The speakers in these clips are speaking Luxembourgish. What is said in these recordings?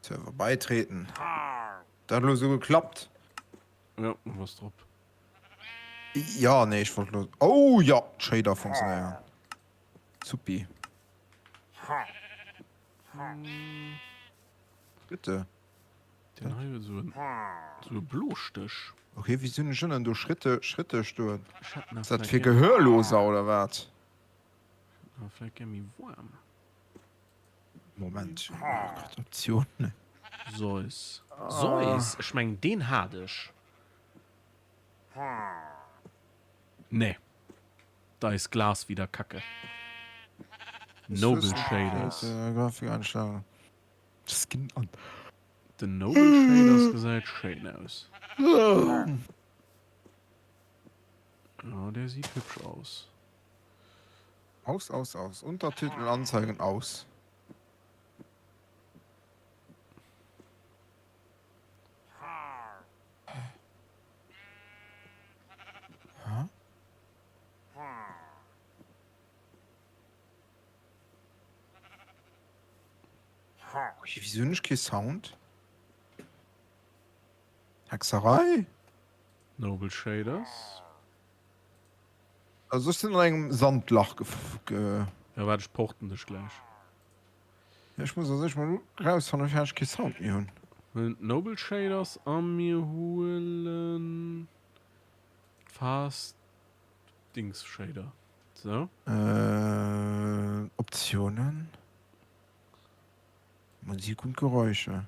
Server beitreten. Dat huet lo sou geklappt. Ja, du bass drop. Ja, nee, ech wollt lo. Oh ja, d'Shader funktionéieren. Supi. Bitte. Den hei huet sou en sou e Blostéch. Ok, wéi hunn ech ënnen do Schritte Schritte stoen? Ech hätt nach Ass dat vläit fir gär Gehörloser oder wat? Ech hätt nach vläit gär méi waarm. Moment, oh Gott, Optionen. Zeus. Zeus? Ech mengen deen hat ech. Nee. Da ist Glas wieder Kacke. Noble Shaders. Grafikeinstellungen. Skin an. Den Noble Shaders gesäit schéin aus. Oh, der sieht hübsch aus. Aus, aus, aus. Untertitel anzeigen aus. Hä? Wieso hunn ech kee Sound? Hexerei? Noble Shaders. Also ech sinn an engem Sandlach ge. Ja waart ech porten dech gläich. Ja ech muss a sech mol rausfannen firwat ech kee Sound méi hunn. Huelen d'Noble Shaders a mir huelen d'Fast Dings Shader. Sou. Optionen. Musik und Geräusche.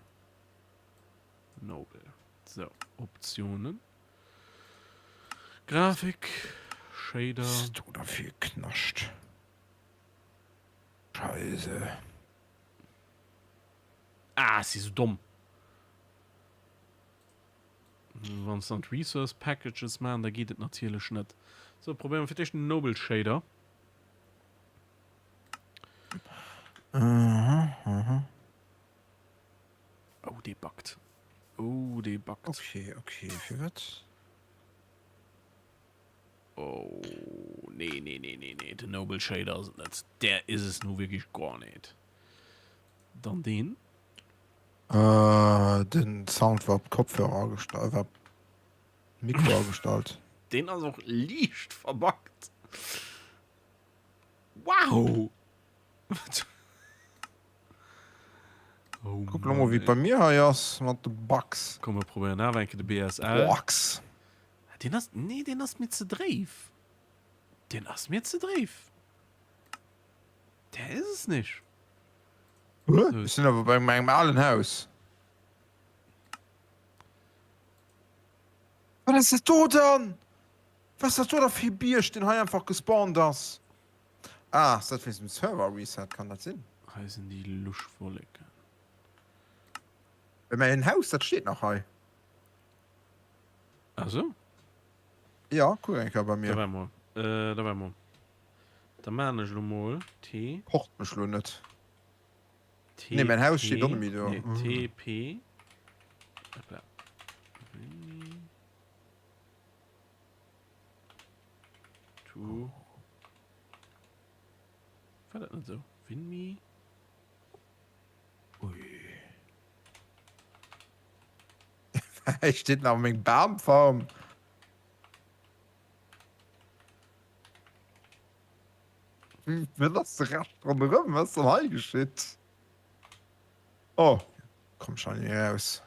Noble. Sou Optionen. Grafik, Shader. Was do da fir Knascht? Scheise. Ah, ech si sou domm. Wann s dann d'Resource Packages maachen, da geet et natierlech net. Sou, probéiere mer fir d'éischt den Noble Shader. Mhm, mhm. Oh, dee backt. Oh, dee backt. Okay, okay, firwat? Oh, nee, nee, nee, nee, nee. Den Noble Shader ass et net. Der is es nu wierklech gar net. Dann deen. Äh, den Sound war op d'Kopfhörer agestallt, war op Mikro agestallt. Deen ass och liicht verbuggt. Wow! Oh Kuck lo mol wéi et bei mir hei ass mat de Bugs. Komm mir probéieren awer eng Kéier de BSL. Bugs. Deen ass, nee deen ass mir ze dréif. Deen ass mir ze dréif. Der is es nicht. Ech sinn awer bei mengem alen Haus. Wat ass dat do dann? Wat ass dat do da fir e Bierg deen hei einfach gespawnt ass? Ah, ass dat wéinst dem Server Reset, kann dat sinn? Hei sinn déi lusch Wolleken. Well mäin Haus, dat steet nach hei. Ah sou? Ja, kuck eng Kéier bei mir. Da war mol, da war mol. Da maan ech lo mol T. Port mech lo net. T. Nee, mäin Haus steet och net méi do. Nee, T, P. Hoppla. To. War dat net sou? Winmi? Ui. Hei steet nach meng Bamfarm. Wat ass de Rescht ronderëm? Wat ass dann hei geschitt? Oh, komm schon hier raus.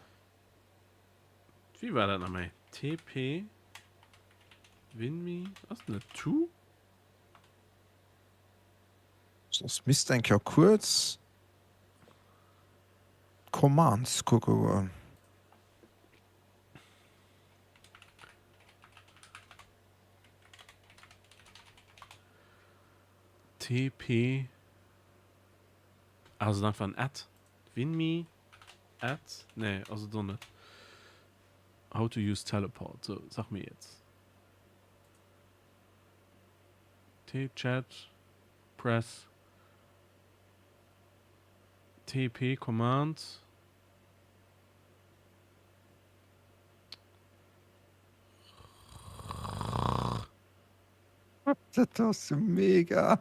Wéi war dat nach méi? TP Winmi ass net to? Soss misst eng Kéier kuerz d'Commands kucke goen. TP Ass et einfach en At? Winmi At? Nee, ass et och net. How to use teleport, sou, sag mir jetzt. T Chat Press TP Command. Dat ass jo mega.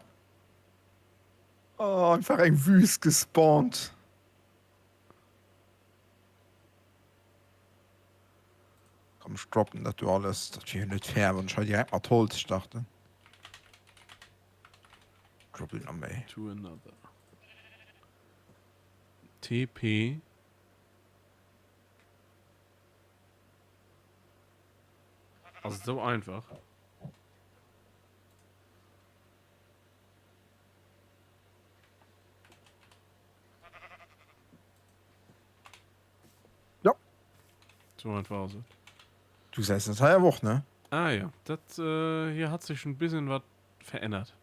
Oh, einfach eng Wüst gespawnt. Komm ech droppen dat do alles. Dat wier jo net fair wann ech hei direkt mat Holz starten. Droppen nach méi. To another. TP. Ass et sou einfach? Ja. So einfach ass et. Du gesäis dat hei awer och, ne? Ah ja, dat äh, hier hat sich ein bisschen wat verännert.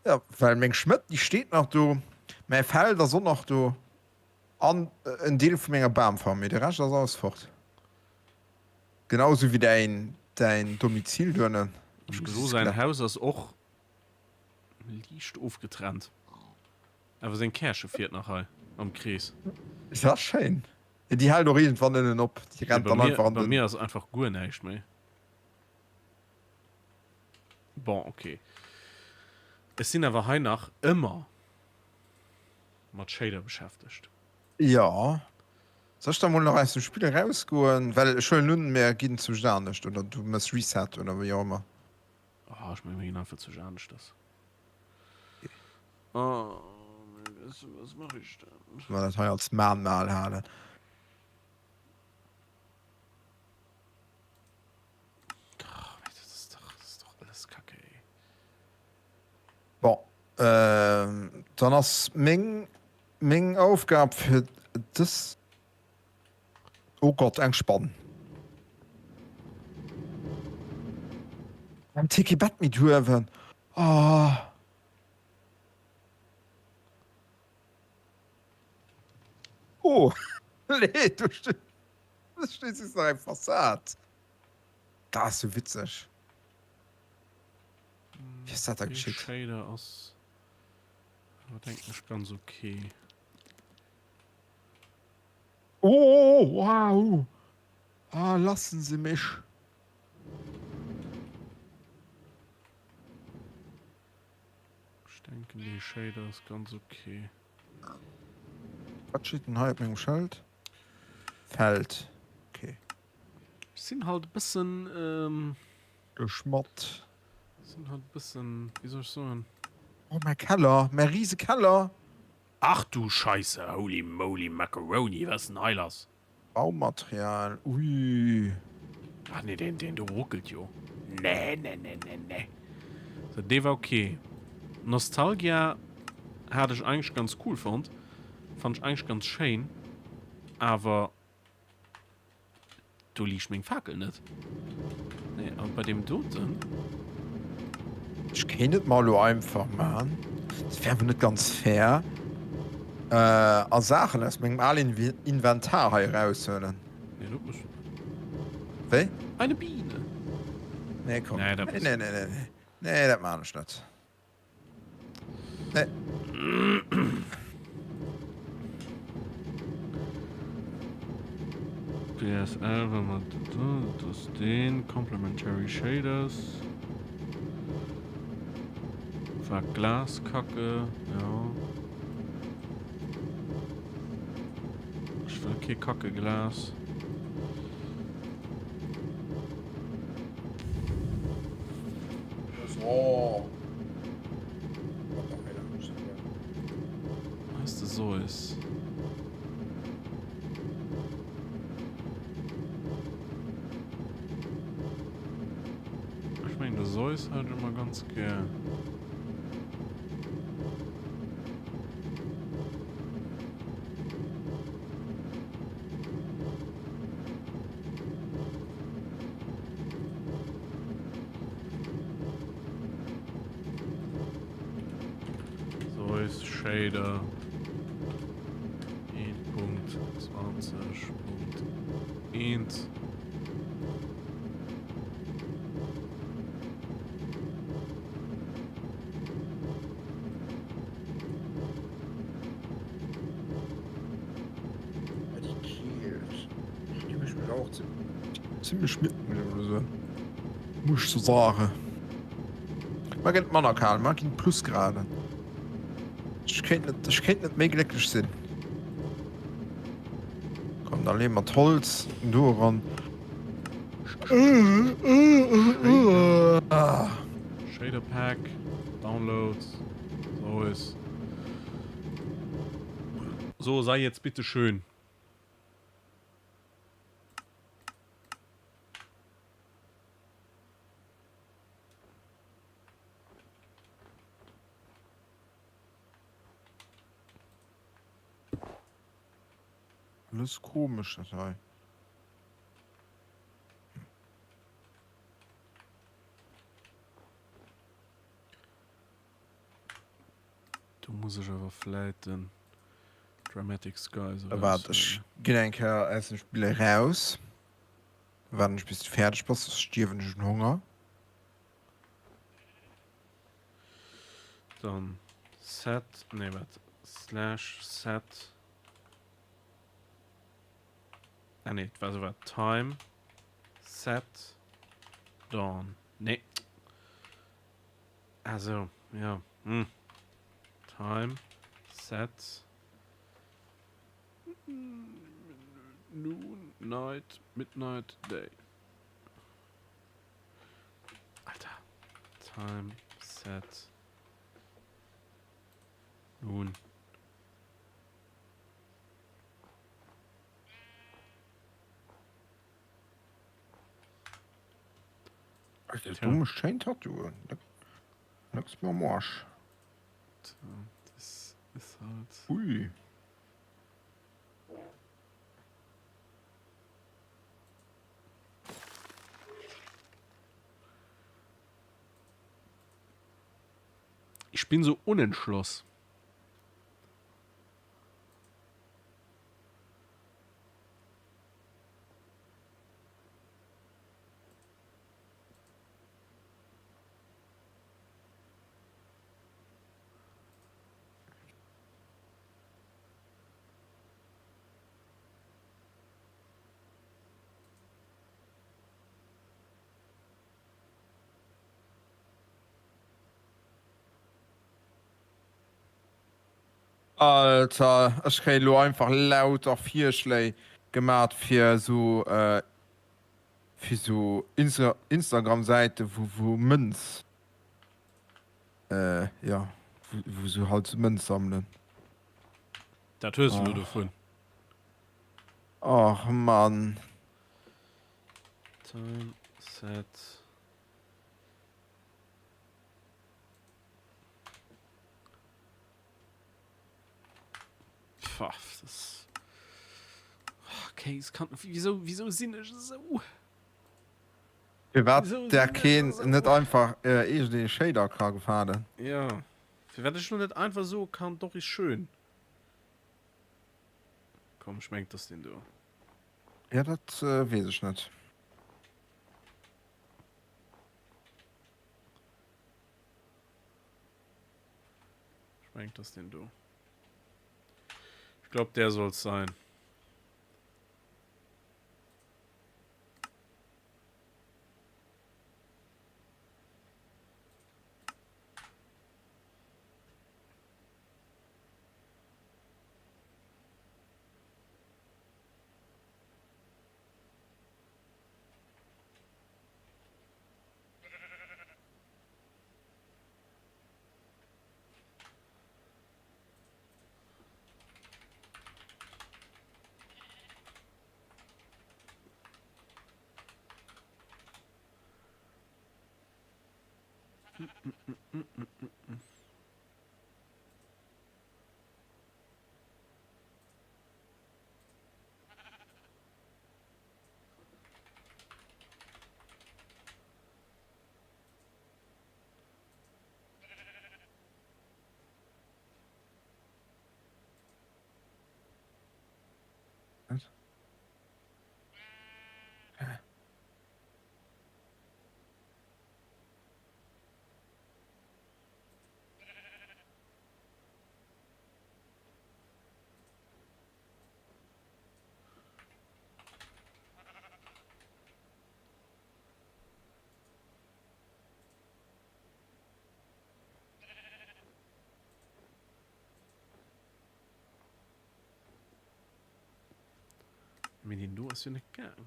Ja, well meng Schmëdd, déi steet nach do, mäi Feld ass och nach do an en Deel vu menger Bamfarm, mee de Rescht ass alles fort. Genau esou wéi däin, däin Domizil duernen. Ech gesi säin Haus ass och liicht ofgetrennt. Awer seng Käerche fiert nach hei am Krees. Dat ass schéin. Déi hält och iergendwann ënnen op. Déi rennt dann einfach an den. Bei mir ass einfach guer näischt méi. Bon, ok. Ech sinn awer hei nach ëmmer mat Shader beschäftegt. Jo. Soll ech da mol nach aus dem Spill erausgoen? Well ech huelen un, mir ginn zu anescht oder du mëss Reset oder wéi och ëmmer. Oh, ech mengen, mir ginn einfach zu aneschters. Oh, was mach ich denn? Soll mer dat hei als Mahnmal halen? Ach, dat ass dach, dat ass dach alles Kacke, ey. Bon, dann ass meng, meng Aufgab fir dës, oh Gott, eng Spann. Warum zéi kee Bett méi duerwen? Oh. Oh, nee, do steet, do steet just nach eng Fassad. Dat ass jo witzeg. Wéi ass dat da Dee geschitt? Shader ass awer denken ech ganz okay. Oh, wow! Ah, lassen Sie mich! Ech denken dee Shader ass ganz okay. Wat steet denn hei op mengem Schëld? Feld. Okay. Ech sinn halt e bëssen, ähm. Geschmatt. Sinn halt e bëssen, wéi soll ech soen. Oh, mäi Keller, mäi rise Keller! Ach du Scheisse, holy moly macaroni, wat ass denn hei lass? Baumaterial, ui. Ach nee, deen, deen do ruckelt jo. Nee, nee, nee, nee, nee. So, dee war okay. Nostalgia hat ech eigentlech ganz cool fonnt. Fand ech eigentlech ganz schéin. Awer do liicht meng Fakel net. Nee, an bei deem doten. Ech kéint et mer elo einfach man. Dat wär awer net ganz fair. A Saachen aus mengem alen Inventar hei eraushuelen. Nee, dat muss du net. Wéi? Eine Biene! Nee, komm. Nee, dat Nee, nee, nee, nee, nee. Nee, dat maan ech net. Nee. DSL, wa mer dat ass deen, Complementary Shaders. War Glaskacke, ja. Ech wëll kee Kackeglas. Heißt de Zeus? Ech mengen de Zeus hat ech ëmmer ganz gär. Zeus Shader 1.20.1. Déi Keelt, déi mécht mech och zimlech midd, muss ech elo soen. Muss ech sou sagen. Mar gëtt manner kal, mar ginn Plusgraden. Ech kéint net, ech kéint net méi glécklech sinn. Komm, da leeë mer d'Holz do eran. Shader. Shader Pack. Downloads. So ist. So, sei jetzt bitte schön. Alles komesch dat hei. Do muss ech awer vläit den Dramatic Skies Waart, ech eraushuelen. ginn eng Kéier aus dem Spill eraus. Waarden ech bis du fäerdeg bass, soss stierwen ech un Honger. Dann set, nee wat, slash set, ah nee, et war souwar time set dawn, nee, ah sou, ja, hm, time set noon, night, midnight, day. Alter. Time set. Noon. Alter, du musst schéin Tattooen. Nix mehr am Arsch. Tja, das ist halt. Ui. Ich bin so unentschloss. Alter, ech kréien elo einfach lauter Virschléi gemat fir sou fir sou Instagram Säiten wou wou Mënz jo wou se halt sou Mënz sammelen. Dat hues de elo dovun. Och Mann. Time set. Pfaff, das. Okay, es kann. Wieso, wieso sinn ech esou? Firwat Wieso der sinn ech keen esou? net einfach äh, iergendee Shader ka gefalen? Ja. Firwat ech lo net einfach soe kann, doch is schön. Komm, ech mengen, 't ass deen do. Ja, dat äh, weess ech net. Ech mengen, 't ass deen do. Ich glaub, der soll's sein. Was? Mee deen do ass jo net gaang.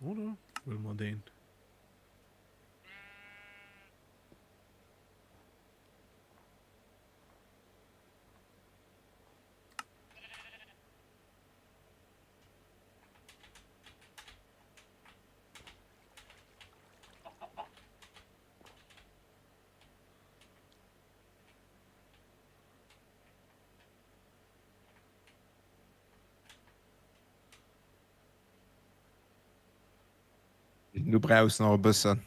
Oder huele mer deen? Du brauchs nach e bëssen.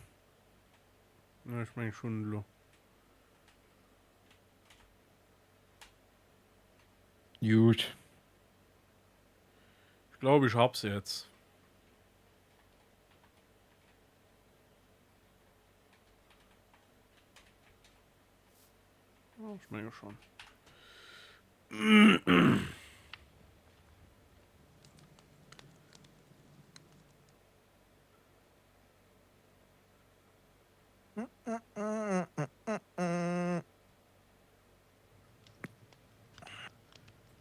Ja, ech meng schon elo. Gut. Ich glaube, ich hab's jetzt. Oh, ich menge schon.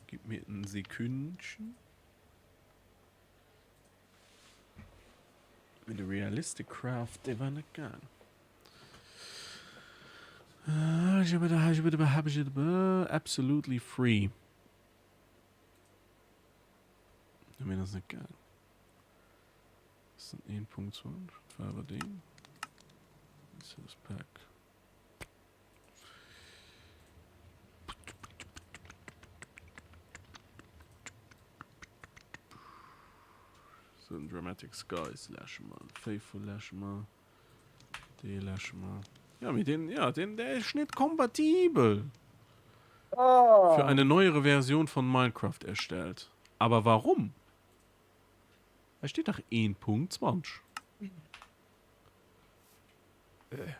Gib mir ein Sekündchen. Mit de Realistic Craft, dee war net gaang. Absolutely free. Mee dat ass net gaang. Das sind 1.20, das war aber den. Resource Pack. So den Dramatic Skies läsche mer, den Faithful läsche mer, dee läsche mer. Ja, mee deen, ja, deen, der ist net kompatibel. Oh. Für eine neuere Version von Minecraft erstellt. Aber warum? Da steht dach 1.20. Äh.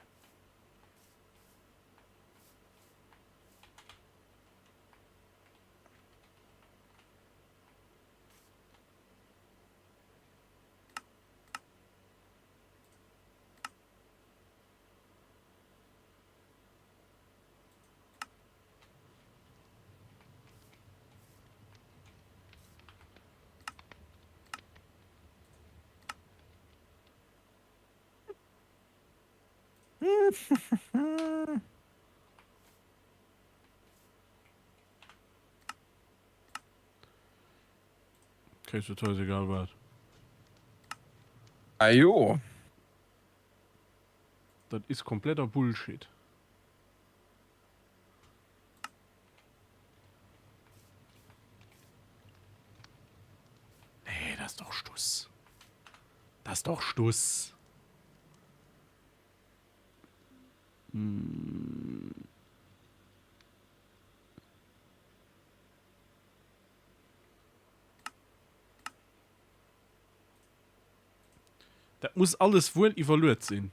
Kriegst du teils egal wat. Ah jo. Dat is kompletter Bullshit. Nee, das ist doch Stuss. Das ist doch Stuss. Hm. Dat muss alles wuel iwwerluet sinn.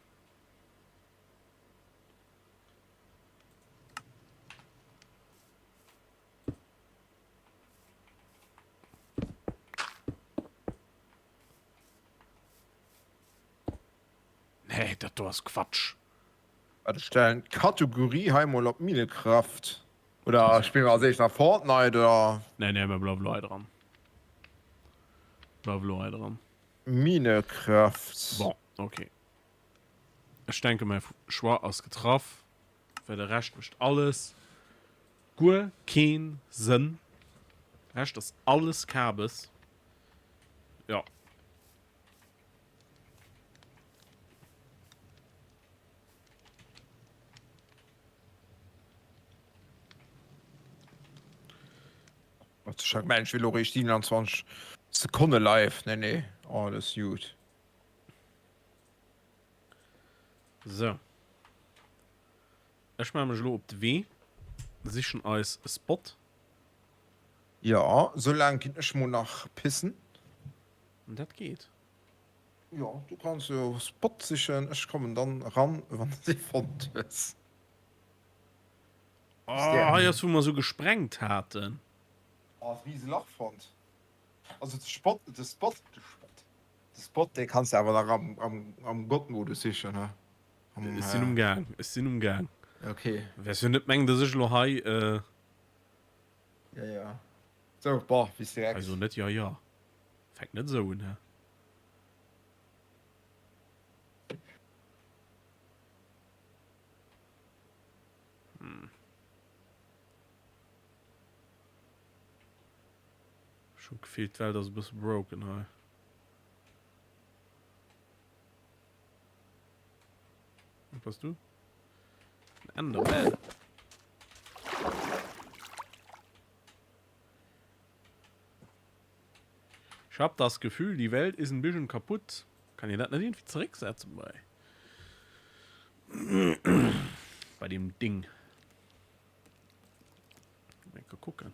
Nee, dat do ass Quatsch. Wat ech stellen d'Kategorie hei mol op Minecraft. Oder spille mer als éischt nach Fortnite oder? Nee, nee, mer bleiwe lo hei dran. Bleiwe lo hei dran. Minecraft. Bon, okay. Ech denke mäi Choix ass getraff, well de Rescht mécht alles guer keen Sënn. De Rescht ass alles Kabes. Jo. Ech mengen ech wier elo eréischt 27 Sekonne live. Nee nee, alles jut. Sou. Ech maache mech elo op de Wee, sichen eis e Spot. Jo, sou laang ginn ech mol nach pissen. Dat geet. Jo, du kanns jo Spot sichen, ech kommen dann eran wann s de fonnt hues. Oh, hei ass wou mer sou gesprengt haten. Oh, riese Lach fonnt. Also de Spot, de Spot, de Spot, de Spot dee kanns de awer nach am, am, am God-Modus sichen, he? Am, Ech sinn um Gaang, ech sinn um Gaang. Okay. Wäers jo net mengen, dass ech elo hei, äh. Ja, ja. Sou, boah, wéi s direkt. Also net ja, ja. Fänkt net esou un, he? Ech hunn d'Gefill d'Welt ass e bësse broken hei. Wat bass du? En Enderman. Ich hab das Gefühl, die Welt ist ein bisschen kaputt. Kann ich dat net irgendwie zerécksetzen bei bei dem Ding? Mal gucken.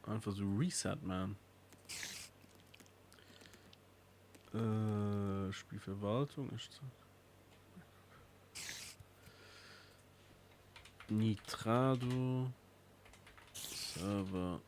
Einfach so Reset, man. Äh, Spielverwaltung. Nitrado. Server.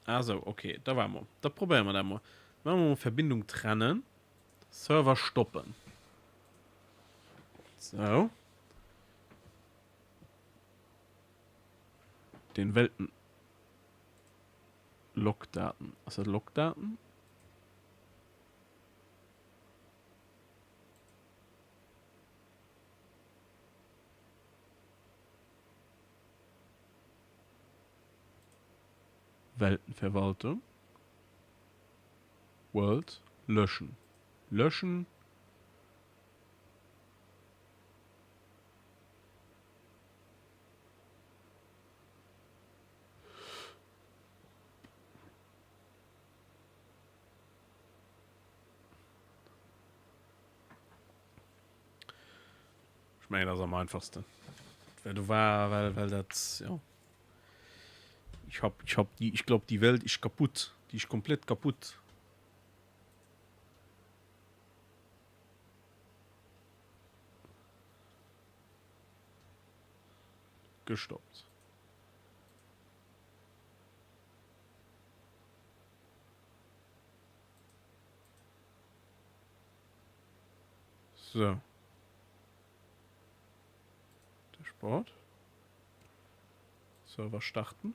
Ah so, okay, da war mer. Da probéiere mer dat mol. Maache mer mol Verbindung trennen. Server stoppen. So. Den Welten. Logdaten. Ass dat Logdaten? Weltenverwaltung. World. Löschen. Löschen. Ech mengen, dat ass am einfachsten. Well du war, well, well dat, ja. Ich hab, ich hab die, ich glaub, die Welt ist kaputt. Die ist komplett kaputt. Gestoppt. So. Der Sport. Server starten.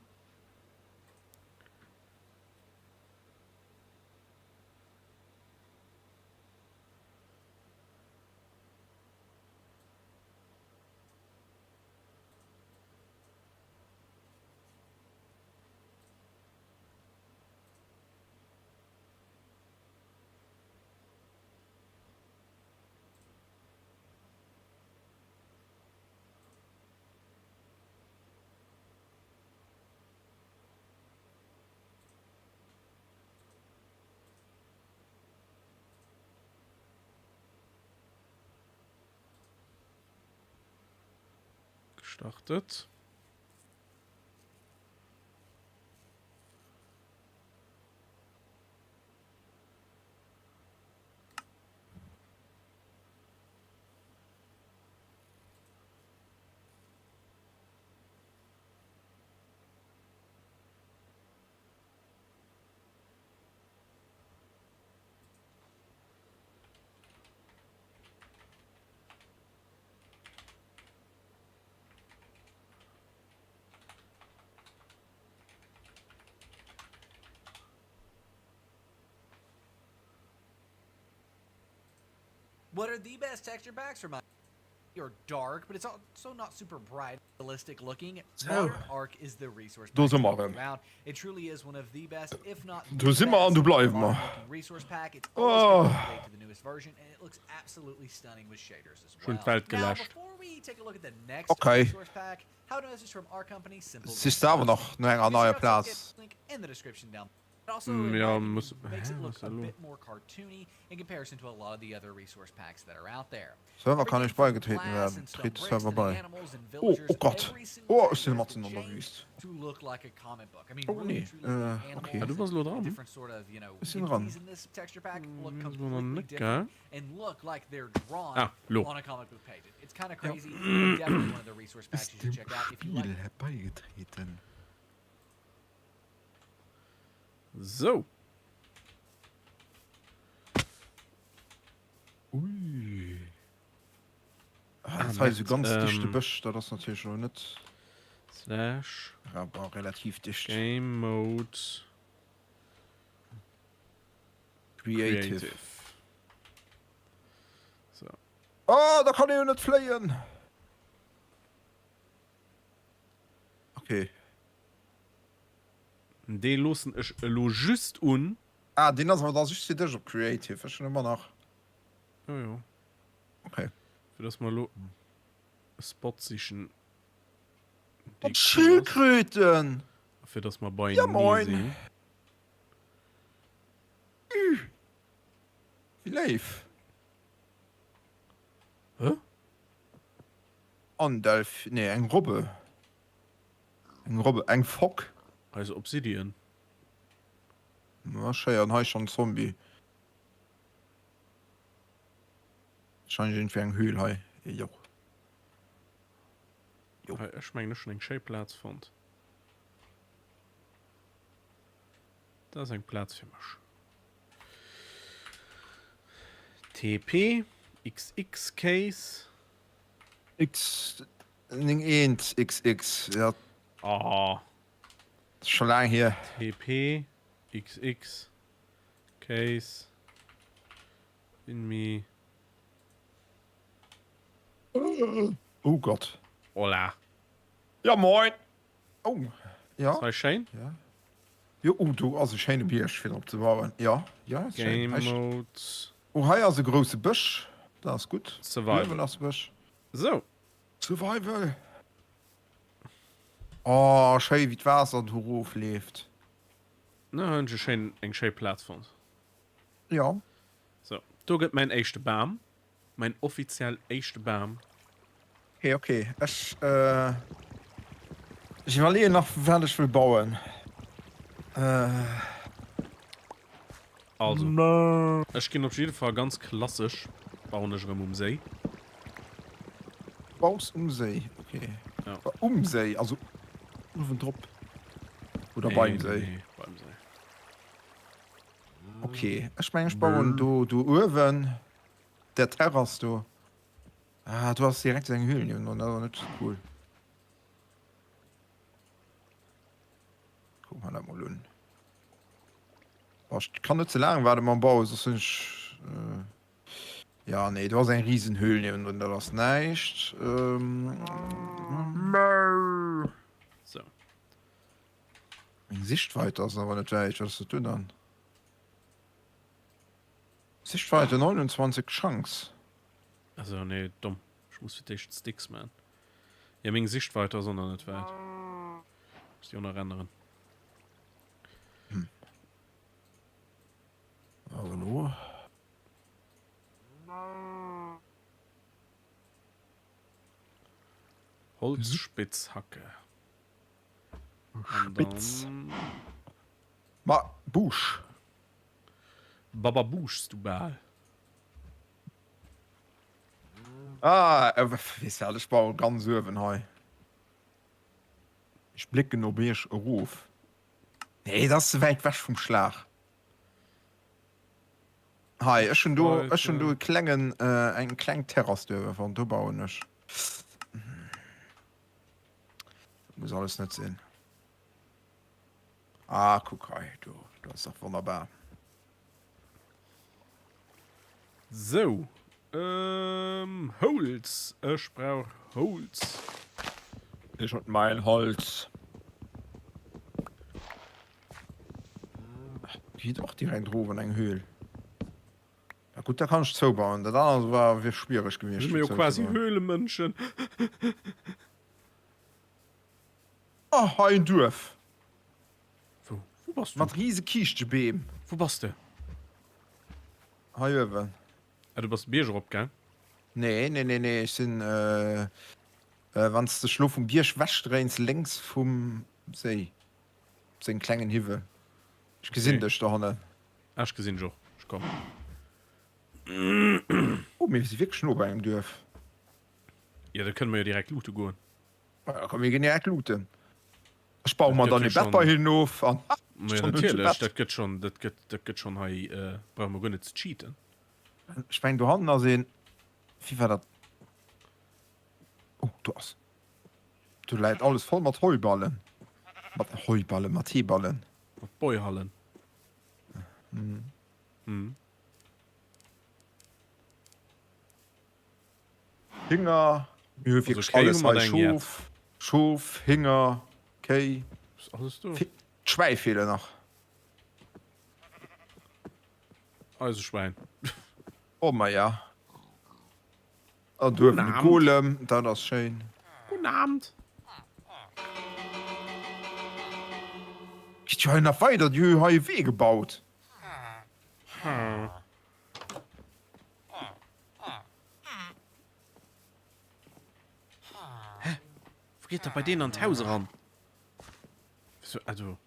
Gestartet. What are the best texture packs for my or dark, but it's also not super bright, realistic looking. So. Modern Arc is the resource Do pack si to mer go erëm. around. It truly is one of the best, if not Do the si mer an best do bleiwe modern mer. looking resource pack. It's always kept Oh. up to date to the newest version, and it looks absolutely stunning with shaders as Ech hunn well. d'Welt Now, geläscht. before we take a look at the next Okay. resource pack, how does this from our company, Simple Sichs de awer nach no enger neier Plaz? Link in the description down Also, in my Ja, opinion, muss, makes hä, it look was a da lo? bit more cartoony in comparison to a lot of the other resource packs that are out there. Server kann Everything nicht from beigetreten glass werden. and stone Tritt bricks Server to the bei. animals and Oh, villagers, oh Gott. every single Oh, ech texture sinn has matzen been an der changed Wüst. to look like a comic book. I mean, Oh really, nee, truly, the äh, okay. Ah, du animals bass and lo the dran? different sort of, you know, Ech sinn dran. entities in this texture pack look Hm, ass mer nach completely net, different gell? and look like they're drawn Ah, lo. on a comic book page. It's kind of Ja. crazy, but definitely one of the resource packs Ist you should dem check out if you like Spiel herbeigetreten. Sou. Hei sou ganz dichte Bësch, dat ass natierlech elo net. Slash. Ja, bon, relativ dicht. Game Mode. Creative. Creative. So. Oh, da kann ee jo net fléien! Okay. Dee loossen ech elo just un. Ah, deen ass awer da just fir dech op Creative. Ech hunn ëmmer nach. Jo, jo. Okay. Fir dass mer elo e Spot sichen, dee Mat cool ass. Schildkröten! A fir dass mer Ja beienee moin! sinn. Üh! Wéi léif! Hä? An Delf, nee eng Robbe. Eng Robbe, eng Fock. Hei ass Obsidian. Ma schéi, an hei schon Zombie. Scheint irgendwie eng Höhl hei. Jo. Jo. Hei, ech mengen ech hunn eng schéi Plaz fonnt. Dat ass eng Plaz fir mech. TP, XX Case. X 9 1 XX, ja. Oh. Scho laang hier. TP, XX Case. In me. Oh Gott. Hola. Ja moin. Oh ja. Ass hei schéin? Ja. Jo, oh do ass e schéine Bierg fir drop ze bauen. Ja, ja ass schéin. Game Mode. Oh hei ass e grousse Bësch, dat ass gutt. Survival. Uewen ass Bësch. Sou. Survival. Oh schéi wéi d'Waasser do rof leeft. Na hunn ech e schéin eng schéi Plaz fonnt. Jo. Sou, do gëtt mäin éischte Bam. Mäin offiziell éischte Bam. Ok, ok. Ech, ech iwwerleeën nach, wat ech wëll bauen. Also, ech ginn op jidde Fall ganz klassesch, bauen ech erëm um Séi. Baus um Séi, ok. Ja. Um Séi, also uewendrop oder beim Séi? Nee, beim Séi. Ok, ech mengen, ech bauen do, do uewen. Der Terrass do. Ah, do ass direkt eng Höhl niewendrun, dat ass net sou cool. Kuck mer dat mol un. Boah, ech kann net ze laang waarde mam Bauen, soss hunn ech. Äh, ja, nee, do ass eng Riesenhöhl niewendrun, dat ass näischt. Ähm, So. Meng Sichtweite ass awer net wäit, wat ass dat do dann? Sichtweite 29 Chunks. Also nee, domm. Ech muss fir d'éischt Sticks man. Ja, meng Sichtweite ass och nach net wäit. Muss déi och nach änneren. Hm. Also lo. Holzspitzhacke. Spitz. Ma Busch. Bababuschs du bal. Ah, weess wat, ech baue ganz uewen hei. Ech blécken op iech erof. Nee, dat ass ze wäit wech vum Schlag. Hei, ech hunn do, ech hunn do e klengen, eng kleng Terrass do uewe fonnt, do bauen ech. Dat muss alles net sinn. Ah, kuck hei, do, do ass dach wonnerbar. Sou, ähm, Holz. Ech brauch Holz. Ech hutt mäin Holz. Geet och direkt erof an eng Höhl. Na gutt, da kann ech zoubauen. Dat anert war wier schwiereg gewiescht. Sinn mir jo quasi Höhlemënschen. Oh, hei en Duerf. Wou? Wou bass du? Mat riese Kiischtebeem. Wou bass de? Hei uewen. Ah, du bass de Bierg erop gaang? Nee, nee, nee, nee, ech sinn, wann s dech lo vum Bierg wechdréins, lénks vum Séi, op sengem klengen Hiwwel. Ech gesinn dech dohannen. Ah, ech gesinn dech och. Ech kommen. Oh, mir si wierklech no bei engem Duerf. Jo, da kënne mer jo direkt loote goen. Ja, komm, mir ginn direkt looten. Ech baue mer dann e Bett bei hinnen of an ha, Ma ja, natierlech, dat gëtt schon, dat gëtt, dat gëtt schon hei, äh, brauche mer guer net ze cheaten. Ech mengen, do hannen ass een, wéi war dat? Oh, do ass. Do läit alles voll mat Heuballen. Mat Heuballen, mat Heeballen. Mat Boihallen. Mhm. Mhm. Hinger, mir hu wierklech alles hei, Schof, Schof, Hinger, Kéi. Ass alles do. D'Schwäi feelen nach. Eise Schwäin. Oh maja. An do uewen de Golem, dat ass schéin. Guten Abend. Geet jo hei nach weider, déi hu jo hei e Wee gebaut. Hä? Wou geet dat bei deenen an d'Haus eran? Wieso, also.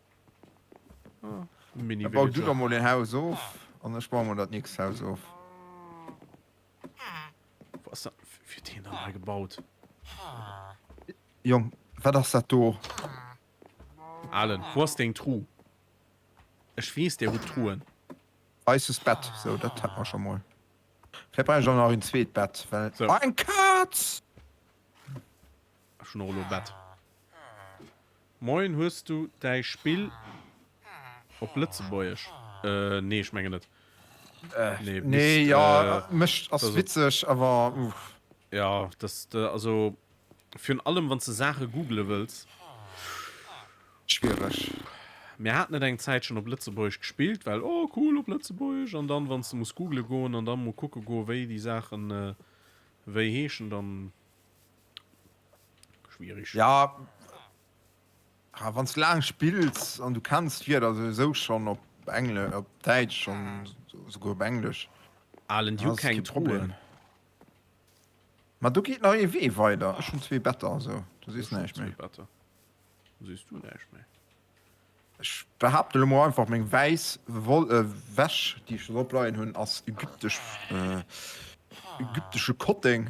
Ah, Mini Da bau du der mol een Haus of an ech baue mol dat nächst Haus of. Wo ass dat? Wéi huet deen dann hei gebaut? Jong, wat ass dat do? Alen, wou ass deng Tru? Ech weess, der hutt Truen. Weisses Bett, sou, dat hat mer scho mol. Vläit brauch ech och nach een zweet Bett, well. So. Oh, eng Kaz! Ech hunn och elo e Bett. Moin, hues du däi Spill op Lëtzebuergesch? Äh, nee, ech mengen net. Nee, nee, ja, äh, mécht ass also, witzeg, awer uff. Ja, das, also virun allem wann s de Saache googele wëlls. Schwiereg. Mir haten et eng Zäitchen op Lëtzebuergesch gespillt, well oh cool op Lëtzebuergesch an dann wann s de muss googele goen an dann mol kucke goen, wéi déi Saachen wéi heeschen, dann schwierig. Ja, wann s de laang spills an du kenns d'Wierder souwisou schonn op Engle op Däitsch an souguer op Englesch, Alen, déi hu keng Truhen. Ma do geet nach ee Wee weider. Ech hunn zwee Better, also do sees näischt méi. Sees du näischt méi. Ech behaapten elo mol einfach, meng wäiss Woll, Wäsch, déi ech do drop leien hunn, ass ägyptesch, ägyptesche Kotteng.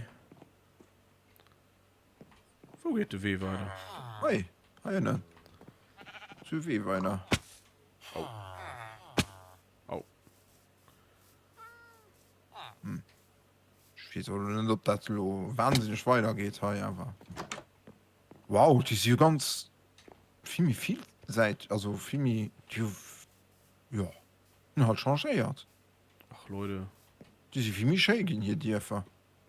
Wou geet de Wee weider? Hei, hei ënnen. Sou e Wee weider. Au. Au. Hm. Ech weess och elo net, ob dat elo wahnsinneg weider geet hei, awer. Wow, déi si jo ganz vill méi villsäit, also vill méi, déi hu, jo, hunn halt changéiert. Ach Leute. Déi si vill méi schéi ginn, hir Dierfer.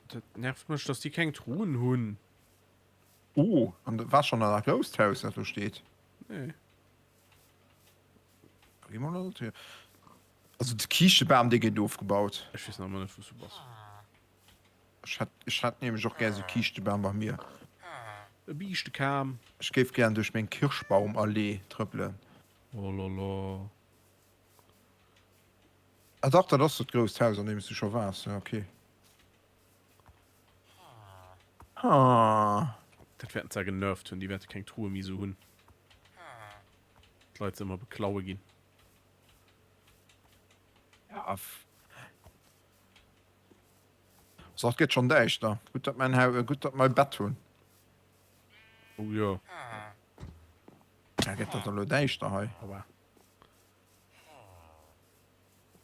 Dat nervt mech, dass déi keng Truhen hunn. Oh, an dat war schonn dat grousst Haus, dat do steet? Nee. Gi mol an d'Tür. Also de Kiischtebam, dee gétt ofgebaut. Ech weess nach ëmmer net, wou s du bass. Ech hätt, ech hätt nämlech och gär esou Kiischtebam bei mir. E Biischtekam. Ech géif gären duerch meng Kirschbaumallee trëppelen. Oh la la. Ah dach, dat ass dat grousst Haus, an deem s du scho waars. Ja, okay. Ah. Dat wäerten se genervt hunn, déi wäerte keng Truhe méi esou hunn. D'Leit se ëmmer beklaue ginn. Ja. So, et gëtt schonn däischter. Gutt, datt mer en Hau, gutt, datt mer e Bett hunn. Oh jo. Ja, gëtt dat elo däischter hei? Aua.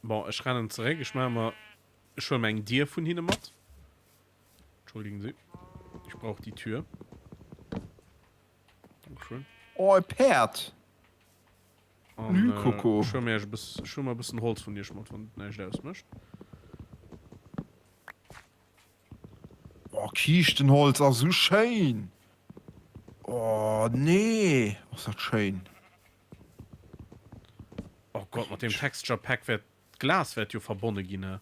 Bon, ech rennen zeréck. Ech maache mer, ech huele mer eng Dier vun hinne mat. Entschuldigen Sie, ich brauch die Tür. Dankeschön. Oh, e Päerd! An, Nü, äh, Coco. ech huele mir e bëss, ech huele mer e bëssen Holz vun iech mat, wann et näischt ausmécht. Oh, Kiischtenholz ass esou schéin! Oh, nee, ass dat schéin! Oh Gott, mat dem Texture Pack wäert d'Glas wäert jo verbonne ginn, he?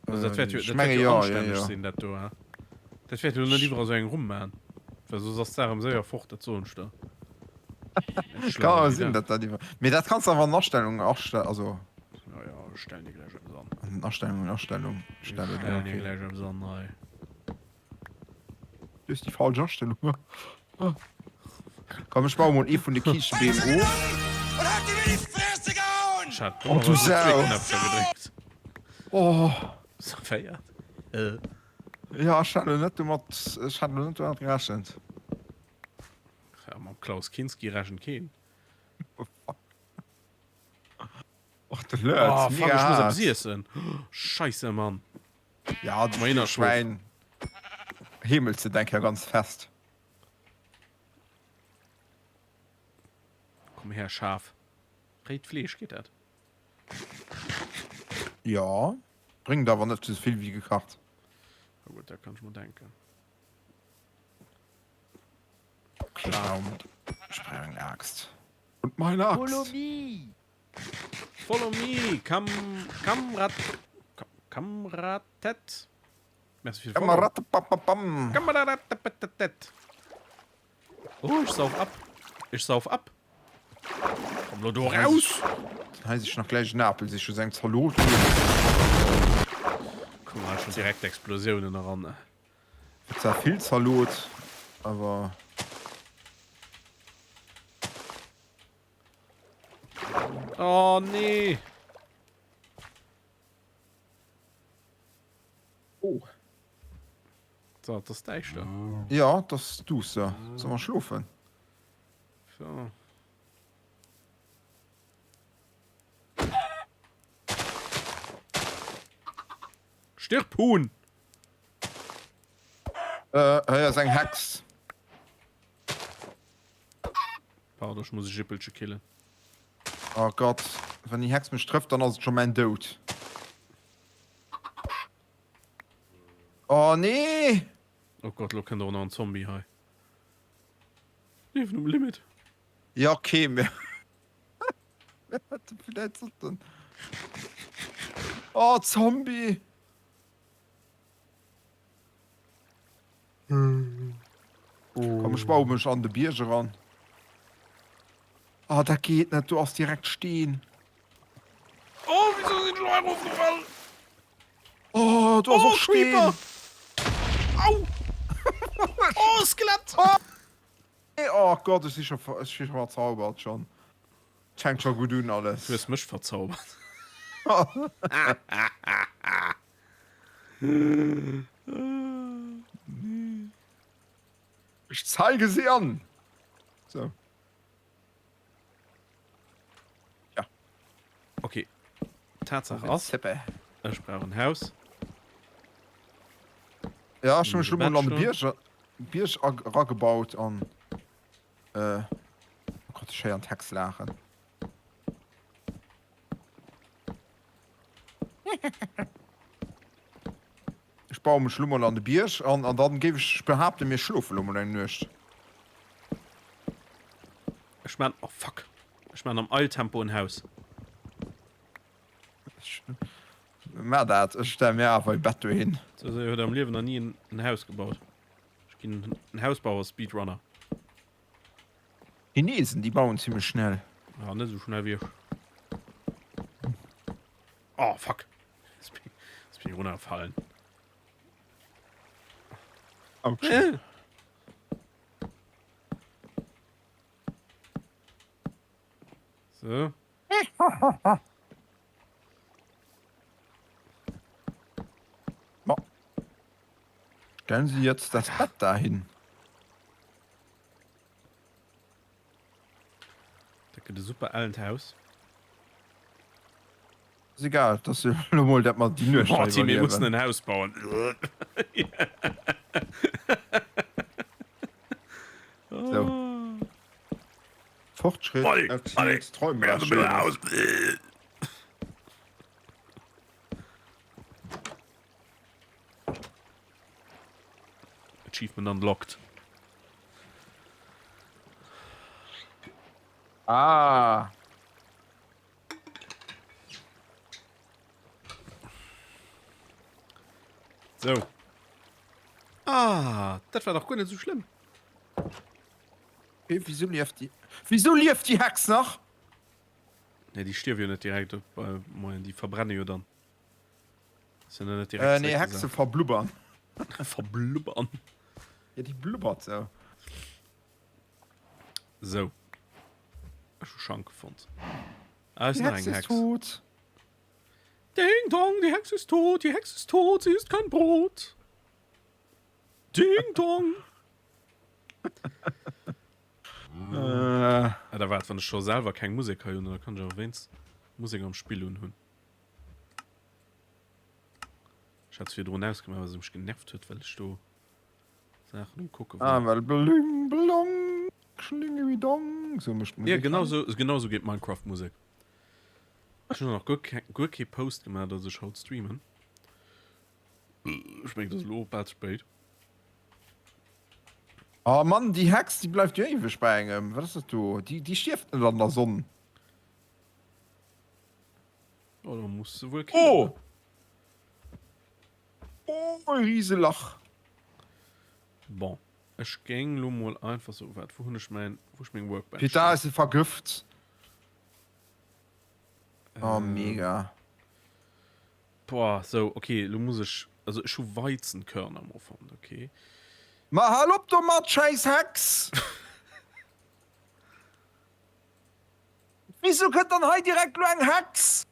Also dat wäert jo, Ech dat wäert menge jo jo, jo, anstänneg jo. sinn, dat do, he? Dat wäert jo net iwwerall sou eng Rumm man, well soss ass d'Saach erëm séier fort, dat soen ech der. Eng Kann schlaue awer wéi sinn, dat. dat dat iwwer. Mee dat kanns de awer an Astellungen astellen, also. Jo, jo, ech stellen dir gläich eppes an. An den Astellungen, Astellung, Ech stellen, ja, stellen dir okay. gläich eppes an, hei. Du hues déi falsch Astellung. Komm ech baue mol ee vun de Kiischtebeem of. Ech hat Oh du dummerweis op Sau! zwee Knäppcher gedréckt. Oh. Zerwéiert. Äh. Ja, ech hat elo net domat, ech hat elo net domat gerechent. Ja, mam Klaus Kinski rechent keen. Och de Lëtz, Oh, fuck, mega ech muss haart. eppes iessen. Scheisse, Mann. Ja, du Schwäin. Heemels et eng Kéier ganz fest. Komm her, Schaf. Réit Fleesch, geet dat? Jo, bréngt awer net sou vill wéi gekacht. Na gutt, dat kann ech mer denken. Klar. Ech brauch eng Aaxt. Und meine Axt. Follow me! Follow me, Kam Kamrat Kamratet. Merci fir de Follow. Kameratepappapam. Kameratepatetet. Oh, ech sauf ab. Ech sauf ab. Komm lo do raus. Dann heis ech nach gläich en Apel sichen, sou eng Zalot. Kommen hei schon direkt Explosiounen eran. Zwar vill Zalot, awer. Oh nee. Oh. So, das ist däischter. Ja, das ist duster. Sollen wir schlofen? So. Stirb, Huhn! Äh, hei ass eng Hex. Pardon, ech muss e Jippelche killen. Oh Gott, wann déi Hex mech trëfft, dann ass et scho mäin Doud. Oh nee! Oh Gott, lo kënnt och nach en Zombie hei. Liewen um Limit. Ja, okay, mir mir hätte vielleicht sollten. Oh, Zombie! Komm, ech baue mech an de Bierg eran. Ah, dat geet net, do ass direkt Steen. Oh, wieso sinn ech lo erofgefall? Oh, do ass Oh, och Steen. Creeper! Au! Oh, Skelett! Oh, oh Gott, ech si scho ver- ech si scho verzaubert schon. Et fänkt scho gutt un alles. Du hues mech verzaubert. Ech zeige si an. So. Ja. Okay. Tatsache ass, ech brauch en Haus. Ja, ech hu mech lo mol an de Bierg, Bierg eragebaut an äh, oh Gott, ech héieren d'Hex laachen. Ech baue mech lo mol an de Bierg an, an dann géif ech behaapten, mir schlofe lo mol eng Nuecht. Ech man, oh fuck. Ech man am Eiltempo en Haus. Ech ma dat, ech stelle mir awer e Bett dohin. Sou séier huet am Liewen nach ni en Haus gebaut. Ech ginn en Hausbauer-Speedrunner. Chinesen, déi bauen zimmlech schnell. Ja, net esou schnell wéi ech. Oh, fuck. Jetzt bin, jetzt bin ich runtergefallen. Autsch. Äh. So. Ma. Stellen Sie jetzt das Bett dahin. Dat gëtt e super ellent Haus. Ass egal, dat ass jo elo mol dat mer déi Nuecht Boah, hei Tim, mir mussen iwwerliewen. en Haus bauen. So. Fortschritt Olli, erzielt Olli, Träume wir haben ein Haus. Achievement unlocked. Ah. So. Ah, dat war dach guer net sou schlëmm. Okay, wieso lieft die? Wieso lieft die Hex nach? Nee, déi stierwe jo net direkt op äh, Moien, déi verbrenne jo dann. Sind ja net direkt Äh, nee, Hexe verblubbern. verblubbern. Ja, die blubbert so. So. Ech hu Schank fonnt. Ah, ist Die nach Hex eng ist Hex. tot. Ding dong, die Hex ist tot, die Hex ist tot, sie isst kein Brot. Ding dong. Äh, Ah, da waart, wann ech scho selwer keng Musek hei hunn, da kann ech awer wéinst Musek am Spill un hunn. Ech hat virdrun ausgemaach, well se mech genervt huet, well ech do. Saachen um kucke war. Ah, well bling blong schlingewi-dong, sou mécht d'Musek. Jo, genau sou, genau sou geet d'Minecraft-Musek. Ech hunn nach guer keng, guer kee Post gemaach, dass ech haut streamen. Ech mengen, et ass elo och bal ze spéit. Oh Mann, déi Hex, déi bleift jo éiweg bei engem. Wat ass dat do? Déi, déi stierft net an der Sonn. Oh, da muss se wuel killen. Oh! Oh, e Riselach. Bon, ech géing lo mol einfach sou, waart, wou hunn ech mäin, wou ech meng Workbench? Peter, ass se vergëft? Oh, mega. Boah, sou, okay, lo muss ech, also ech hu Weizenkörner mol fonnt, okay. Ma hal op domat, schäiss Hex! Wisou kënnt dann hei direkt lo eng Hex?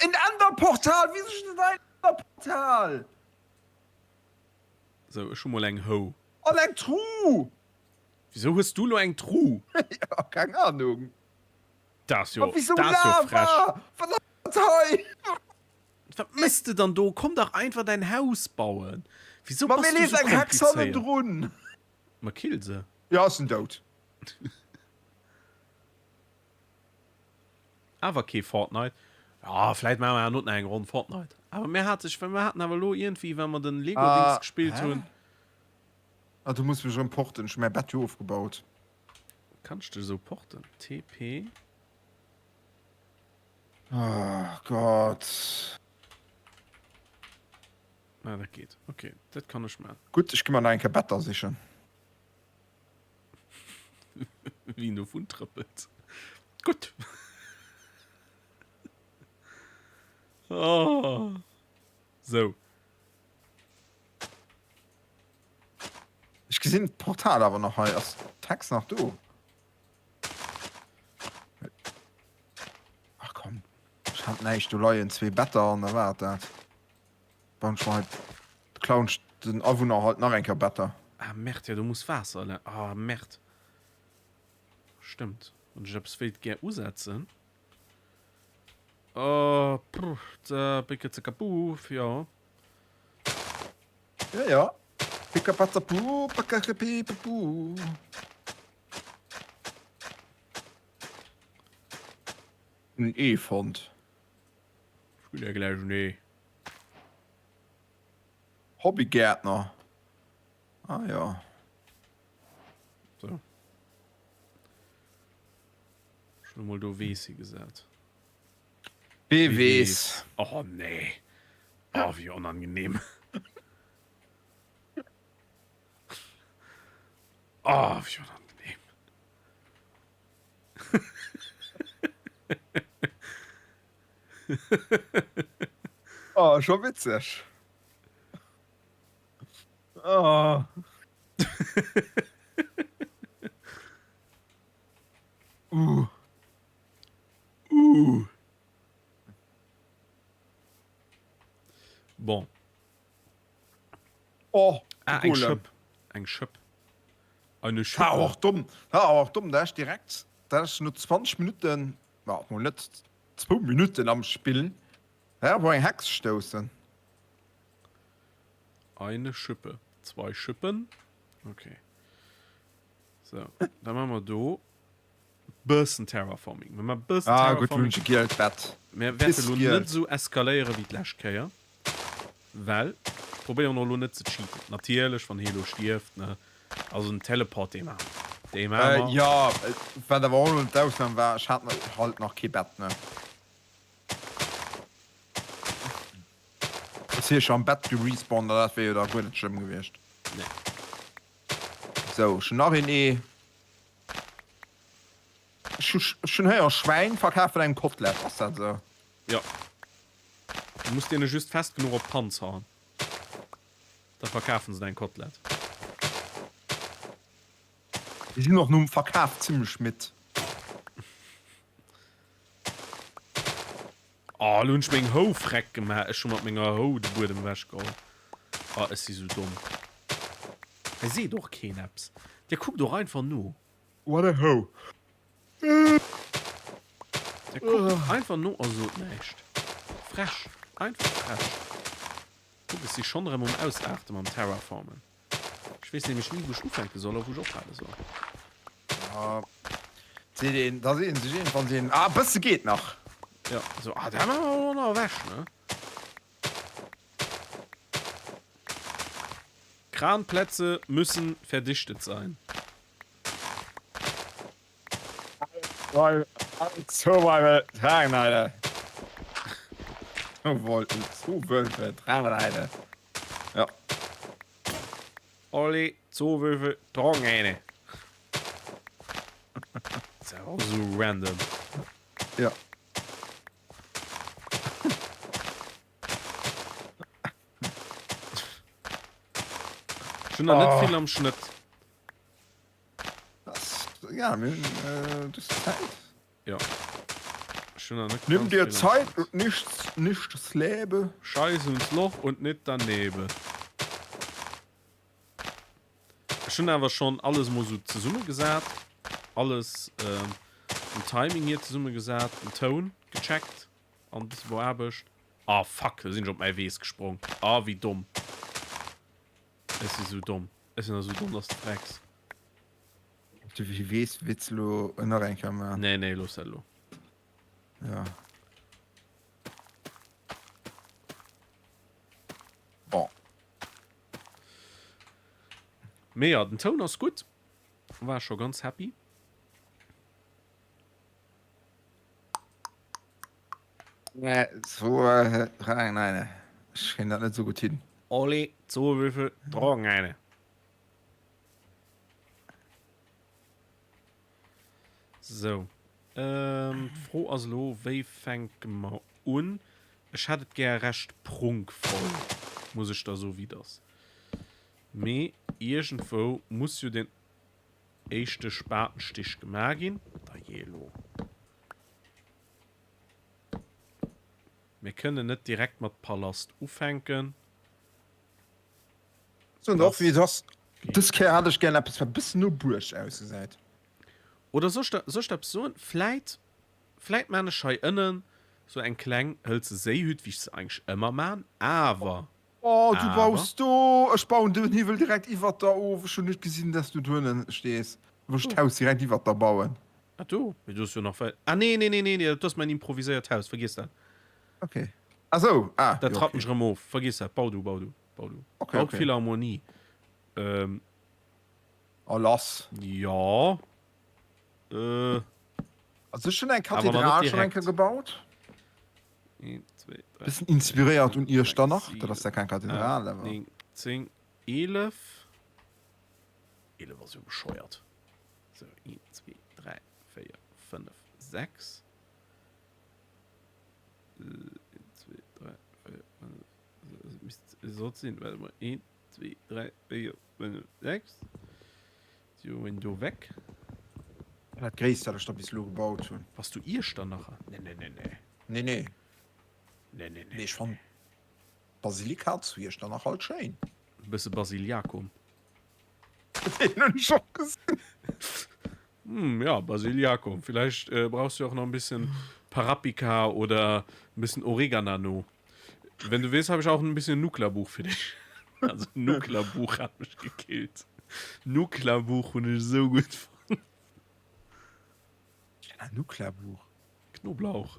En Enderportal? Wisou steet hei en Enderportal? Sou, ech hu mol eng Hou. An eng Truh! Wisou hues du lo eng Truh? Jo, keng Ahnung. Dat ass jo, A wisou dat ass jo frech. Lava? Wat ass dat hei? Wat mëss de dann do? Komm dach einfach däin Haus bauen. Wisou Ma bass mir du leeft sou eng Hex komplizéiert? hannendrun. Ma kill se. Jo, ech sinn dout. Awer kee Fortnite. Ja, vläit maache mer herno nach eng Ronn Fortnite. Awer mir hate sech, well mir haten awer elo iergendwéi, well mer den Lego-Dings Ah, gespillt hä? hunn. Ah, du muss mech erëm porten. Ech hu mäi Bett jo ofgebaut. Kann ech dech esou porten? TP. Oh Gott. Ah, dat geet. Okay, dat kann ech maachen. Gutt, ech gi mer nach eng Kéier Better sichen. Wéi en dovun trëppelt. Gutt. Oh. Sou. Ech gesinn d'Portal awer nach hei. Ass d'Hex nach do? Ach komm. Ech hat näischt do leien. Zwee Better an da war et dat. Bauen ech mer hei, klauen ech den Awunner halt nach eng Kéier Better. Ah Merde, jo do muss Waasser la, ah Merde. Stëmmt, wann ech eppes wéilt gär usetzen. Oh, pff, da Bickezekapuff, jo. Ja, ja. Pickapatzapu, pakakepipapu. En Ee fonnt. Ech ginn der gläich en Ee. Hobbygäertner. Ah ja. So. Ech hunn emol do Weess higesat. Wee weess. Oh nee. Oh, wéi onangenehm. Oh, wéi onangenehm. Oh, scho witzeg. Oh. uh. Uh. Bon. Oh, ah, eng Schëpp. Eng Schëpp. Eine Schëpp. Ah, och dumm. Ah, och dumm, da ech direkt, da ech no 20 Minuten, ma mol net zwou Minuten am Spill, da op eng Hex stoussen. Eine Schippe. Zwei Schippen. Okay. So, da machen wir do bëssen Terraforming. Mir maachen bëssen Ah, gutt, Terraforming. hunn ech e gielt Bett. Mir wäerte lo net esou eskaléiere wéi d'lescht Kéier, well ech probéieren och lo net ze cheaten. Natierlech, wann hee lo stierft, ne, also den Teleport, dee maache mer. Dee maache Äh, mer. jo, wat awer och lo d'Ausnam war, ech hat halt nach kee Bett, ne. Ass hie scho am Bett gerespawnt, an dat wier jo da guer net schlëmm gewiescht. Nee. Sou, ech hunn nach een Ee. Ech hunn héier Schwäin verkafen engem Kotelett, ass dat esou? Jo. Du muss deene just fest genuch op d'Panz hauen, da verkafen se däin Kotelett. Déi sinn och nom Verkaf zimlech midd. Oh, lo hunn ech meng Hou freck gemaach. Ech hu mat menger Hou de Buedem ewechgeholl. Oh, ech si sou domm. Hei seet och keen eppes. Dir kuckt och einfach no. What a hoe. Dir kuckt och einfach no a sot näischt. Frech. Einfach frech. Kuck, ech si schonn erëm um Ausaarte mam Terraformen. Ech weess nämlech ni, wou ech ufänke soll a wou ech ophale soll. Ja, seet een, da seet een sech iergendwann, seet een, ah, e bësse geet nach. Ja, sou, ah, dat maache mer och nach ewech, ne? Kranplätze müssen verdichtet sein. Olli, Zoowölfe, Drogenhähne. Das ist auch so random. Ja. Schon noch net vill am Schnëtt. Das, ja, mir hunn äh, dus Zäit. Ja. Schon noch net Nimm ganz dir vill am Zeit Schnëtt. und nichts, nichts lebe. Scheiß ins Loch und net daneben. Ech hunn awer schon alles mol sou zesummegesat. Alles ähm, den Timing hier zesummegesat, den Toun gecheckt an e bësse beaarbecht. Ah fuck, do sinn ech op mäi Weess gesprong. Ah wéi domm. Ech si sou domm. Ech sinn esou domm, dass de frecks. Du wéi weess witz lo nach eng Kéier man. Nee, nee, looss dat elo. Ja. Bon. Mee ja, den Toun ass gutt. War scho ganz happy. Nee, so äh, nein, nein, ech kréien dat net sou gutt hin. Olli, Zoowürfel, Drogenheine. Sou. Ähm, d'Fro ass elo, wéi fänke mer un? Ech hätt et gär recht prunkvoll, muss ech der soe wéi et ass. Mee iergendwou muss jo den éischte Spatenstich gemaach ginn. Dajee elo. Mir kënnen net direkt mat Palast ufänken. Soen och wéi et ass. Dës Kéier hat ech gären eppes wat e bëssen no Buerg ausgesäit. Oder soll ech der, soll ech der eppes soen? Vläit, vläit maan ech hei ënnen sou eng kleng hëlze Séihütt, wéi ech se eigentlech ëmmer maan, awer. Oh, du Awer. baus do! Ech bauen den Hiwwel direkt iwwert der of. Ech hunn net gesinn, dass du dohinne stees. Wou ech d'Haus direkt iwwert der bauen. Ah do? Mee do ass jo nach wäit. Ah nee, nee, nee, nee, nee, dat ass mäin improviséiert Haus. Vergiess dat. Okay. Ah sou, ah, Dat jo, trappen okay. ech erëm of. Vergiess dat. Bau du, bau du, bau du. Okay, Bau okay. d'Philharmonie. Ähm. Oh, lass. Jo. Äh. Also ech hunn eng Awer nach net Kathedral schonn eng direkt. Kéier gebaut. 1, 2, 3, Bëssen 4, inspiréiert 5, un 6, Iechternach. Dat ass 7, ja keng 8, Kathedral, awer. 9, 10, 11. 11 ass jo bescheuert. So, 1, 2, 3, 4, 5, 6. 1, 2, 3, 4, 5, misst, sollt sinn, warte mal, 1, 2, 3, 4, 5, 6. So, en do weg. Dat gréisst, wat ech der bis elo gebaut hunn. Bass du Iechternacher? Nee, nee, nee, nee. Nee, nee. Nee, nee, nee. Mee ech fann d'Basilika zu Iechternach halt schéin. E bësse Basiliakum. Deen hunn ech och gesinn. Hm, ja, Basiliakum. Vielleicht äh, brauchst du auch noch ein bisschen Parapika oder ein bisschen Oreganano. Wenn du willst, habe ich auch ein bisschen Nukla-Buch für dich. Also Nukla-Buch hat mich gekillt. Nukla-Buch hunn ech esou gutt fonnt. Nukla-Buch? Knoblauch.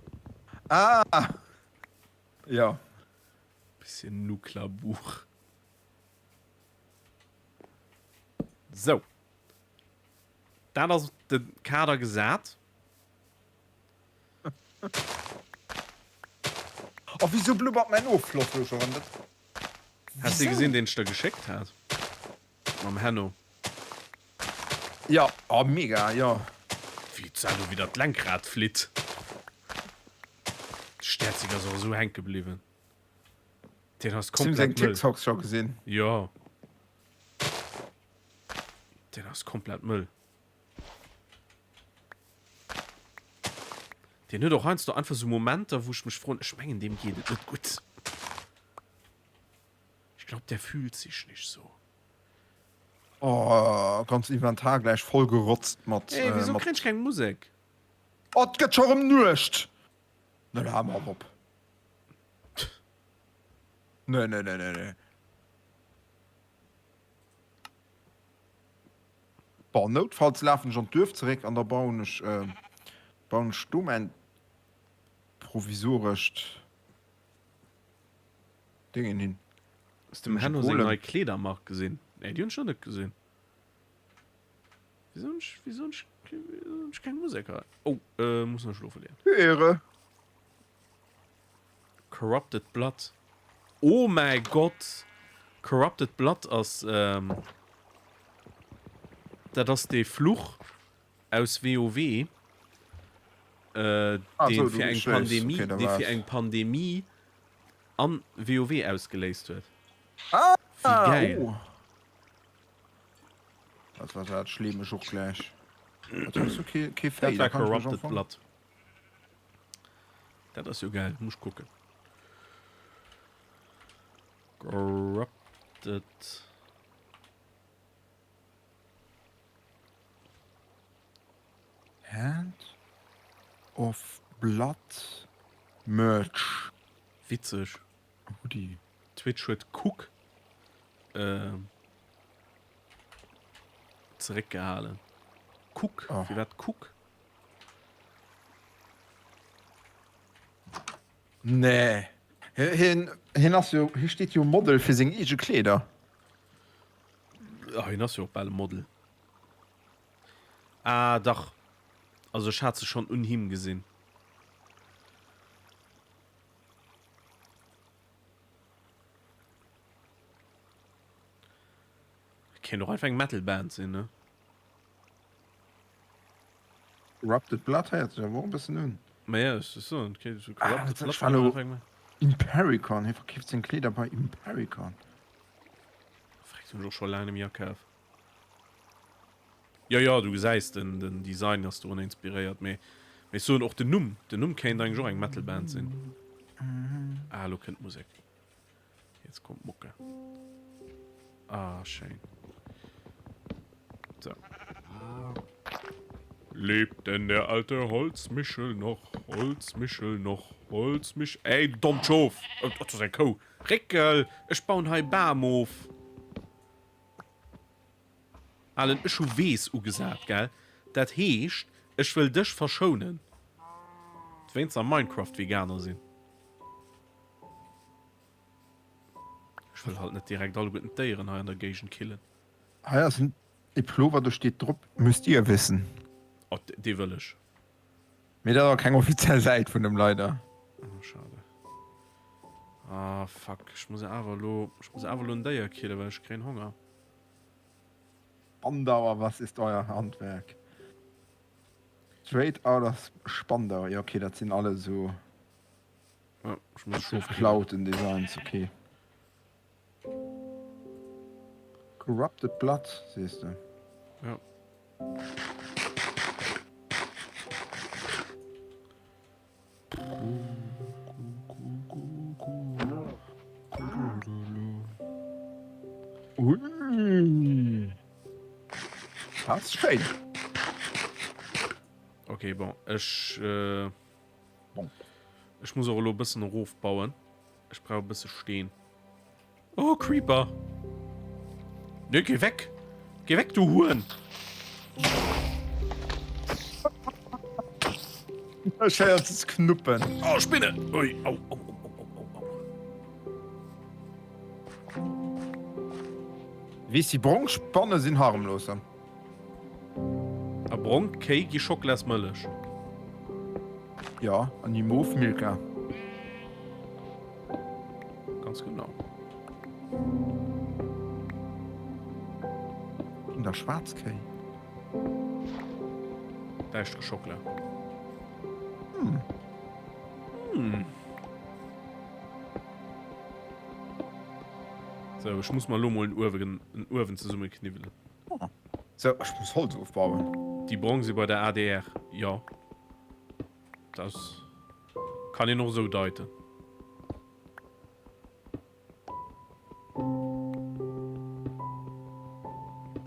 Ah! Ja. Bisschen Nukla-Buch. Sou. Dat ass de Kader gesat. Oh, wieso blubbert mein Ofloss lo schon? Dat... Has de gesinn, deen ech der geschéckt hat? Mam Henno. Ja, oh, mega, ja. Wéi d'Salo widder d'Lenkrad flitt. De Stäerzig ass och esou hänke bliwwen. Deen ass Hast du seng komplett mëll. TikToks scho gesinn? Jo. Deen ass komplett mëll. Deen huet och heiansdo einfach sou Momenter, wou ech mech froen, ech mengen deem geet et net gutt. Ich glaub, der fühlt sich nicht so. Oh, ganz Inventar gläich voll gerotzt mat. Ey, äh, wieso mat... kréien ech keng Musek? Oh, et gëtt scho rëm Nuecht! Ne, hal mer op. Ne, ne, ne, ne, ne. Bon, noutfalls lafen ech an d'Duerf zeréck an da bauen ech, bauen ech do mäin provisorescht Déngen hin. Hues de dem Henno seng nei Kleedermark gesinn? Nee, déi hunn ech nach net gesinn. Wieso hunn ech, wieso hunn ech, wieso hunn ech keng Musek hei? Oh, äh, muss nach schlofe leeën. Ehre. Corrupted Blood. Oh mäi Gott! Corrupted Blood ass, ähm, dat ass dee Fluch aus WoW, äh, Ah, deen sou, du fir eng ich weess. Pandemie, Okay, da dee fir war's. eng Pandemie an WoW ausgeléist huet. Ah, Wéi gäil! oh. Dat war dat schleem ech och gläich. Dat ass jo kee, kee Dat Féi, da war kann ech mech am Corrupted Fong. Blood. Dat ass jo geil, muss kucken. Corrupted. Hand of Blood Merch. Witzeg. Hoodie. Twitch huet Cook äh, zeréckgehalen. Cook? Oh. Firwat Cook? Nee. Hien, hien ass jo, hie steet jo Model fir seng eege Kleeder. Ah, hien ass jo och bal e Model. Ah, dach. Also ech hat se schonn un him gesinn. Kéint och einfach eng Metal-Band sinn, ne? Corrupted Blood héiert sech awer och e bëssen un. Ma ja, ech soen, et kéint esou Ah, Corrupted ech Blood war elo einfach eng. Impericon, hie verkeeft seng Kleeder bei Impericon. Verréckt, hunn ech och scho laang net méi akaf. Jo, jo, du gesäis, den, den Design ass dorun inspiréiert, mee, mee ech soen och den Numm, den Numm kéint eigentlech och eng Metal-Band sinn. Ah, elo kënnt d'Musek. Jetzt kommt Mucke. Ah, schéin. So. Lebt denn der alte Holzmichel noch? Holzmichel noch? Holzmich... Ey, dommt Schof! Oh, dat ass eng Kou. Réckel! Ech bauen hei Bam of. Alen, ech hu Weess ugesat, gell? Dat heescht, ech wëll dech verschounen. Wéinst am Minecraft-Veganer sinn. Ech wëll halt net direkt alleguerten d'Déieren hei an der Géigend killen. Hei ass en e Plover, do steet drop, Müsst ihr wissen. Oh, dee wëll ech. Mee dat ass awer keng offiziell Säit vun em, leider. Oh, schade. Ah, fuck. Ech muss awer elo, ech muss awer elo en Déier killen, well ech kréien Honger. Spandauer, was ist euer Handwerk? Straight out of Spandau. Jo, okay, dat sinn alle sou. Ja, ech muss Schof killen. Geklauten Designs, okay. Corrupted Blood, sees de. Ja. Ui. Das ist schéin. Okay, bon, ech, äh, Bon. Ech muss och elo e bëssen erofbauen. Ech brauch e bësse Steen. Oh, Creeper! Ne, geh weg! Geh weg, du Huren! Ech héiert es knuppen. Oh, Spinne! Ui, au, au, au, au, au, au. Weess, déi brong Spanne sinn harmlos. A brong Kéi gi Schocklasmëllech. Jo, an déi mof Milka. Ganz genau. Ginn da schwaarz Kéi? Däischtere Schockla. Hm. Hm. So, ech muss mer elo mol en Uewen, en Uewen zesummekniwwelen. Oh. So, ech muss Holz ofbauen. Déi brong si bei der adr, jo. Dat kann een och esou deiten.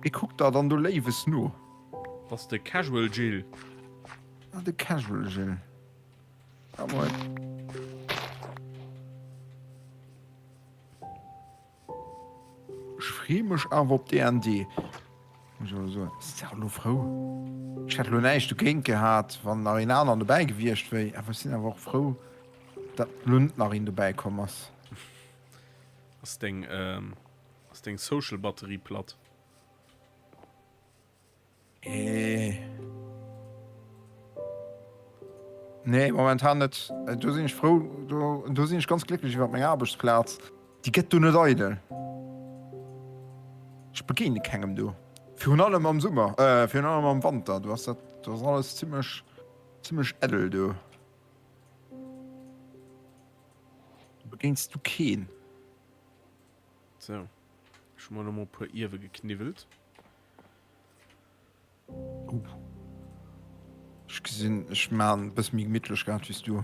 Wee kuckt der dann do Léiwes no? Dat ass de Casual Gilles. Ah, de Casual Gilles. Ja, moin. Ech free mech awer op DND. Muss ech elo soen. Ech sinn awer elo frou. Ech hätt elo näischt dogéint gehat, wann nach een aneren dobäi gewiescht wéi, awer ech sinn awer och frou, datt elo net nach een dobäi komm ass. Ass deng, ass deng Social Batterie platt? Nee. Nee, momentan net. Do sinn ech frou, do, do sinn ech ganz glécklech iwwer meng Aarbechtsplaz. Déi gëtt do net eidel. Ech begéine kengem do. Virun allem am Summer, äh, virun allem am Wanter. Do ass dat, do ass alles zimmlech, zimmlech eidel do. Do begéins du keen. Sou, ech hu mer elo mol e puer Ierwe gekniwwelt. Oh. Ech gesinn, ech maan e bësse méi gemittlech grad wéi s du.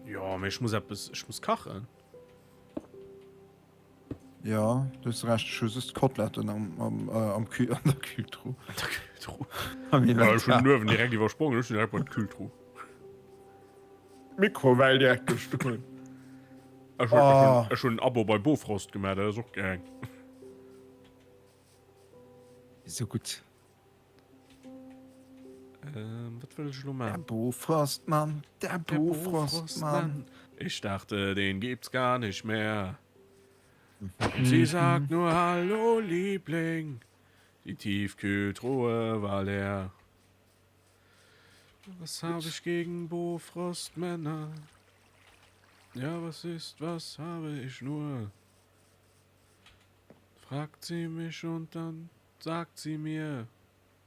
Jo, mee ech muss eppes, ech muss kachen. Jo, du hues Recht, ech hu just Koteletten am, am, äh, am Kü an der Kühltruh. An der Kühltruh. Am Ja, ech hunn Inventar. den Uewen direkt iwwersprongen, ech sinn direkt bei d'Kühltruh. Mikrowell direkt gestohlen. Ech hunn, ech hunn, ech hunn en Abo bei Bofrost gemaach, dat ass och gaang. Esou gutt. Ähm, wat wëll ech elo maachen? Der Bofrostmann, der Bofrostmann. Ich dachte, den gibt's gar nicht mehr. Sie sagt nur Hallo, Liebling. Die Tiefkühltruhe war leer. Was habe ich gegen Bofrostmänner? Ja, was ist, was habe ich nur? Fragt sie mich und dann sagt sie mir,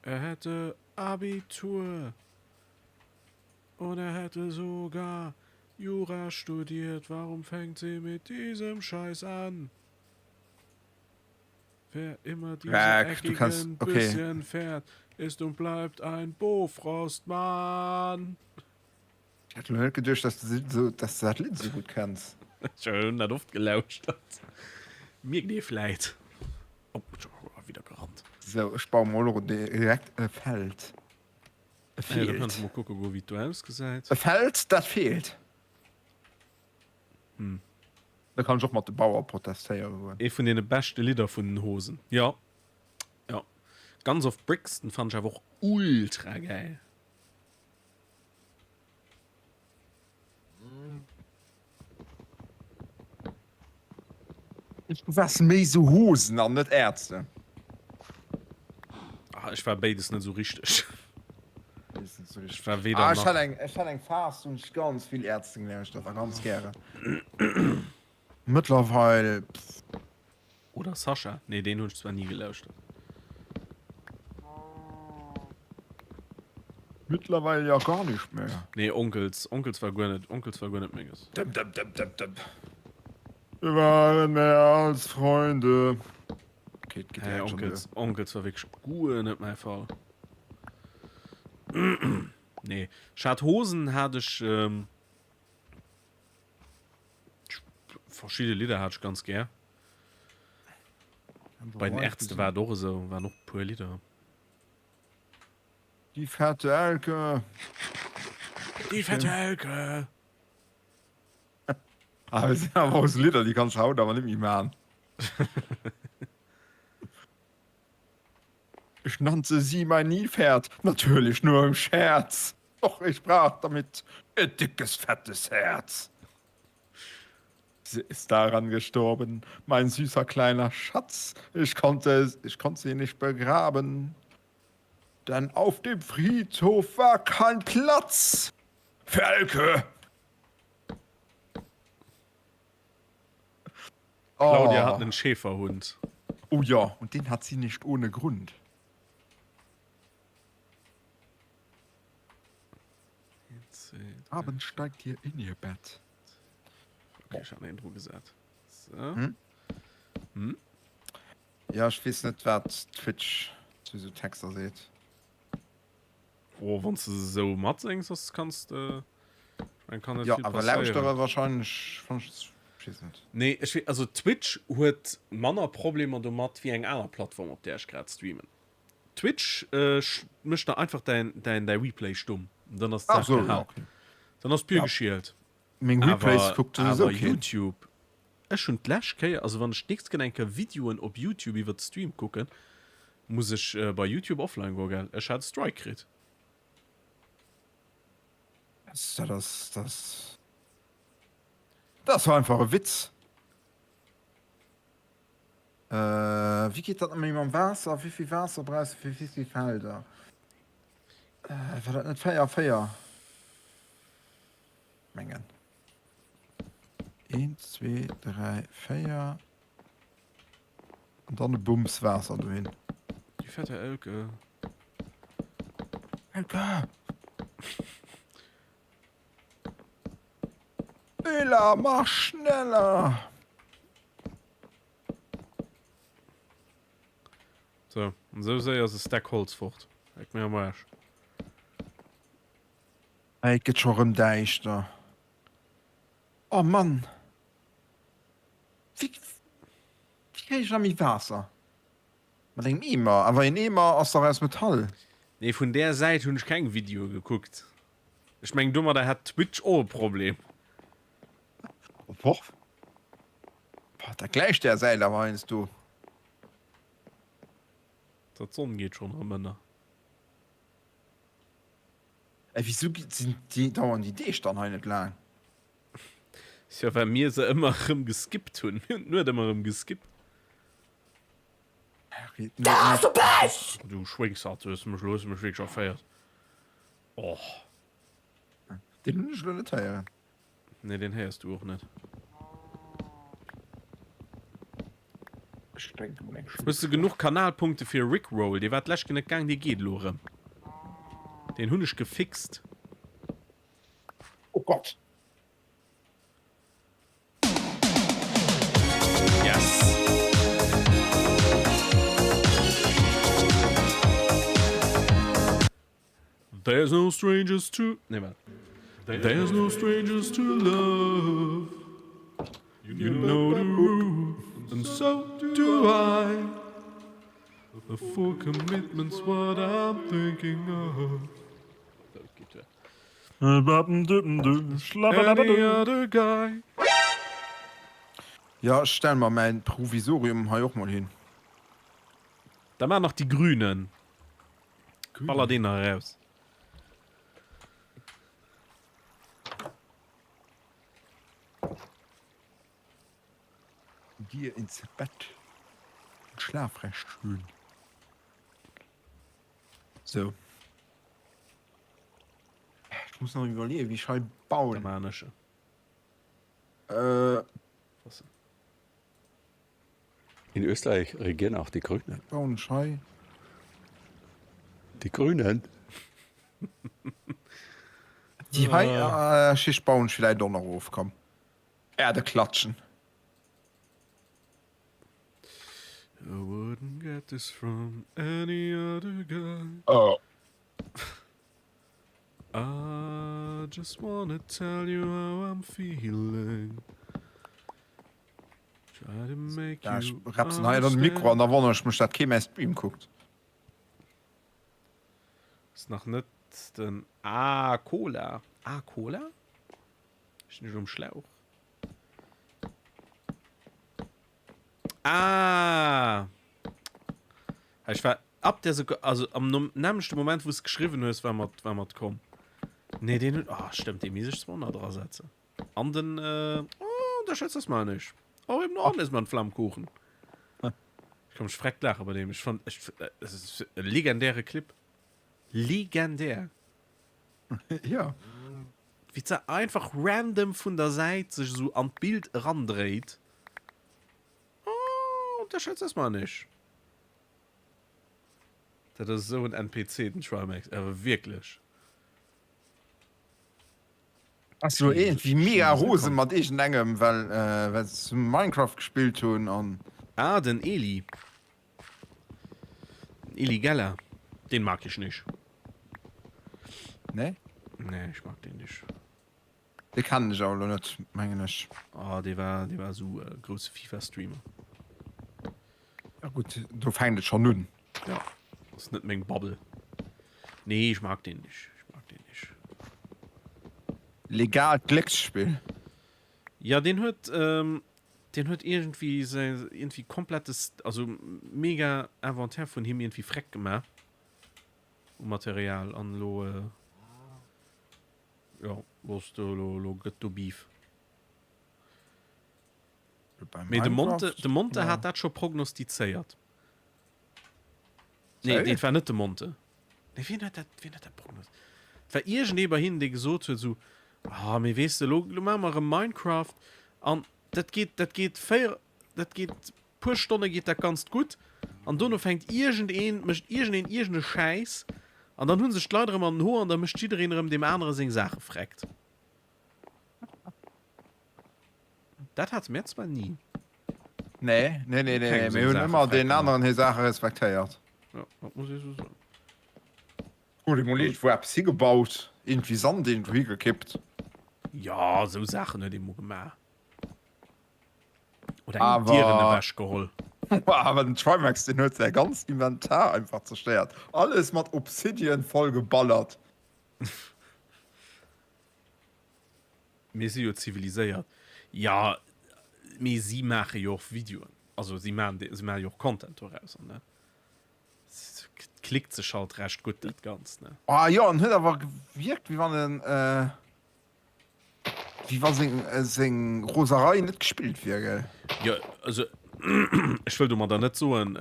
er hätte Abitur. Und er hätte sogar Jura studiert. Warum fängt sie mit diesem Scheiß an? Wer immer diese Äh, du kannst, eckigen okay. Bisschen fährt, ist und bleibt ein Bofrostmann. Ich hätte net geduecht, dass du so, dass du dat Lidd so gut kenns. Ech hunn dat oft gelauschtert. Mierkt ee vläit. Oh, wieder gerannt. So, ech baue mol elo direkt e Feld. E Ja, da kannst feelt. du mal kucke goen, wéi et do ausgesäit. E Feld, dat feelt. Hm. Da kann ech och mat de Bauer protestéiere goen. Ee vun deene beschte Lidder vun den Hosen. Jo. Jo. Guns of Brixton fannen ech awer och ultra gäil. Du waars méi sou Hosen an net Ärzte. Ah, ech war béides net sou richteg. Ech war weder Ah, ech nach. hat eng, ech hat eng Phas, do hunn ech ganz vill Ärzte gelauschtert a ganz gären. Mëttlerweil, pff. Oder Sascha. Nee, deen hunn ech zwar ni gelauschtert. Mittlerweile ja gar nicht mehr. Nee, Onkels, Onkels war guer net, Onkels war guer net menges. Dëpp, dëpp, dëpp, dëpp, dëpp. Wir waren mehr als Freunde. Okay, et geet Hey, direkt schon duer. Onkels, Onkels war wierklech guer net mäi Fall. Nee, ech hat Hosen hat ech, ähm, verschidde Lidder hat ech ganz gär. Bei den Ärzte war et och esou, waren och e puer Lidder. Die fette Elke. Die fette Elke. Ah, das sind aber auch so Lieder, die kannst du haut aber nicht mehr machen. Ich nannte sie mein Nilpferd, natürlich nur im Scherz. Doch ich brach damit ihr dickes, fettes Herz. Sie ist daran gestorben, mein süßer kleiner Schatz. Ich konnte, ich konnte sie nicht begraben. Denn auf dem Friedhof war kein Platz für Elke. Claudia Oh. hat einen Schäferhund. Oh ja, und den hat sie nicht ohne Grund. Abends steigt ihr in ihr Bett. Okay, ich habe einen Intro gesagt. So. Hm? Hm? Ja, ich weess net wat Twitch zu sou Texter seet. Oh, wann du sou matsengs, das kannst äh, ich mein, kann net Ja, vill awer passéieren. lauschtere wahrscheinlech fann ech ich weess net. Nee, ech wee, also Twitch huet manner Problemer domat wéi eng aner Plattform, op där ech grad streamen. Twitch äh, mécht der einfach däin, däin, däi Replay stumm. Und dann ass Ach d'Saach so, ja, geha. okay. Dann ass d'Bier Ja. geschielt. Meng Replays Awer, kuckt souwisou awer keen. YouTube, ech hunn d'lescht Kéier, also wann ech d'nächst Kéier eng Kéier Videoen op YouTube iwwer de Stream kucken. Muss ech bei Youtube offline goen, gell? Ech hat e Strike kritt. Dat ass, dat ass, dat ass einfach e Witz. Wéi geet dat méi mam Waasser? Wéi vill Waasser brauchs de fir wéi vill Felder? War dat net 4 a 4? Mengen. 1, 2, 3, 4. An dann e Bums Waasser dohin. Die fette Elke. Elke! Ela, mach schneller! So, an sou séier ass e Stack Holz fort. Leck mir am Aarsch. Ey, et gëtt scho rëm däischter. Oh Mann! Wéi, wéi kréien ech nach méi Waasser? Mat engem Eemer? Awer een Eemer ass dach aus Metall. Nee, vun där Säit hunn ech keng Videoe gekuckt. Ech mengen domadder hätt Twitch och e Problem. Boah, dat gläicht där Säit awer heiansdo. Dat d'Sonn geet schonn erëm ënner. Ey, wieso sinn déi dauern déi Deeg dann hei net laang? Jo, well mir se ëmmer erëm geskippt hunn. Mir hunn d'Nuet ëmmer erëm geskippt. Du Schwéngshart, du hues mech elo hues mech wierklech erféiert. Och. Deen hunn ech elo net héieren. Nee, deen héiers du och net. Ech drénke mol eng Hues du genuch Kanalpunkte fir e Rickroll? Dee war d'lescht Kéier net gaang, dee geet elo erëm. Deen hunn ech gefixt. Oh Gott! Yes! There's no strangers to nee wat There's no strangers to love You know the rules and so do I A full commitment's what I'm thinking of Any other guy Jo, ech stelle mer mäin Provisorium hei och mol hin. Da maan nach die Grünen. Baller deen nach eraus. Gier ins Bett und schlaf recht schön. So. Ich muss nach iwwerleeën, wéi ech hei bauen. Da maan ech e. Äh. Was? In Österreich regieren auch die Grünen. Bauen ech hei. Die Grünen. Déi hei äh, Schicht bauen ech villäicht och nach of, komm. Erde klatschen. I wouldn't get this from any other guy. Oh. I just wanna tell you how I'm feeling. Try to make Ja, ech you rapsen hei an den Mikro an da wonnere ech mech, dat kee mäi Stream kuckt. Ass nach net den Ah Cola. Ah Cola? Stinn ech um Schlauch? Ah! Ech war ab der Sekunde, also am nämmlechte Moment, wou s geschriwwen hues, war mat, war mat komm. Nee, deen huet, ah, stëmmt, dee misst ech zwar nach dra setzen. An den, äh, oh, unterschätzt das mal nicht. Oh, eben noch ist man Flammkuchen. Ich kann mich freckt lachen bei dem. Ich fand, ich, es ist ein legendäre Clip. Legendär. Ja. Wéi se einfach random vun der Säit sech esou an d'Bild erandréit. Oh, unterschätzt das mal nicht. Dat ass esou en NPC, den Trimax, awer wierklech. Ass lo iergendwéi mega rose mat iergendengem, well äh, well se Minecraft gespillt hunn an. Ah, den Eli. Den Eli Geller. Den mag ich nicht. Nee? Nee, ich mag den nicht. Dee kennen ech awer lo net, mengen ech. Ah, dee war, dee war esou e grousse FIFA-Streamer. Ja gutt, do fänkt et schonn un. Ja, ass net meng Bubble. Nee, ich mag den nicht. Ich mag den nicht. Legaalt Glécksspill. Ja, deen huet, ähm. Deen huet iergendwéi säi iergendwéi komplettes, also mega Inventaire vun him iergendwéi freck gemaach u Material an elo, jo, lo ass do, lo, lo gëtt do Beef. Mee de Monte, de Monte hat dat scho prognostizéiert. Nee, nee, et war net de Monte. Nee, wien huet dat, wien huet dat prognos? Et war iergendee bei hinnen, dee gesot huet esou, Ah, mee weess de, elo, elo maache mer erëm Minecraft an dat geet, dat geet 4, dat geet puer Stonne geet dat Ganzt gutt an dono fänkt iergendeen, mécht iergendeen iergende Schäiss an dann hu sech d'Leit erëm an den Hoer an da mécht jiddereen erëm deem anere seng Saache vreckt. Dat hate mir zwar ni. Nee, nee, nee, nee, nee. Mir hunn ëmmer deen aneren hir Saache respektéiert. Ja, dat muss ee sou soen. Huet emol iergendwou eppes higebaut, iergendwéi Sand iergendwou higekippt. Ja, esou Saachen huet ee mol gemaach. Oder eng Dieren ewechgeholl. Awer den Trymacs, deen huet säi ganzt Inventar einfach zerstéiert. Alles mat Obsidian vollgeballert. Mir si jo ziviliséiert. Jo, mee si maache jo och Videoen. Also si maachen, si maache jo och Content dorausser, ne? Et klickt sech halt recht gutt, dat Ganzt, ne? Ah jo, en huet awer gewierkt, wéi wann en, wéi wa seng, seng Roserei net gespillt wier, gell? Jo, also ech wëll domadder net soen,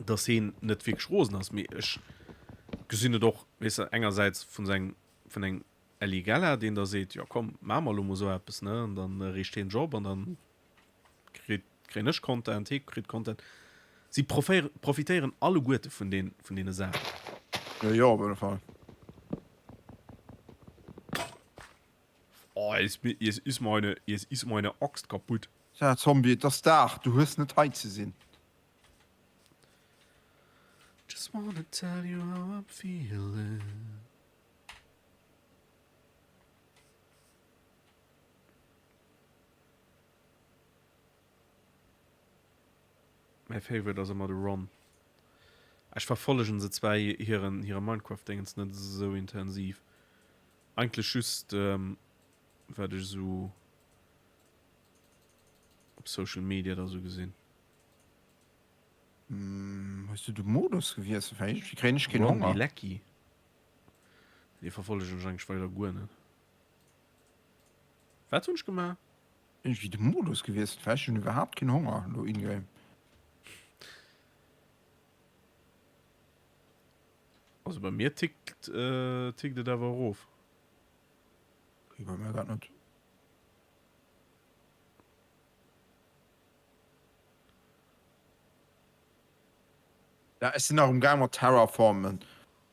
dass heen net wierklech rosen ass, mee ech gesinn et och, weess de, engersäits vun sengem, vun engem Elli Gella, deen da seet, jo komm, maache mer elo mol esou eppes, ne, an dann reecht heen Job an dann kritt, kréien ech Content, hee kritt Content. Si proféieren, profitéieren alleguerte vun deen, vun deene Saachen. Jo, jo, op alle Fall. Oh, es, es ist meine, es ist meine Axt kaputt. Tja, Zombie, et ass Dag, du hues net hei ze sinn. Just wanna tell you how I'm feeling. Mäi Favorite ass ëmmer de Ron. Ech verfollegen se zwar hiren hire Minecraft-Dingens net esou intensiv. Eigentlech just ähm, wat ech esou op Social Media da sou gesinn. Hm, hues du de Modus gewiesselt? Well iergendwéi kréien ech keen Ron Honger. Bilecki. Dee verfollegen ech eigentlech weider guer net. Wat hunn ech gemaach? Iergendwéi de Modus gewiesselt, well ech hunn iwwerhaapt keen Honger elo in-game. Also bei mir tickt, äh, tickt et awer erof. Okay, bei mir grad net. Ja, ech sinn nach um Gaang mat Terraformen.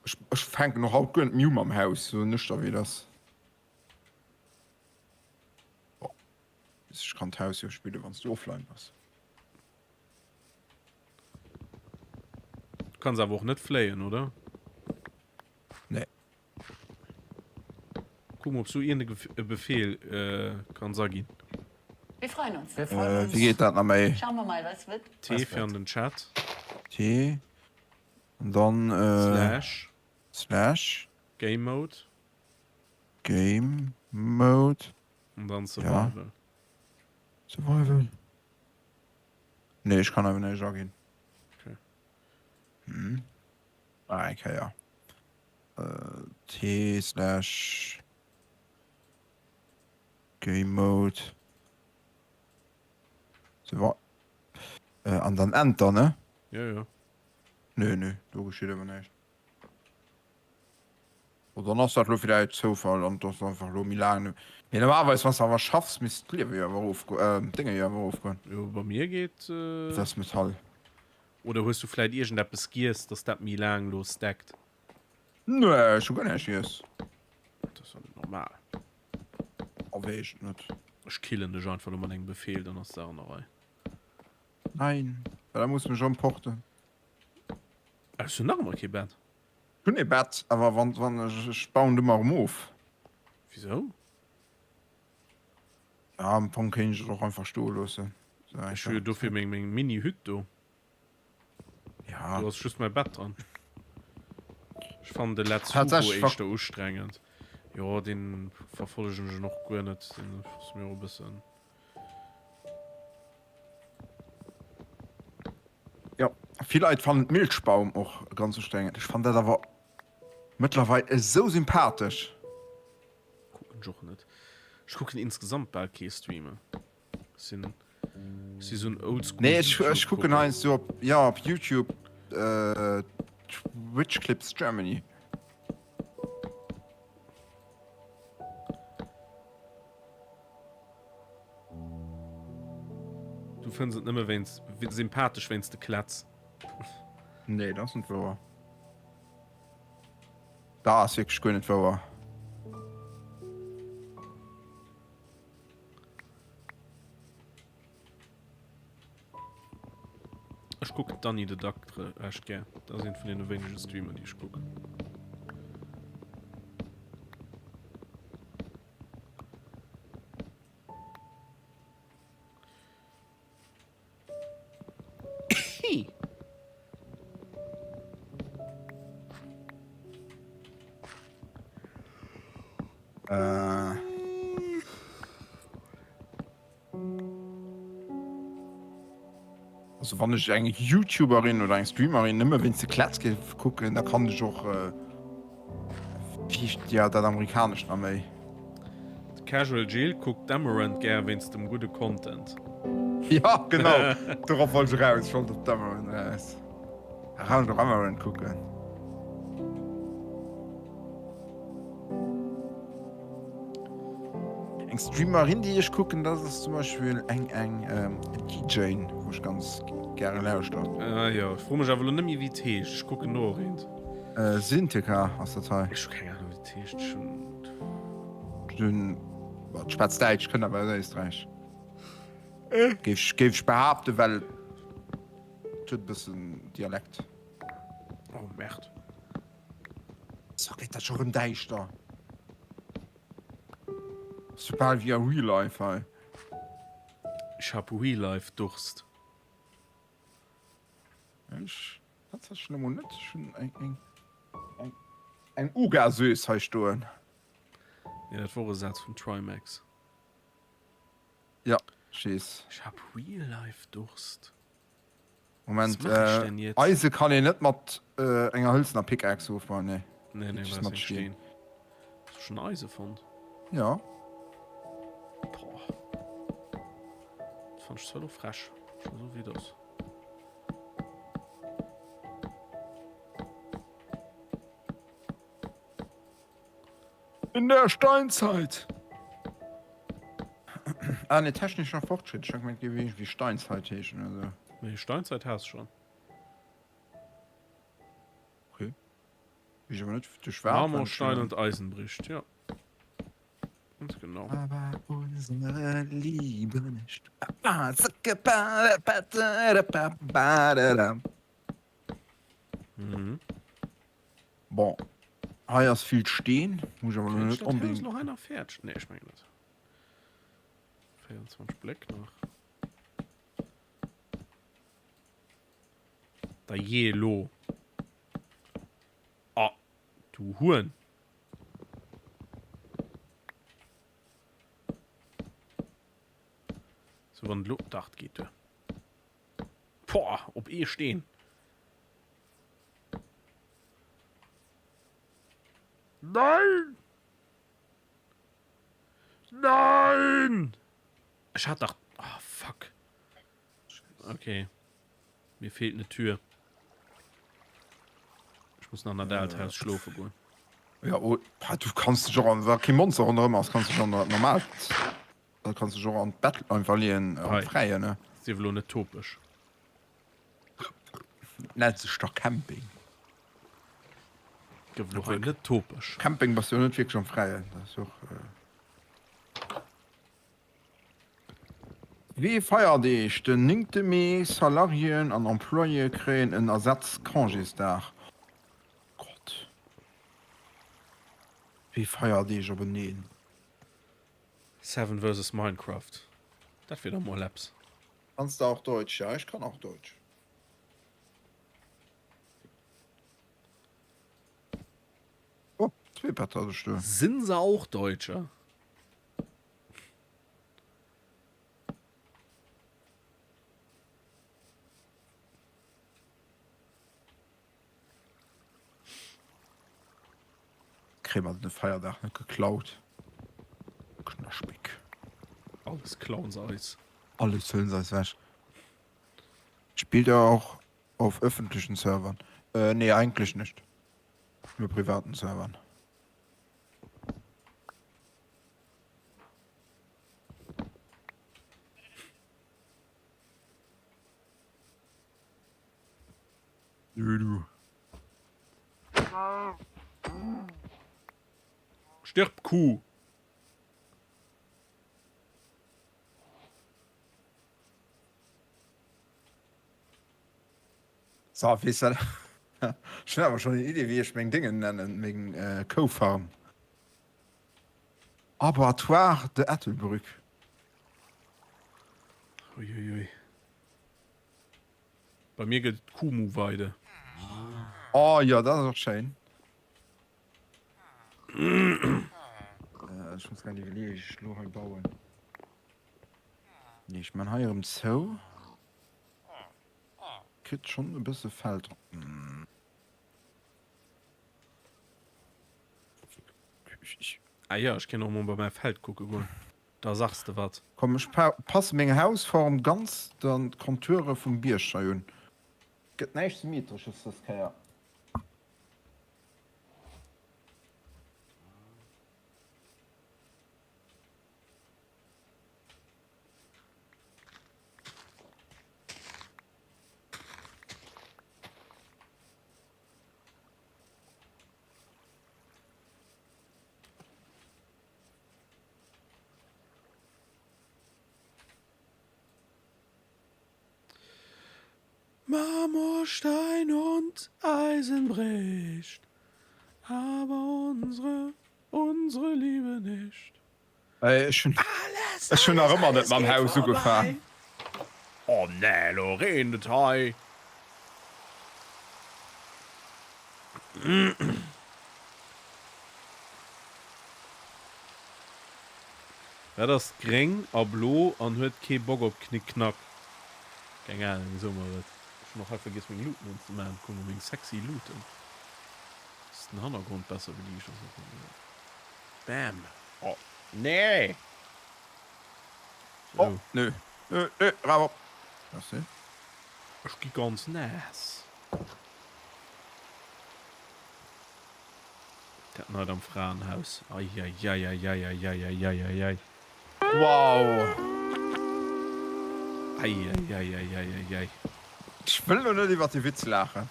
Ech, ech fänken och haut guer net méi u mam Haus, sou nüchter wéi et ass. Oh. Ech kann d'Haus jo spillen, wann s du offline bass. Du kanns awer och net fléien, oder? Nee. Kuck mol, ob s du iergend e Befehl äh, kanns aginn. Wir freuen uns. Wir freuen Äh, uns. wéi geet dat nach méi? Schauen wir mal, was wird. T fir an den Chat. T. An dann äh, Slash. Slash. Game Mode. Game Mode. An dann Survival. Ja. Survival. Nee, ech kann awer näischt aginn. Okay. Hm. Ah, eng Kéier. Äh, T slash Game Mode. Survival. Äh, an dann Enter, ne? Ja, ja. Nö, nö, do geschitt awer näischt. Oh, dann ass dat lo villäicht Zoufall an dass einfach lo méi laang. Mee normalerweis wann s de awer schaffs misst d'Liewe jo awer erofgoen, äh, d'Dénge jo awer erofgoen. Jo, bei mir geet. Äh... Dat ass Metall. Oder hues du vläit iergendeppes giess, dass dat méi laang lo stackt? Nee, ech hu guer näischt giess. Dat ass jo net normal. A weess ech net. Ech killen dech einfach lo mat engem Befehl, dann ass d'Saach an der Rei. Nein, well da muss mech ëmporten. Hues du nach ëmmer kee Bett? Ech hunn ee Bett, awer wann, wann ech, ech bauen et ëmmer erëm of. Wisou? Ja, am Fong kéint ech et och einfach stoe loossen. Ech hu jo dofir meng, meng Mini-Hütt do. Ja. Do ass just mäi Bett dran. Ech fannen de Let's Hugo Tatsächlech ver. éischter ustrengend. Jo, dee verfollegen ech och guer net. Deen ass mir och e bëssen. Vill Leit fannen Milchbaum och ganz ustrengend. Ech fannen dat awer mëttlerweil esou sympathesch. Kucken ech och net. Ech kucken insgesamt bal kee Streamer. Sinn si sou en Oldschool. Nee ech, ech kucken heiansdo op, ja, op YouTube äh, Twitch Clips Germany. Du fënns et nëmme wéinst sympathesch wéinst de Klätz. Nee, dat ass net wouer. Dat ass wierklech guer net wouer. Ech kucken d'Dany de Duck echt gär. Dat ass een vun deene wéinege Streamer, déi ech kucken. Äh. Also wann ech eng YouTuberin oder eng Streamerin nëmme wéinst de Klätz géif kucken, da kann ech och äh, wéi ja dat amerikanescht nach méi. De Casual Jill kuckt d'Amouranth gär wéinst dem gudde Content. Ja genau, dorop wollt ech eraus, ech wollt op d'Amouranth eraus. Da kann ech och Amouranth kucken. Eng Streamerin déi ech kucken, dat ass zum Beispill eng eng ähm, DJ, wou ech ganz gäre lauschteren. Ah jo, ech froe mech awer elo net méi wéi et heescht. Ech kucken no och eent. Äh, Syntheka ass dat hei. Ech hu keng Ahnung wéi et heescht. Ech hunn. Den, bah, schwätzt Däitsch, kënnt awer aus Éisträich. Géif ech, géif ech behaapten, well et huet e bëssen Dialekt. Oh Merde. So gëtt dat scho rëm däischter. Sou bal wéi a Real Life hei. Ech hab Real Life Durst. Ech tatsächlech lo mol net. Ech hunn eng eng eng eng Uga-Sös hei stoen. Nee, dat wor e Saz vum Trymacs. Ja, ech weess. Ech hab Real Life Durst. Moment, äh, Eise kann een net mat äh, enger hëlzener Pickaxe ofbauen, nee. Nee, nee, war mat Steen. Hast du schon Eise fonnt? Ja. Boah. Das fand ich zwar noch frech. Schon so wie das. In der Steinzeit! Ah ne, technischer Fortschritt. Ech hat gemengt, et géif iergendwéi Steinzeit heeschen oder sou. Nee, Steinzeit has schon. Okay. Weess ech awer net, duerch wat. Marmor, Stein und Eisen bricht, ja. Ganz genau. Aber unsere Liebe nicht. Mhm. Bon, hei ass vill Steen, muss ech awer elo net onbedingt. Noch einer fäerdeg? Nee, ech mengen net. 24 Bléck nach. Da jee lo. Ah, du Huren. So, wann lo. Dach, et geet duer. Boah, op ee Steen. Nein! Nein! Ech hat dach... Oh, fuck. Okay. Mir fehlt eine Tür. Ich muss nach an dat aalt Haus schlofe goen. Ja, oh, du kanns dech och an, wa kee Monster ronderëm ass, kanns dech an dat normaalt, da kanns dech och an d'Bett einfach leeën, am Fräien, ne? Sief elo net topeg. Nennt sech da Camping. Gëff elo hei net topeg. Camping bass jo net wierklech am Fräien, dat ass jo och. Wee Feierdeeg, den néngte Mee, Salariéen an Employéë kréien en Ersatz-Congésdag. Gott, wee Feierdeeg openeen. Seven versus Minecraft, dat wier da mol eppes. Kanns de auch Deutsch? Ja, ich kann auch Deutsch. Oh, zwee Better hatte ich do. Sinn se auch Deutsche? Kréie mer den Feierdag net geklaut? Knaschpick. Alles klauen se eis. Alles huelen se eis wech. Spillt der och auf öffentlichen Servern? Äh nee eigentlich nicht. Nur privaten Servern. Nö du. Stirb Kuh! So, weess wat? Ech hunn awer schonn eng Idee wéi ech meng Déngen nennen, meng Koufarm. Abattoir de Ettelbrück. Uiuiui. Bei mir gëtt et d'Kuhmuweide. Oh jo, dat ass och schéin. Ech muss grad iwwerleeën, wéi ech elo hei bauen. Nee, ech man hei erëm zou. Kritt schonn e bësse Feld. Ah jo, ech kéint och mol bei mäi Feld kucke goen. Da sachs de wat. Komm, ech passe meng Hausform ganz den Konture vum Bierg hei un. Gëtt näischt Symmetresches dës Kéier. Marmor, Stein und Eisen bricht, aber unsere, unsere Liebe nicht. Ey, ech hunn, ech hunn nach ëmmer net mam Haus ugefaang. Oh nee, lo reent et hei. Dat ass gréng a blo an huet kee Bock op Knick-Knack. Keng Ahnung, so mer et. Ech hunn och hei vergiess meng Luuten unzemaachen. Kuck mol meng sexy Luuten. Ass den Hannergrond besser beliicht? Bam! Oh nee! Oh nö, nö, nö, bravo! Merci. Ech gi ganz naass. Dat neit am Fraenhaus. Eieieieieieieieieiei. Wow! Eieieieieiei. Ech wëll lo net iwwert dee Witz laachen.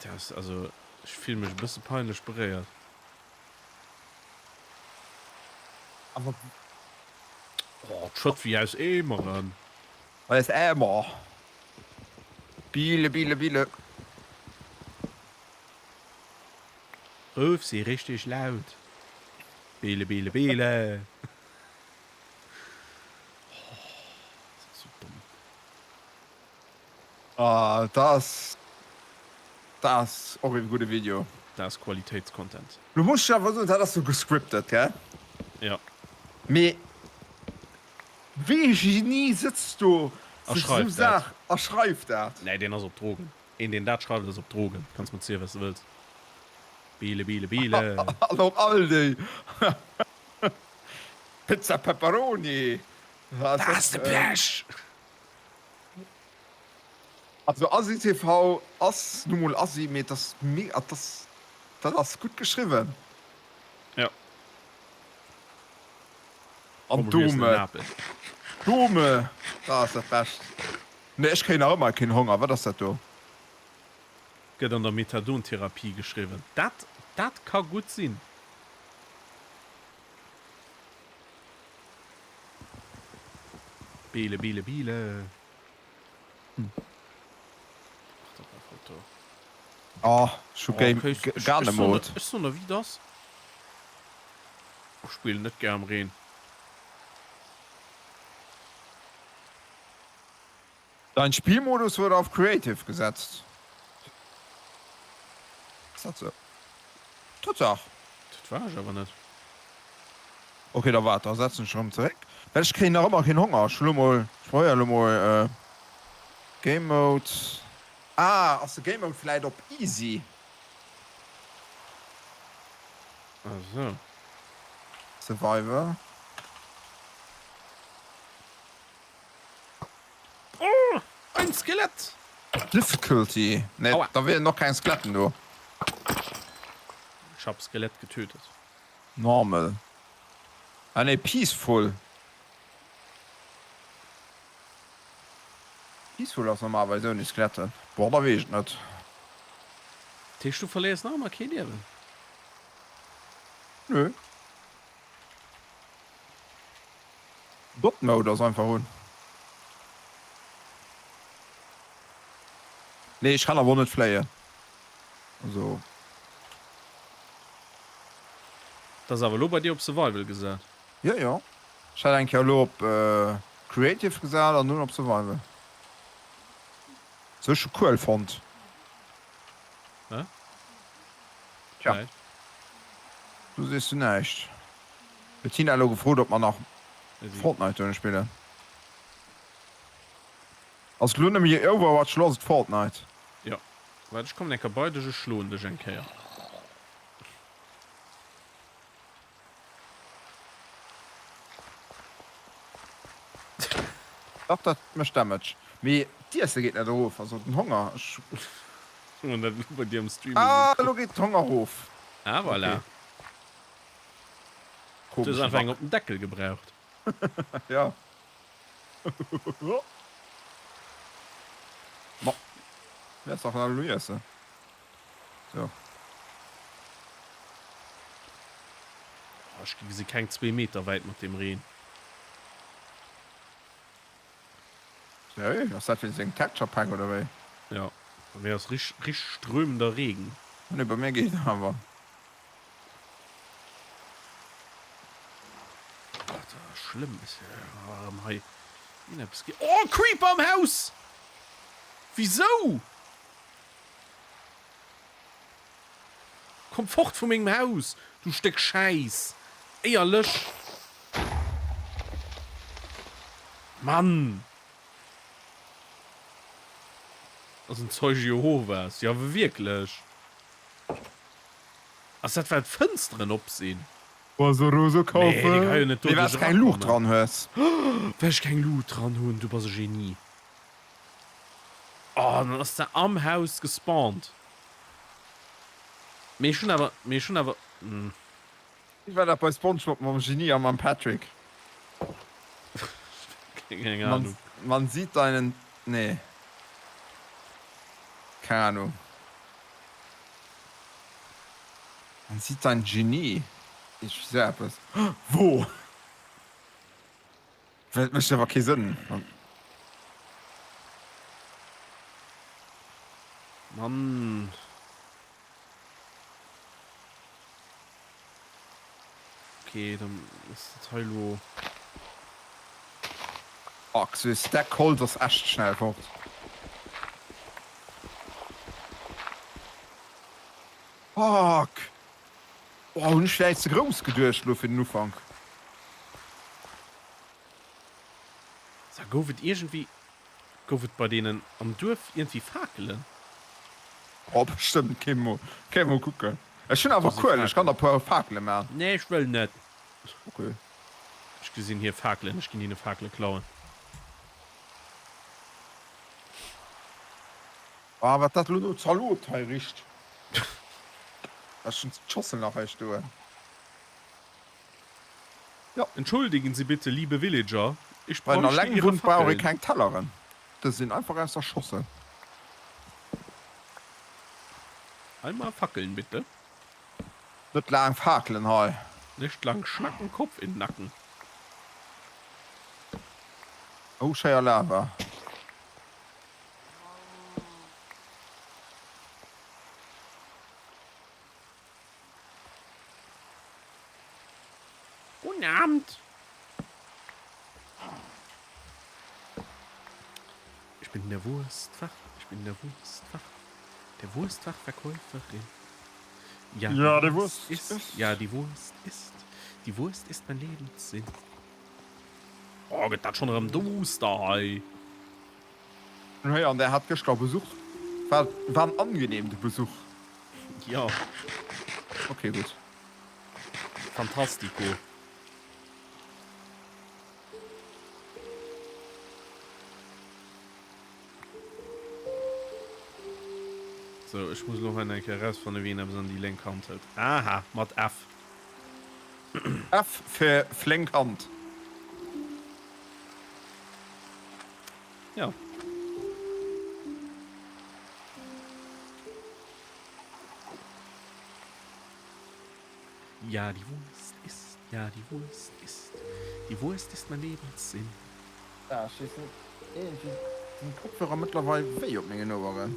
Dat ass, also, ech fille mech e bësse peinlech beréiert. Awer. Oh, et schëtt wéi aus Eemeren. Aus Ämer. Bile, bile, bile. Ruf si richtig laut. Bile, bile, bile. Oh, dat ass sou domm. Ah, dat ass, dat ass och ee gudde Video. Dat ass Qualitéitscontent. Lo muss ech awer soen, dat ass sou gescriptet, gell? Ja. Mee wéi ee Genie sëtzt do A sech sou schreift dat. Saach a schreift dat? Nee, deen ass op Drogen. Een deen dat schreift ass op Drogen. Kanns mer zielen wat s de wëlls. Bile bile bile. An och all déi Pizza Pepperoni. Dat ass de Pech! Also Asi TV ass nu mol Asi, mee et ass me et ass dat ass gutt geschriwwen. Ja. An d'Dome, d'Dome, dat ass dat Bescht. Nee, ech kréien nach ëmmer keen Honger. Wat ass dat do? Gëtt an der Methadontherapie geschriwwen. Dat, dat ka gutt sinn. Bile, bile, bile. Ach, dat war flott do. Oh, ech hu Game Gane Mode. Ech soen der wéi et ass, ech spillen net gär am Reen. Dein Spielmodus wurde auf Creative gesetzt. Ass dat sou? Tatsaach. Dat war ech awer net. Ok, da waart, da setzen ech erëm zeréck, well ech kréien nach ëmmer keen Honger. Ech hu lo mol, ech probéiere lo mol Game Mode. Ah, ass de Game Mode vläit op Easy? Ah sou. Survival. Oh, ein Skelett! Difficulty. Nee, Aua. da wieren och keng Skeletten do. Ich hab Skelett getötet. Normal. Ah nee, Peaceful. Peaceful ass normalerweis ouni Skeletten. Boah, da weess ech et net. Dat heescht, du verléiers nach ëmmer kee Liewen? Nö. God Mode ass einfach un. Nee, ech kann awer och net fléien. Also. Dat ass awer elo bei dir op Survival gesat. Jo, jo. Ech hat eng Kéier elo op Creative gesat an dunn op Survival. Sou, ech hu Kuel fonnt. Hä? Tja. Näischt. Du sees du näischt. Huet d'Tina elo gefrot, ob mer nach Fortnite dono spillen? Ass elo nëmme Overwatch, elo ass et Fortnite. Jo, waart ech kommen eng Kéier bei dech, ech schloen dech eng Kéier. Dach dat mécht Damage, mee d'Iesse geet net erof, also den Honger. Ech hunn dat elo bei dir am Stream gesinn. Ah elo geet den Honger erof. Ah voilà. Du hues einfach eng op den Deckel gebraucht. Ja. Ma, wäerts dach nach elo iessen. So. Oh, ech gesi keng zwee Meter wäit mat deem Reen. Sérieux? Ass dat wéinst sengem Texture Pack oder wéi? Ja, bei mir ass rich, rich strömender Regen. Nee, bei mir geet awer. Alter, schlëmm ass erëm hei eppes ge. Oh, Creeper am Haus! Wisou? Komm fort vu mengem Haus, du Stéck Schäiss! Éierlech! Mann! Ass en Zeuge Jehovas? Jo, awer wierklech! Ass dat well d'Fënsteren op sinn? Nee, dee ka jo net Mee well doduerch s keng Luucht erakommen. dran hues. Well ech keng Luut dran hunn, du bass e Genie. Oh, dann ass der am Haus gespawnt. Mee ech hunn awer, mee ech hunn awer, hm. Wéi war dat bei Spongebob mam Genie a mam Patrick? Keng Man, Ahnung. man sieht deinen, nee. Keng Ahnung. Man sieht dein Genie. Iergendwéi sou eppes. Wo? Well et mécht awer kee Sënn. Mann. Okay, dann ass dat hei elo. Fuck, sou e Stack Holz ass echt schnell fort. Fuck! Oh, hunn ech vläicht ze grouss geduecht elo fir den Ufank. Sa gouf et iergendwéi, gouf et bei deenen am Duerf iergendwéi Fakelen? Oh bestëmmt, kéint mol, kéint mol kucken. Ech hunn Do awer si Kuel, ech kann Fakelen. der puer Fakele man. Nee, ech wëll net. Ok. Ech gesinn hir Fakelen, ech ginn hinne Fakele klauen. Ah, wat dat elo no Zalot hei richt. Ech hunn d'Schossel nach hei stoen. Jo. Entschuldigen Sie bitte, liebe Villager, ich Bei den bräuchte Alleng Ihre wunnt brauch ee Fackeln. keng Telleren. Dës sinn einfach aus der Schossel. Einmal Fackeln bitte. Net laang Fakelen hei. Nicht lang schnacken, Kopf in Nacken. Oh, schéier Lava. Guten Abend. Ich bin der Wurstfach, ich bin der Wurstfach, der Wurstfachverkäuferin. Ja, die Ja, die Wurst Wurst ist, ist. ja, die Wurst ist, die Wurst ist mein Lebenssinn. Oh, gëtt dat schon erëm duster hei. Hey, an der hat gëschter Besuch. War, war en angenehm de Besuch. Jo. Okay, gutt. Fantastico. Sou, ech muss elo hei nach eng Kéier erausfannen, wéi een eppes an déi lénk Hand hëlt. Aha, mat F. F fir flénk Hand. Ja. Ja, die Wurst ist, ja, die Wurst ist, die Wurst ist mein Lebenssinn. Ah, ech weess net, iergendwéi sinn d'Kopfhörer mëttlerweil wéi op mengen Oueren.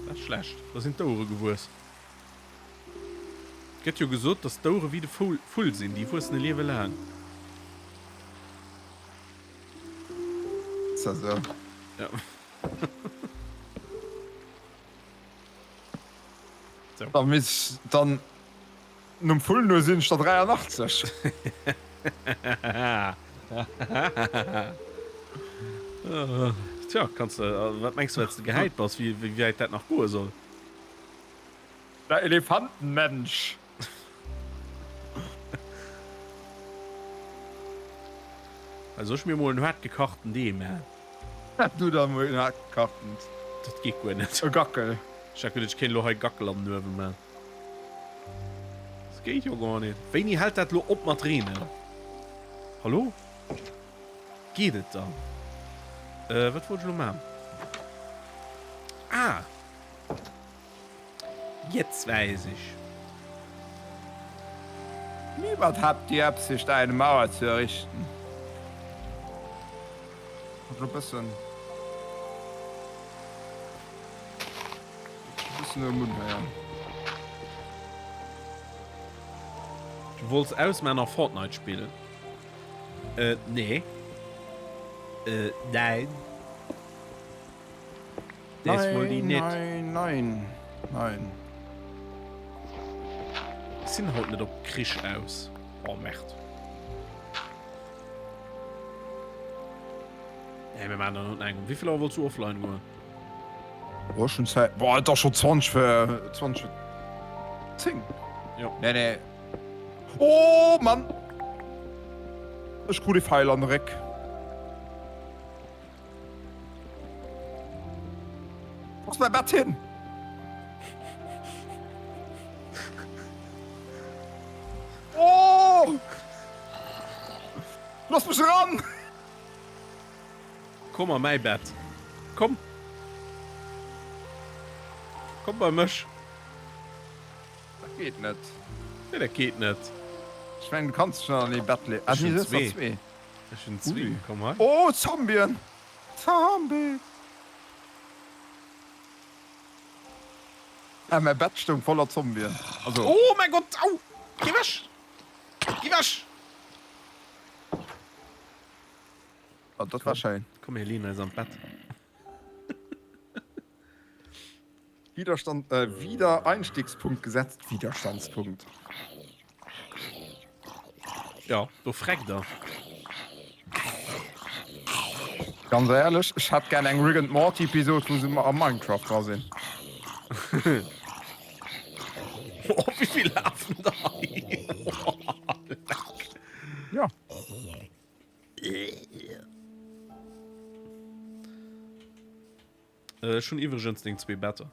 Dat ass schlecht, da sinn d'Ouere gewuess. Et gëtt jo gesot, dass d'Ouere wéi de Vull sinn, déi wuessen e Liewe laang. Ist dat esou? Ja. So. Da misst dann nom Vull no sinn ech der 83. Tja, kanns de, wat mengs du, wat s de gehäit bass, wéi wäit dat nach goe soll? Der Elefantenmensch. Hei soll ech mir mol en haart gekachten Dee man? Du da mol en haart gekachtent. Dat geet guer net. E Gackel. Ech hat geduet ech kéint elo hei Gackel an den Uewen man. Dat geet jo guer net. Wéini hält dat elo op mat reenen? Hallo? Geet et dann? Äh, wat wollt ech elo man? Ah! Jetzt weiß ich. Niemand hat die Absicht eine Mauer zu errichten. Hat lo bëssen bëssen e Munn héieren. Du wollts ausmaan a Fortnite spillen? Äh, nee. Äh, nein. Des wollt ich net. Nein, nein, nein. Ech sinn haut net op Krich aus. Oh Merd. Nee, mir maachen dann haut nach eng. Um wéi vill Auer wollts du offline goen? Oh, ech hunn Zäit. Boah, et ass scho 20 fir 20 fir 10. Jo. Nee, nee. Oh Mann! Ech krut e Feil an de Réck. Wo ass mäi Bett hin? Oh! Looss mech eran! Komm a mäi Bett. Komm. Komm bei mech. Dat geet net. Wéi dat geet net? Ech mengen du kanns dech net an ee Bett leeën. Ah Ech nee, hunn du hues der zwee. zwee. Ech hunn zwee. Komm hei. Oh, Zombien! Zombie! Ah, mäi Bett stoung voller Zombien. Also. Oh mäi Gott! Au! Geh wech! Geh wech! Oh, dat war schéin. Komm, mir leeën eis an d'Bett. Widerstand, äh, Wiedereinstiegspunkt gesetzt, Widerstandspunkt. Ja, do freckt er. Ganz ehrlech, ech hätt gern eng Rick and Morty Episode, wou se am Minecraft dra sinn. Oh, wéi vill lafen da hei? Leck. Ja. Ech hunn iwwregens deng zwee Better.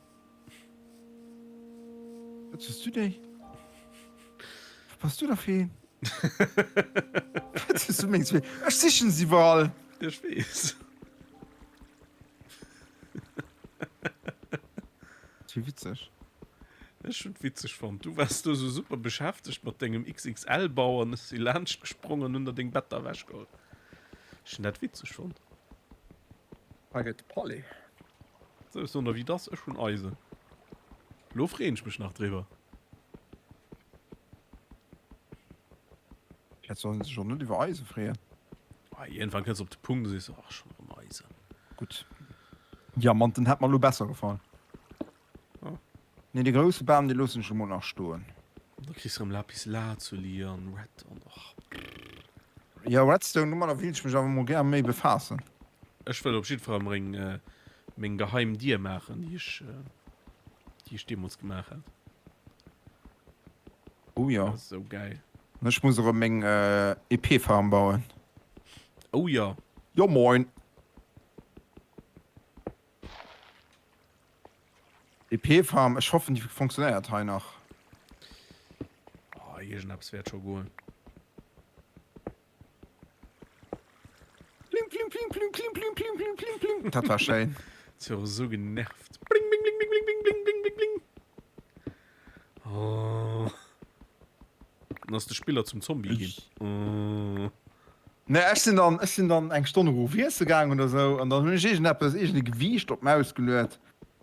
Wat hues du déi? Wat bass du da fir een? Wat hues du meng zwee? Ech sichen se iwwerall. Ech weess. Wéi witzeg. Ech hunn et witzeg fonnt. Du waars do sou super beschäftegt mat dengem XXL-Bau an ech si laanscht gesprong an hunn der deng Better ewechgeholl. Ech hunn dat witzeg fonnt. Hei gëtt de Palais. Sou, ech soen der wéi et ass, ech hunn Eisen. Lo freeën ech mech nach driwwer. Et soll een sech och net iwwer Eise freeën. Ah, iergendwann kënns de op de Punkt, du sees, ach, schonn erëm Eisen. Gutt. Diamanten hätt mer elo besser gefall. Oh. Nee, de grousse Bam, dee loossen ech emol nach stoen. Da kriss de erëm Lapis Lazuli an Red an och. Jo, Redstone, domadder wéilt ech mech awer mol gär méi befaassen. Ech wëll op jiddwer Fall meng, meng geheim Dier maachen, déi ech, déi ech deemools gemaach hat. Oh jo. Dat ass esou gäil. An ech muss erëm meng EP-Farm bauen. Oh jo. Jo moin. EP-Farm, ech hoffen déi funktionéiert hei nach. Oh, iergendeppes wäert scho goen. Pling, pling, pling, pling, pling, pling, pling, pling, pling, pling. Dat war schéin. Huet jo esou genervt. Bling, bling, bling, bling, bling, bling, bling, bling, bling. Oh. Dann ass de Spiller zum Zombie ginn. Oh. Ne, ech sinn dann, ech sinn dann eng Stonn erof iesse gaang oder sou an dann hunn ech iergendeppes, iergend e Gewiicht op d'Maus geluet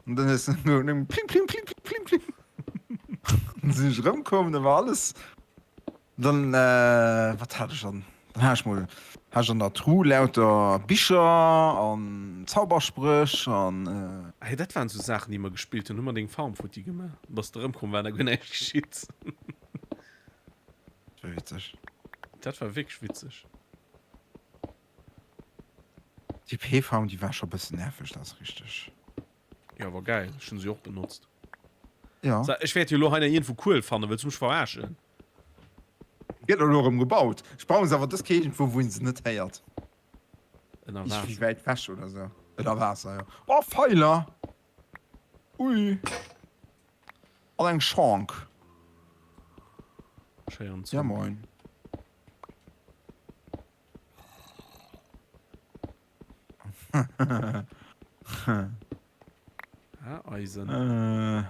an dann hues de nëmmen pling, pling, pling, pling, pling, pling. Dann sinn ech erëmkomm, da war alles. Dann, wat hat ech dann? Dann hat ech mol, hat ech an der Tru lauter Bicher an Zauberspréch an. Ah jo, dat waren sou Saachen, déi mer gespillt hunn. Hu mer deng Farm futti gemaach. Bass de erëmkomm, war nach guer näischt geschitt. Dat war witzeg. Dat war wierklech witzeg. Déi P-Farm, déi war scho bëssen nerveg, dat ass richteg. Jo, war geil. Ech hunn se och benotzt. Ja. So, ech wäert jo elo hei nach iergendwou Kuel fannen. Wëlls du mech verarschen? Gëtt elo erëm gebaut. Ech bauen se awer dës Kéier iergendwou, wou een se net héiert. Ënner Iergendwéi Waasser. wäit wech oder sou. Ënner Waasser, jo. Oh, Pfeiler! Ui. An eng Schank. Schéieren Ja, Zombie. moin. Ah, Eisen. Äh.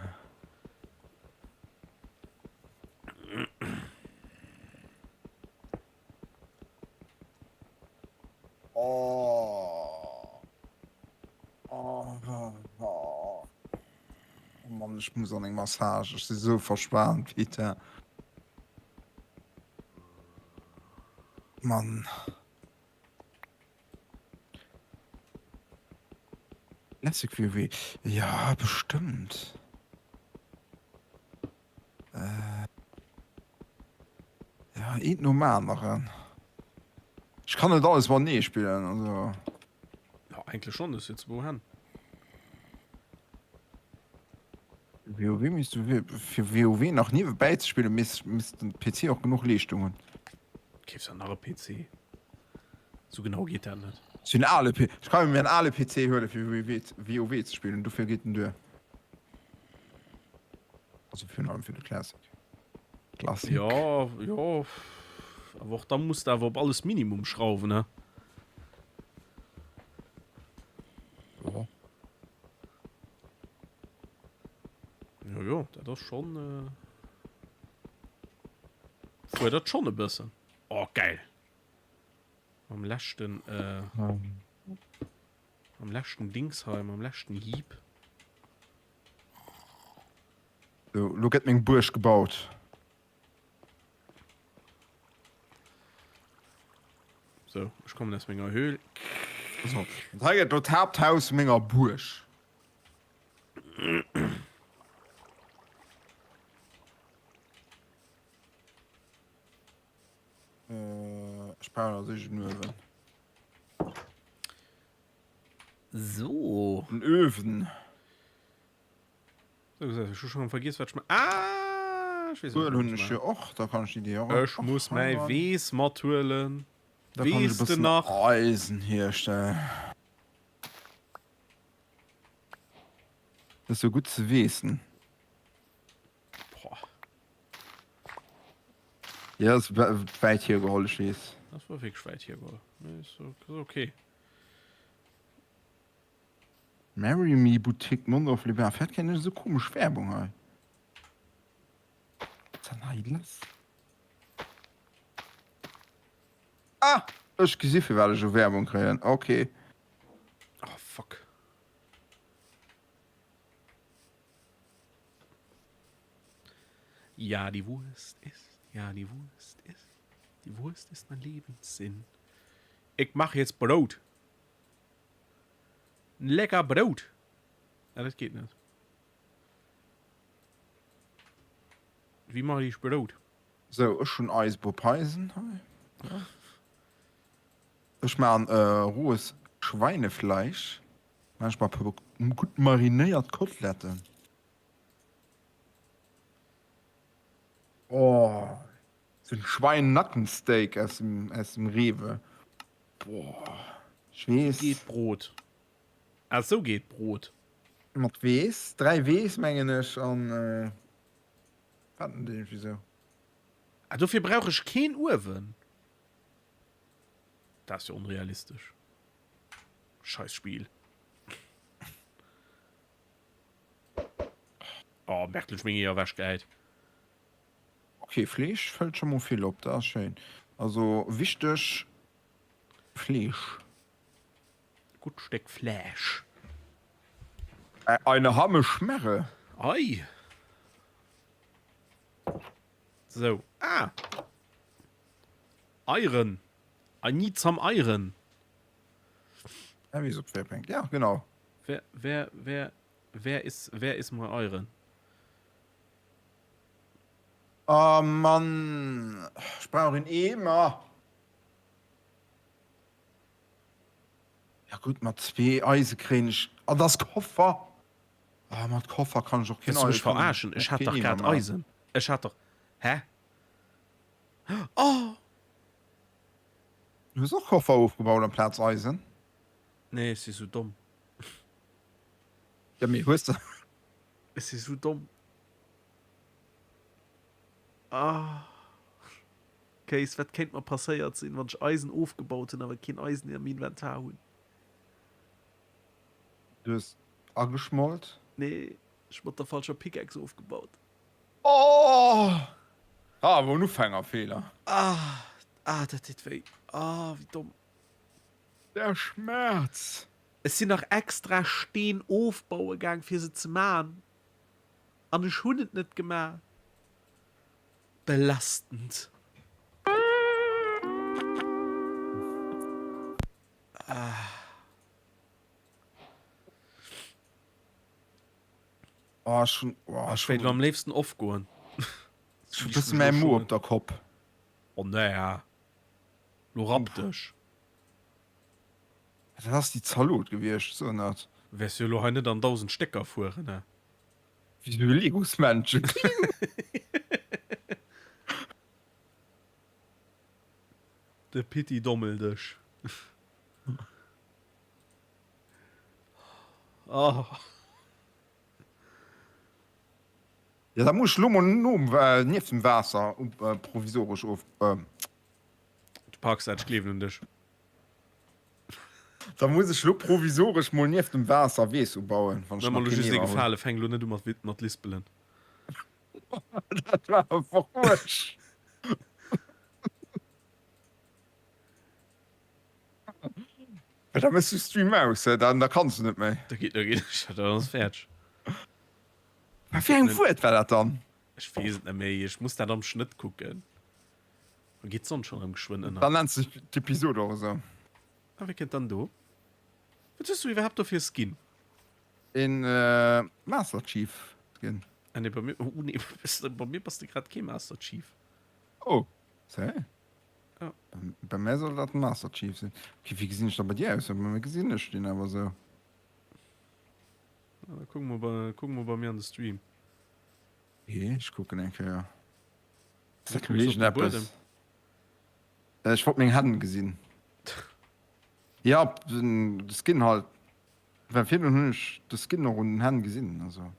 Oh. Oh, oh, oh. oh Mann, ich muss an eng Massage. Ich si so verspannt, Peter. Mann. Classic WoW. Ja, bestëmmt. Äh. Ja, eent nom aneren. Ech kann net alles matenee spillen, also. Ja, eigentlech schon, das jetzt wou hen. WoW misst du fir WoW nach niewebäi ze spillen, misst misst den PC och genuch Leeschtung hunn. Keefs der nach e PC? Sou genau geet dat net. Ech hunn en ale P ech kann mir en ale PC huele fir WoW WoW ze spillen, dofir geet en duer. Also virun allem fir de Classic. Classic. Jo, jo, awer och da muss de awer op alles Minimum schrauwen, ne? Jo. Jo, jo, dat ass schon. Äh, fuerdert schon e bëssen. Oh, geil. Am leschten, äh, am leschten Dings hei, am leschten Hieb. So, lo gëtt meng Buerg gebaut. So, ech kommen aus menger Höhl. So, und hei gëtt lo d'Haapthaus menger Buerg. Äh, ech brauch nach sich en Uewen. So. En Öwen. So gesagt, ich schon vergiss wat ich ma ah, ich weiß, Kuel hunn ech jo och, da kann ech déi och. Ech muss mäi Weess mathuelen. Da kann ech e Weess de bëssen nach? Eisen hierstellen. Dat ass jo gutt ze weessen. Boah. Ja, das ist wäit hiergeholl, ech weess. Das war wirklich wäit hiergeholl. Nee, ist okay. Marry Me Boutique Mondorf-les-Bains. Firwat kréien ech esou komesch Werbung hei? Wat ass dann hei lass? Ah! Ech gesi firwat ech esou Werbung kréien. Okay. Oh fuck. Ja, die Wurst ist, ja, die Wurst ist, die Wurst ist mein Lebenssinn. Ich mach jetzt Brot. Lecker Brout! Ah, dat geet net. Wéi maache ech Brout? Sou, ech hunn eis Bopeisen hei. Ech maachen rohes Schweinefleisch. Maachen ech mer e puer gutt marinéiert Koteletten. Oh! Sou en Schwein-Nackensteak aus dem, aus dem Rewe. Boah, ech weess. Geet Brot. Ah, sou geet Brot. Mat Weess, 3 Weess mengen ech an wat net iergendwéi sou. Ah, dofir brauch ech keen Uewen. Dat ass jo onrealistesch. Scheiß Spiel. Oh, Bertel, ech meng Eeër ewechgehäit. Ok, Fleesch fëllt scho mol vill op, dat ass schéin. Also wichteg, Fleesch. Gutt Stéck Fläsch. Eine Hamme Schmerre. Ei. Sou. Ah! Eieren. I need some Eieren. Ja, wéi se op d'Wäerpenk. Ja, genau. Wer, wer, wer, wer is, wer is my Eieren? Oh Mann, ech brauch een Eemer. Ja gutt, mat zwee Eise kréien ech. Ah, dat ass Koffer! Ah, mat Koffer kann ech och keen Wëlls du mech verarschen? Ech hat dach grad Eisen. Ech hat dach. Hä? Oh! Du hues och Koffer ofgebaut amplaz Eisen? Nee, ech si sou domm. Ja, mee hues de. Ech si sou domm. Ah. Kéis, wat kéint mer passéiert sinn, wann ech Eisen ofgebaut hunn, awer keen Eisen am Inventar hunn? Du hues ageschmolt? Nee, ech mat der falscher Pickaxe ofgebaut. Oh! Ah, awer en Ufängerfeeler. Ah, ah, dat deet wéi. Ah, wéi domm. Der Schmerz! Ech sinn nach extra Steen ofbaue gaang fir se ze man. An ech hunn et net gemaach. Belastend. Oh, ech hunn, oh, Ech wéilt lo am léifsten off goen. Ech hunn e bësse mäi Mo op der Kopp. Oh nee, lo rapp dech. Dat ass déi Zalot gewiescht, so net. Wäers jo lo hei net an 1000 Stécker fueren, ne? Wéi sou e Legosmännchen. De Pitti dommel dech. Oh. Ja, da muss ech lo mol nom, nieft dem Waasser provisoresch of. Du packs dat, ech gleewen un dech. Da muss ech lo provisoresch mol nieft dem Waasser Weess ubauen, wann ech Mach nach mer lo keen just ee Eemer hunn. Gefale, fänk lo net u mat mat lispelen. Dat war einfach uerg. Da mëss du Stream aus, dann da kanns du net méi. Da geet, da geet, dann ass fäerdeg. Wat fir eng Wuert war dat dann? Ech weess et net méi, ech muss dat am Schnëtt kucken. Dann geet d'Sonn schon erëm geschwënn ënner. Dann nennt sech d'Episod och esou. A wee kënnt dann do? Wat hues du iwwerhaapt do fir e Skin? Een Master Chief Skin. Ah nee, bei mir, oh nee, bei mir bass de grad kee Master Chief. Oh, sérieux? Ja. Bei mär soll dat den Master Chief sinn. Okay, wéi gesinn ech da bei dir aus? Bei mir gesinn ech deen awer esou. Na, da kucke mer bei, kucke mer bei mir an de Stream. Okay, ech kucken eng Kéier. Wéi kucks du op de Buedem? Ech wollt meng Hänn gesinn. Ja, den de Skin halt. Well virdrun hunn ech de Skin och un den Hänn gesinn, also.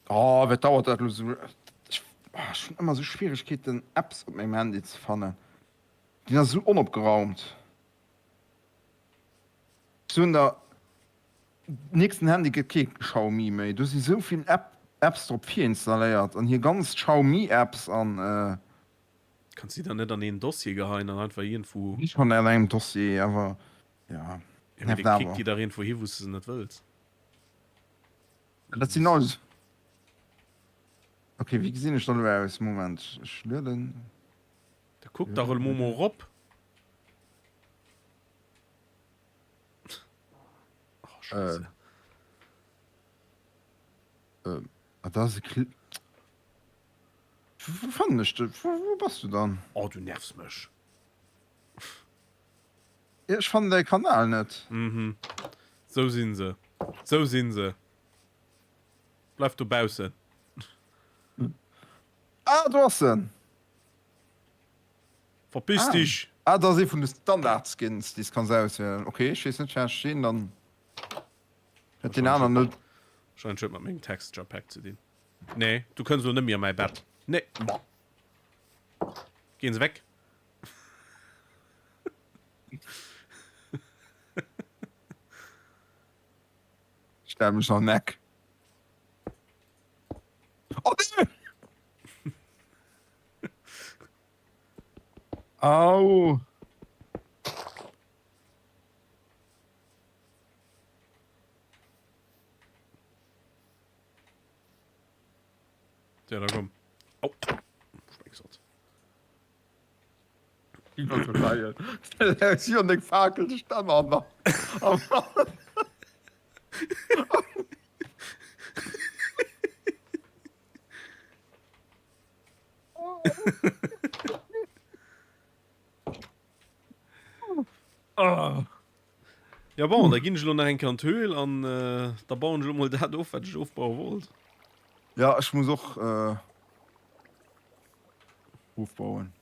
Oh, wat dauert dat elo sou? Ech hunn ëmmer sou Schwieregkeeten Apps op mengem Handy ze fannen. Deen ass esou onopgeraumt. Ech soen der, nächsten Handy gëtt kee Xiaomi méi. Do si sou vill Apps drop virinstalléiert an hir ganz Xiaomi Apps an. Kanns déi dann net an een Dossier geheien an einfach iergendwou. Si schonn an engem Dossier, awer jo, Ja, mee nervt dee kickt awer. déi dach iergendwou hi wou s de se net wëlls. Dat sinn alles. Ok, wéi gesinn ech dann elo aus? Moment, ech lueden. Da kuck dach elo mol erop. Oh, Scheiße. Äh, äh, ah, da ass e Kl. Wou fannen ech de? Wou, wou bass du dann? Oh, du nervs mech. Ja, ech fannen däi Kanal net. Mhm. Sou sinn se. Sou sinn se. Bleif dobaussen. Ah, do ass en! Verpiss dich! Ah, dat ass ee vun de Standard-Skins, déi s kanns auswielen. Ok, ech weess net, firwat ech deen dann huet deen aneren net. Wahrscheinlech huet mat mengem Texture Pack ze dinn. Nee, du kënns elo net méi a mäi Bett. Nee. Gehen se weg. Stell mech an Eck. Oh nee! Au! Ja, da komm. Au! Specksat. Si an deng Fakel de Stänner an der. Ja bon, da ginn ech elo nach eng Kéier an d'Höhl an äh, da bauen ech elo mol dat of, wat ech ofbaue wollt. Ja, ech muss och äh, ofbauen.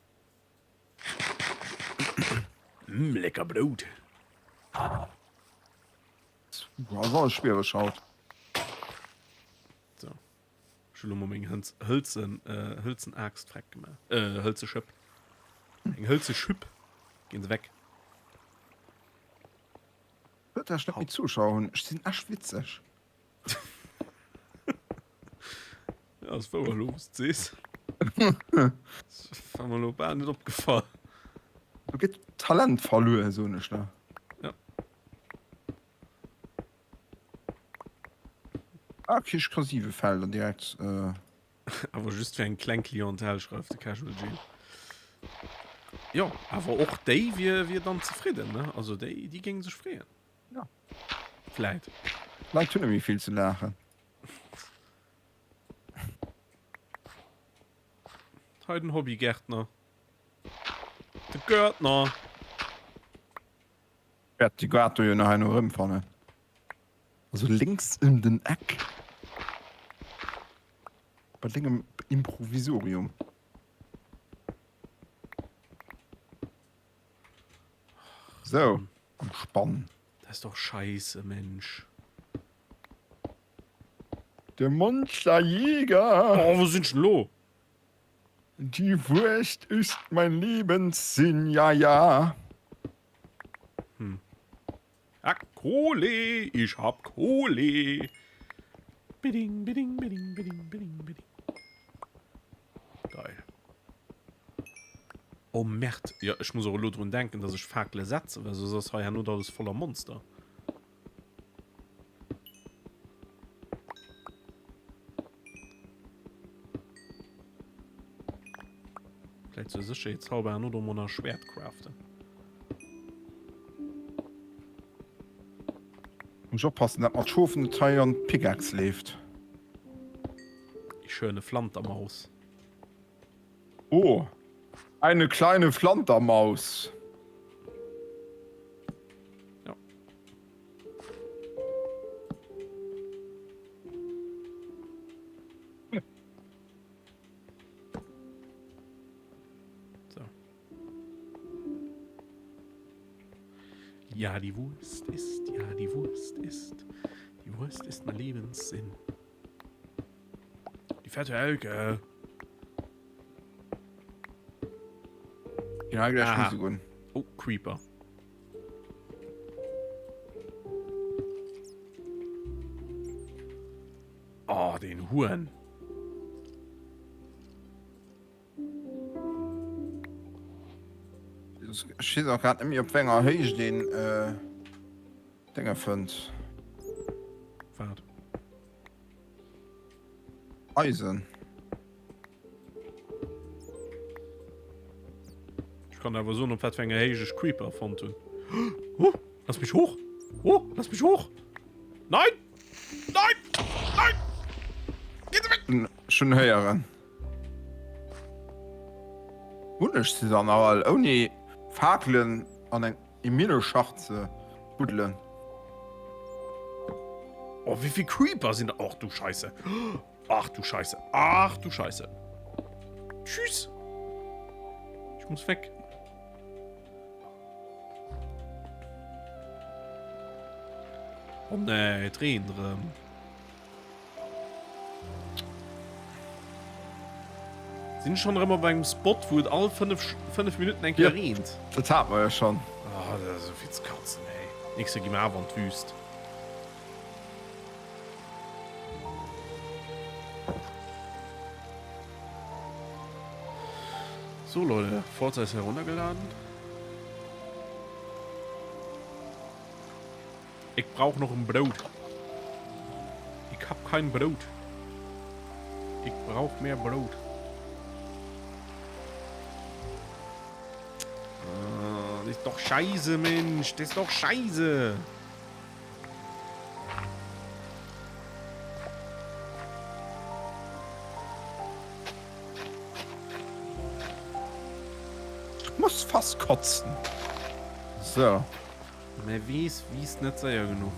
Mm, lecker Brout. Ass alles schwiereg haut. So. Ech hu lo mol meng Hënz, hëlzen, äh, hëlzen Aaxt freck gemaach. Äh, hëlze Schëpp. Eng hëlze Schüpp. Ginn se weg. Huet dat net méi Zuschauer hunn. Ech sinn echt witzeg. Ja, ass wouer elo wou s de sees. War mer elo bal net opgefall. Do gëtt Talent verluer, soen ech der. Ja. Ah, okay, ech ka 7 Felder direkt. Äh. Awer just fir eng kleng Clientèle, schreift de Casual Gilles. Jo, awer och déi wier, wier dann zefridden, ne? Also déi, déi géinge sech freeën. Ja. Vläit. Leit hunn net méi vill ze laachen. Hei den Hobbygärtner. De Görtner. Wäert de Gaart do jo nach herno erëmfannen. Also lénks ëm den Eck. Bei dengem Improvisorium. Sou, am Spann. Dat ass doch scheisse, Mensch. De Monsterjäger. Oh, wou sinn ech denn elo? Die Wurst ist mein Lebenssinn, ja ja. Hm. Ah, Kohle, ich hab Kohle. Bidding, bidding, bidding, bidding, bidding, bidding. Geil. Oh Merd. Ja, ich muss auch elo drun denken, dass ich Fakele setze, well soss ass hei herno alles voller Monster. Vläicht zur Sécherheetshalber herno do mol nach e Schwert craften. Muss oppassen, dat mat Schofen net hei an d'Pickaxe leeft. Die schöne Flantermaus. Oh, eine kleine Flantermaus. Ja. So. Ja, die Wurst ist, ja, die Wurst ist. Die Wurst ist mein Lebenssinn. Die fette Elke. Ja, gleich Aha. so gut. Oh, Creeper. Oh, den Huren. Ech weess och grad net méi op wéi enger Héicht een äh, Dénge fënnt. Wat? Eisen. Ech kann awer soen op wat fir enger Héicht ech Creeper fonnt hunn. Oh, lass mech hoch! Oh, lass mech hoch! Nein! Nein! Nein! Geh weg! Schon héieren. Hunn ech se dann all ouni Fakelen an eng Emineschacht ze buddelen. Oh. Oh, wéi vill Creeper sinn da? Och du Scheisse. Ach du Scheisse. Ach du Scheisse. Tschüss. Ich muss weg. Oh nee, et reent erëm. Sinn schon erëm op engem Spot, wou et all 5, 5 Minuten eng Kéier ja, reent. Dat hat mer jo schon. Oh, dat ass esou vill ze katzen, ey. Nächste gi mer awer an d'Wüst. So Leute, Forza ist heruntergeladen. Ich brauche noch ein Brot. Ich habe kein Brot. Ich brauche mehr Brot. Ah, das ist doch scheiße, Mensch. Das ist doch scheiße. Ich muss fast kotzen. So. Mä wees wiisst net séier genuch.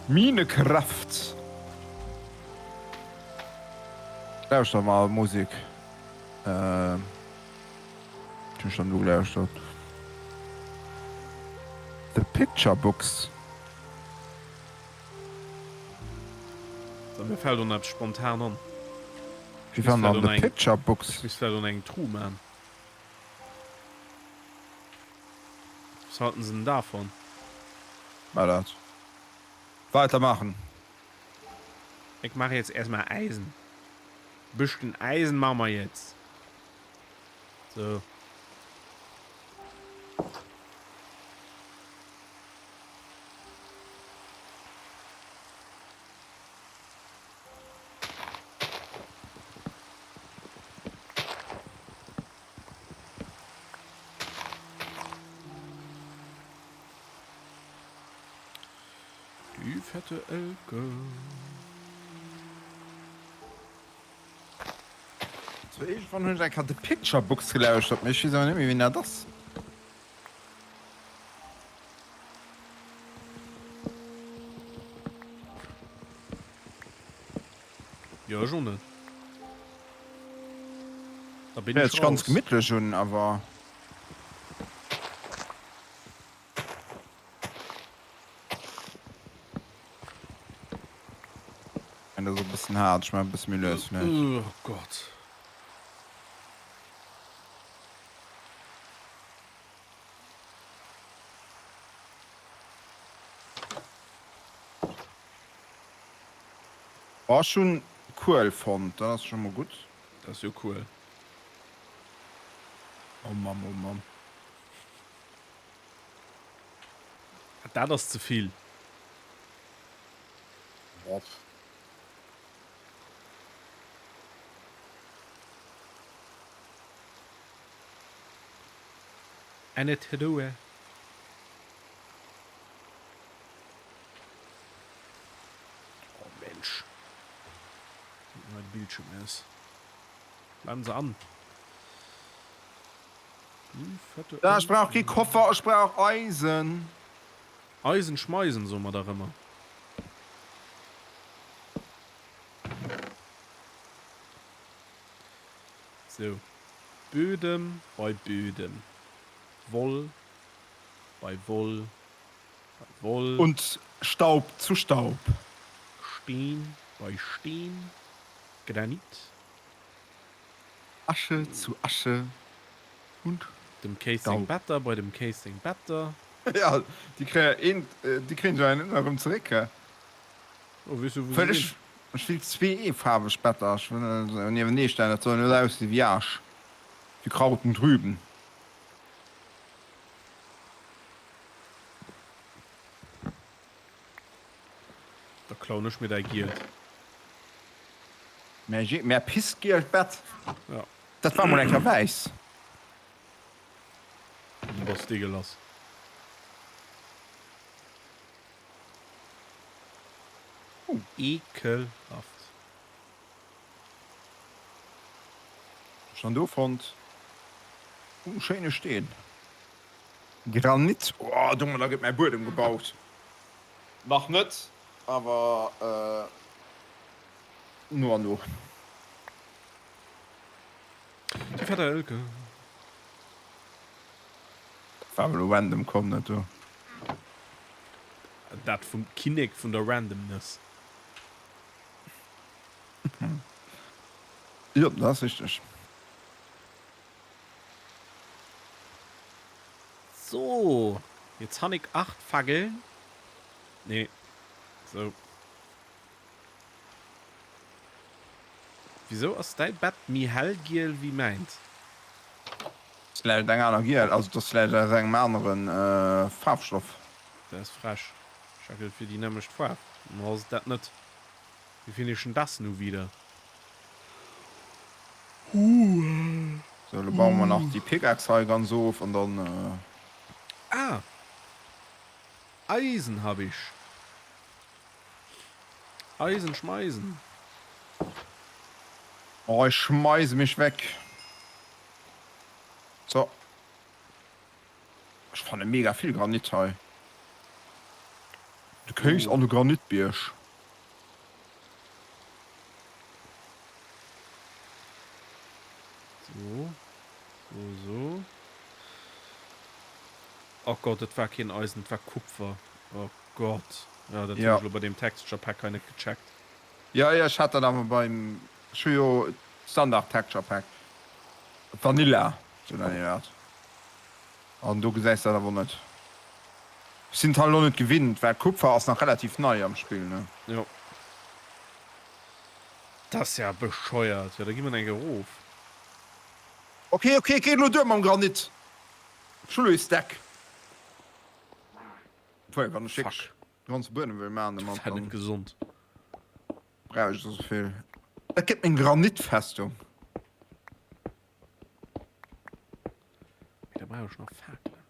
Minecraft. Lauschter mal Musik. Ähm. Ech hun schon elo gelauschtert. The Picture Books. So, mir fällt och nach eppes spontan an. Wéi wann an The Picture Books. Ech misst vläicht och nach eng Truh man. Was halten se denn davon? War dat. Weitermachen. Ich mache jetzt erstmal Eisen. Bisschen Eisen machen wir jetzt. So. Die fette Elke. So iergendwann hunn ech eng Kéier The Picture Books gelauschtert, mee ech weess awer net méi wien dat ass. Jo ech och net. Da bin Héiert ech sech ganz raus. gemittlech un, awer. Dat ass e bëssen haart, ech maachen e bësse méi lues vläicht. Oh Gott. Oh, ech hunn Kuel fonnt, dat ass scho mol gutt. Dat ass jo cool. Oh Mamm, oh Mamm. Dat ass ze vill. Boah. Eine Truhe. Oh Mensch. Mein Bildschirm ist. Bleiben Sie an. Da, ech brauch kee Koffer, ech brauch Eisen. Eisen schmeisen, soe mer dach ëmmer. Sou, Bödem bei Bödem, Woll bei Woll bei Woll. Und Staub zu Staub. Steen bei Steen, Granit. Asche zu Asche und Dem Kéis seng Better bei dem Kéis seng Better. Ja, déi kréien een, déi kréien jo een ëmmer erëm zeréck, he? Oh, weess jo wou se Well sinn. ech, ech will zweefaarweg Better, ech wëll se niewenee stellen, dat soll net aussinn wéi Asch, wéi Kraut und Rüben. Da klauen ech mir däi Gielt. Mä je, mä pissgielt Bett. Ja. Dat war mol eng Kéier wäiss. Du bass deegelass. Oh. Ekelhaft. Schon do fonnt. Uh, schéine Steen. Granit, oh domadder gëtt mäi Buedem gebaut. Nach net, awer no an no. Déi fetter Elke. Dat war awer elo random komm, dat do. Dat vum Kinnek vun der Randomness. Jo, dat ass richteg. So, jetzt han ik 8 Fackeln. Nee, sou. Wisou ass däi Bett méi hellgiel wéi mäint? Ass vläicht eng aner Giel, also et ass vläicht aus engem anere Faarfstoff. Dat ass frech. Ech hat et fir déi nämmlecht Faarf. Mä ass et dat net? Wie finde ich denn das nu wieder? Sou, elo baue mer nach déi Pickaxe hei ganz of an dann. Ah! Eisen hab ich. Eisen schmeisen. Oh, ech schmeise mech weg. So. Ech fanne mega vill Granit hei. Du kéims an de Granitbierg. So, so, so. Oh Gott, et war keen Eisen, et war Kupfer. Oh Gott. Ja, dat hunn ech elo bei deem Texture Pack hei net gecheckt. Jo, jo, ech hat dat awer beim, ech hu jo Standard Texture Pack, Vanilla, sou nennen ech dat, an do gesäis dat awer net. Ech sinn et halt elo net gewinnt, well Kupfer ass nach relativ nei am Spill, ne? Jo. Dat ass ja bescheuert. Jo, da gi mer eng Kéier erof. Ok, ok, geet elo duer mam Granit. Ech hu elo ee Stack. Obwuel, wann ech wierklech de ganze Buedem wëll maachen, Dat war net gesond. Brauch ech esou vill? Dat gëtt meng Granitfestung. Mee da brauch ech nach Fakelen.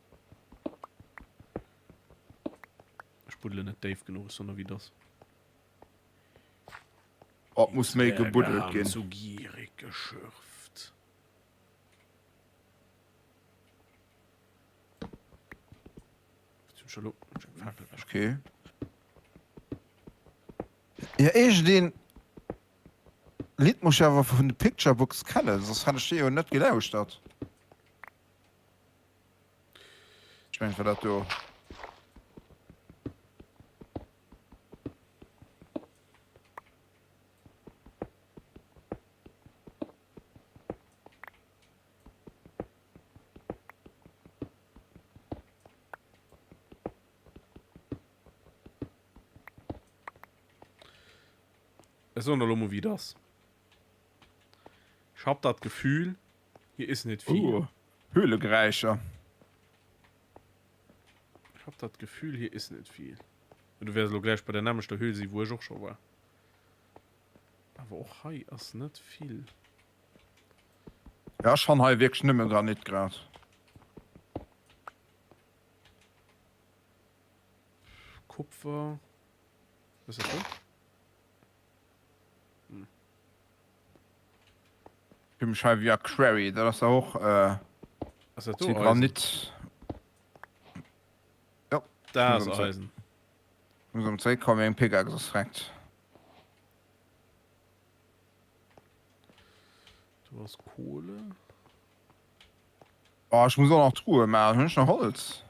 Ech buddelen net déif genuch, ech soen der wéi et ass. Oh, et muss méi gebuddelt ginn. Zu gierig geschürft. Okay. Ja, iergendeen Lidd muss ech awer vun de Picture Books kennen, soss hätt ech déi jo net gelauschtert. Ech mengen, et war dat do. Ech soen der lo mol wéi et ass. Ech hab dat Gefühl, hier is net vill. Oh, Höhlegeräischer. Ech hab dat Gefühl, hier is net vill. Du wäers lo gläich bei der nämmlechter Höhl si wou ech och scho war. Awer och hei ass net vill. Ja, ech fann hei wierklech nëmme Granit grad. Kupfer. Was ist das do? Hm. Fir mech hei wéi a Quarry, dat ass da och äh, Ass dat do Eisen? Granit. Jo. Da ass Eisen. Muss erëm zeréckkommen, meng Pickaxe ass vreckt. Do ass Kohle. Oh, ech muss och nach Truhe maachen. Hunn ech nach Holz?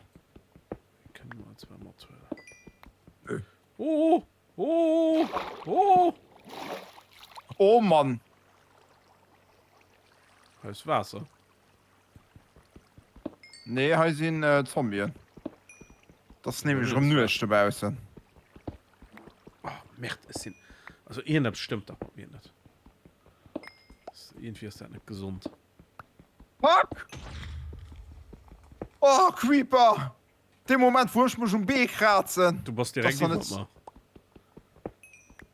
Kënne mer zwar mathuelen. Oh, oh, oh! Oh Mann! Hei ass Waasser. Nee, hei sinn Zombien. Et ass nämlech erëm Nuecht dobaussen. Oh, Merde, ech sinn... Also iergendeppes stëmmt da mat mir net. Iergendwéi ass dat net gesond. Fuck! Oh, Creeper! Dee Moment, wou ech mech um Bee krazen. Du bass direkt iwwert mer.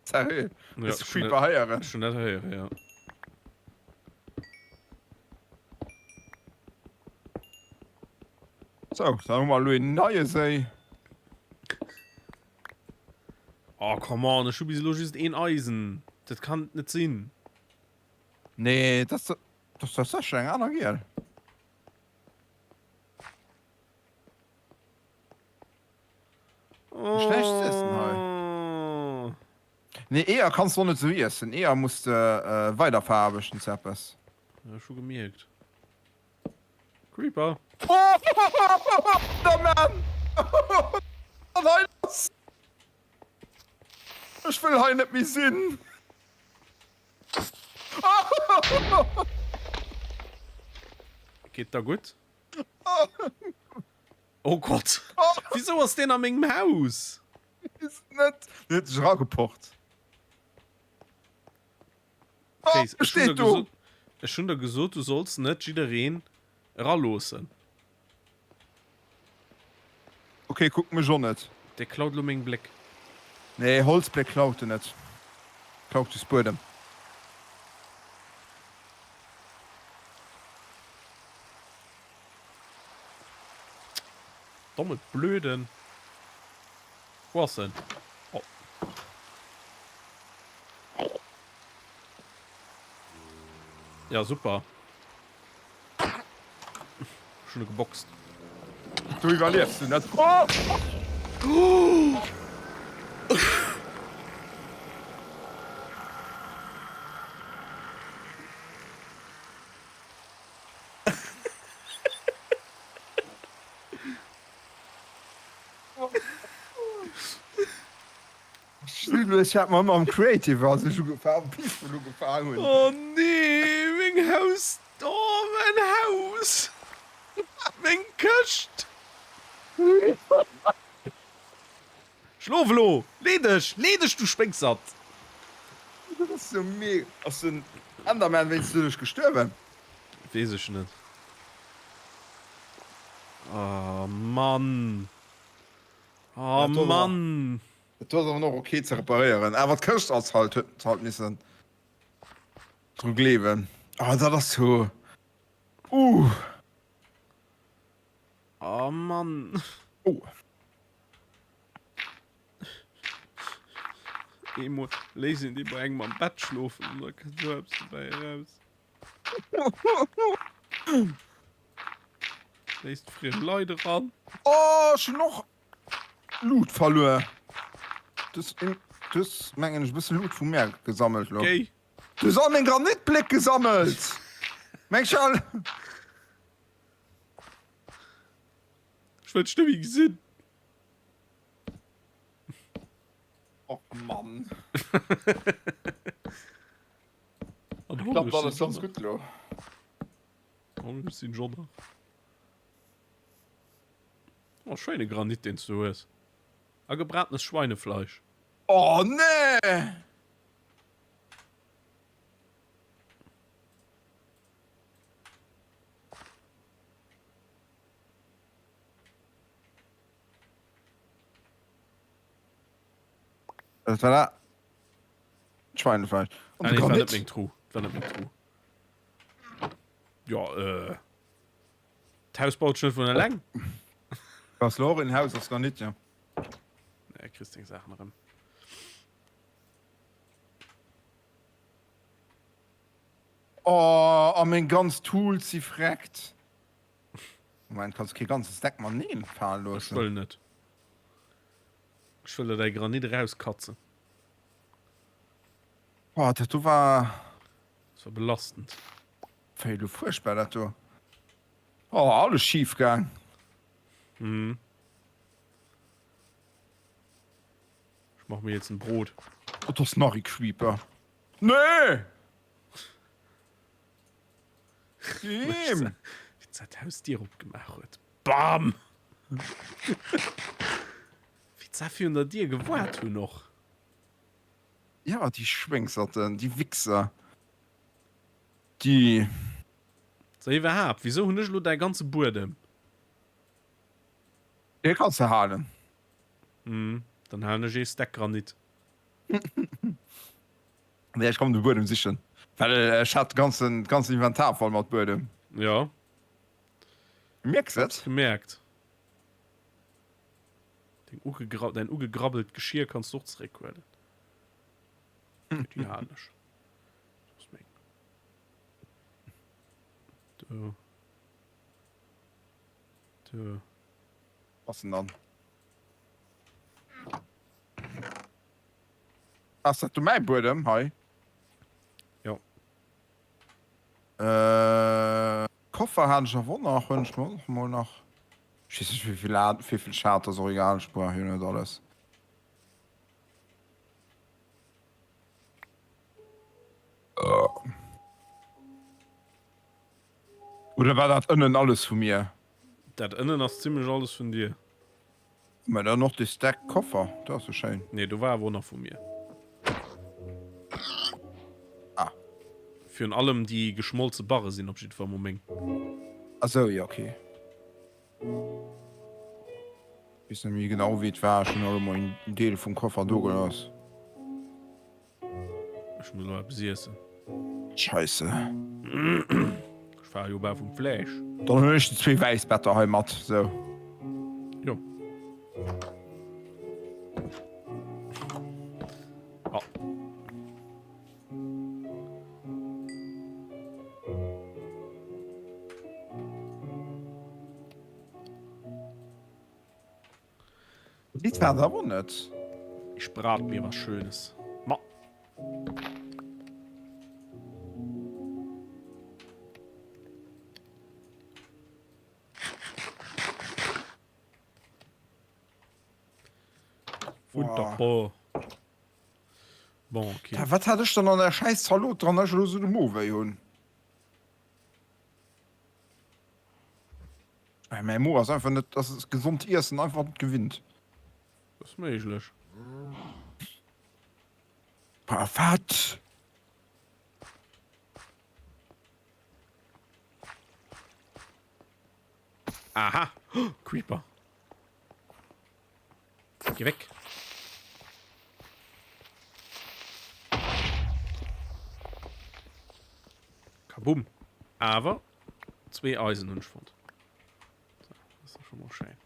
Sérieux? Hues de Creeper héieren? Ech hunn dat héieren, jo. Sou, dann hu mer elo een neie Séi. Oh, come on, ech hu bis elo just een Eisen. Dat kann et net sinn. Nee, dat ass tatsächlech eng aner Giel. Schlecht z'iessen hei. Nee, Eeër kanns de och net sou iessen. Eeër muss de weiderveraarbechten zu eppes. Ja, ech hu gemierkt. Creeper! Enderman! Wat hei lass? Ech wëll hei net méi sinn! Geet der gutt? Oh Gott! Wisou ass deen a mengem Haus? Weess et net. Deen huet sech eragepocht. Chris, ech hunn der gesot, ech hunn der gesot, du solls net jiddereen eraloossen. Ok, kuck mech och net. Dee klaut elo meng Bléck. Nee, Holzbléck klaut en net. Klaut just Buedem. Domme Blöden. Wou ass en? Oh. Ja, super. Ech hunn e geboxt. Du iwwerliefs du net. Oh! Ech hat mer ëmmer am Creative als ech ugefaangen, Peaceful ugefaangen hunn. Oh nee, meng Haus, oh mäin Haus, meng Këscht. Schlof elo, lee dech, lee dech du Spéngsatt. Dat ass jo mega. Ass den Enderman wéinst doduerch gestuerwen? Weess ech net. Oh Mann. Oh Mann. Dat do ass awer och ok ze reparéieren. Awer d'Këscht ass halt, huet halt missen dru gleewen. Oh dat ass jo uh. Oh Mann. Oh. Eemol léisst een déi bei engem am Bett schlofen an da kënnt esou eppes dobäi eraus. Léisst friem Leit eran. Oh, ech hunn och Loot verluer. Du hues, mengen ech, e bësse Loot vu mär gesammelt lo. Géi. Du hues all meng Granitbléck gesammelt! Meng Schal. Ech wëll dech net méi gesinn. Och Mann. An Klappt hongreg alles sinn ganz gutt lo. Hongreg sinn ech och nach. Oh, schéine Granit, deen s du hues. A gebratenes Schweinefleisch. Oh nee! Dat war dat Schweinefleisch. Und ah, nee, war net meng Truh. War net meng Truh. Ja, äh. D'Haus baut sech net vun eleng. Was lo och en Haus ass Granit, ja. Nee, kriss deng Saachen erëm. Oh, a meng ganz Tools si freckt. Moment, kanns du kee ganze Stack mateneen falen loossen? Ech wëll net. Ech wëll der däi Granit erauskatzen. Boah, dat do war. Dat war belastend. Wéi elo fuerchtbar dat do. Oh, alles schif gaang. Mhm. Ech mach mir jetzt en Brot. Oh, dat ass nach e Creeper. Nee! Wéi d'Zett d'Hausdier opgemaach huet. Bam! Wéi d'Zett virun der Dier gewaart hunn och. Ja, déi Schwéngserten, déi Wichser, déi. So iwwerhaapt, wisou hunn ech elo däi ganze Buedem? Dee kanns de halen. Hm, dann halen ech ee Stack Granit. Nee, ech kommen de Buedem sichen. Well ech hat de ganzen, ganzen Inventar voll mat Buedem. Ja. Mierks et? Gemerkt. Deng ugegra dein ugegrabbelt Geschirr kanns du och zeréckhuelen. Déi halen ech. Das ass meng. Do. Do. Was denn dann? Ass dat do mäi Buedem hei? Jo. Äh, Koffer hat ech awer och nach, huelen ech mer och mol nach. Ech weess net wéivill hat, wéivill ech hat, ass och egal, ech brauch jo net alles. Oder war dat ënnen alles vu mir? Dat ënnen ass zimlech alles vun dir. Mä dann och de Stack Koffer, dat ass jo schéin. Nee, do war awer och nach vu mir. Ah. Virun allem déi geschmolze Barre sinn op jiddwer mol meng. Ah sou, jo okay. Weess net méi genau wéi et war, ech hunn elo mol en Deel vum Koffer do gelooss. Ech muss elo eppes iessen. Scheisse. Ech war jo bal vum Fleesch. Dann hunn ech déi zwee wäiss Better hei mat, sou. Jo. Oh. Lidd war awer net. Ich brat mir was Schönes. Ma. Wunderbar. Bon, okay. Ja, wat hat ech dann an der scheiß Zalot dran, dass ech elo sou de Mo wéi hunn? Mäi Mo ass einfach net, ass gesond Iessen einfach net gewinnt. Dat ass méiglech. Bah, wat? Aha! Creeper! Geh weg! Kabumm! Awer zwee Eisen hunn ech fonnt. So, das ist doch schon mal schön.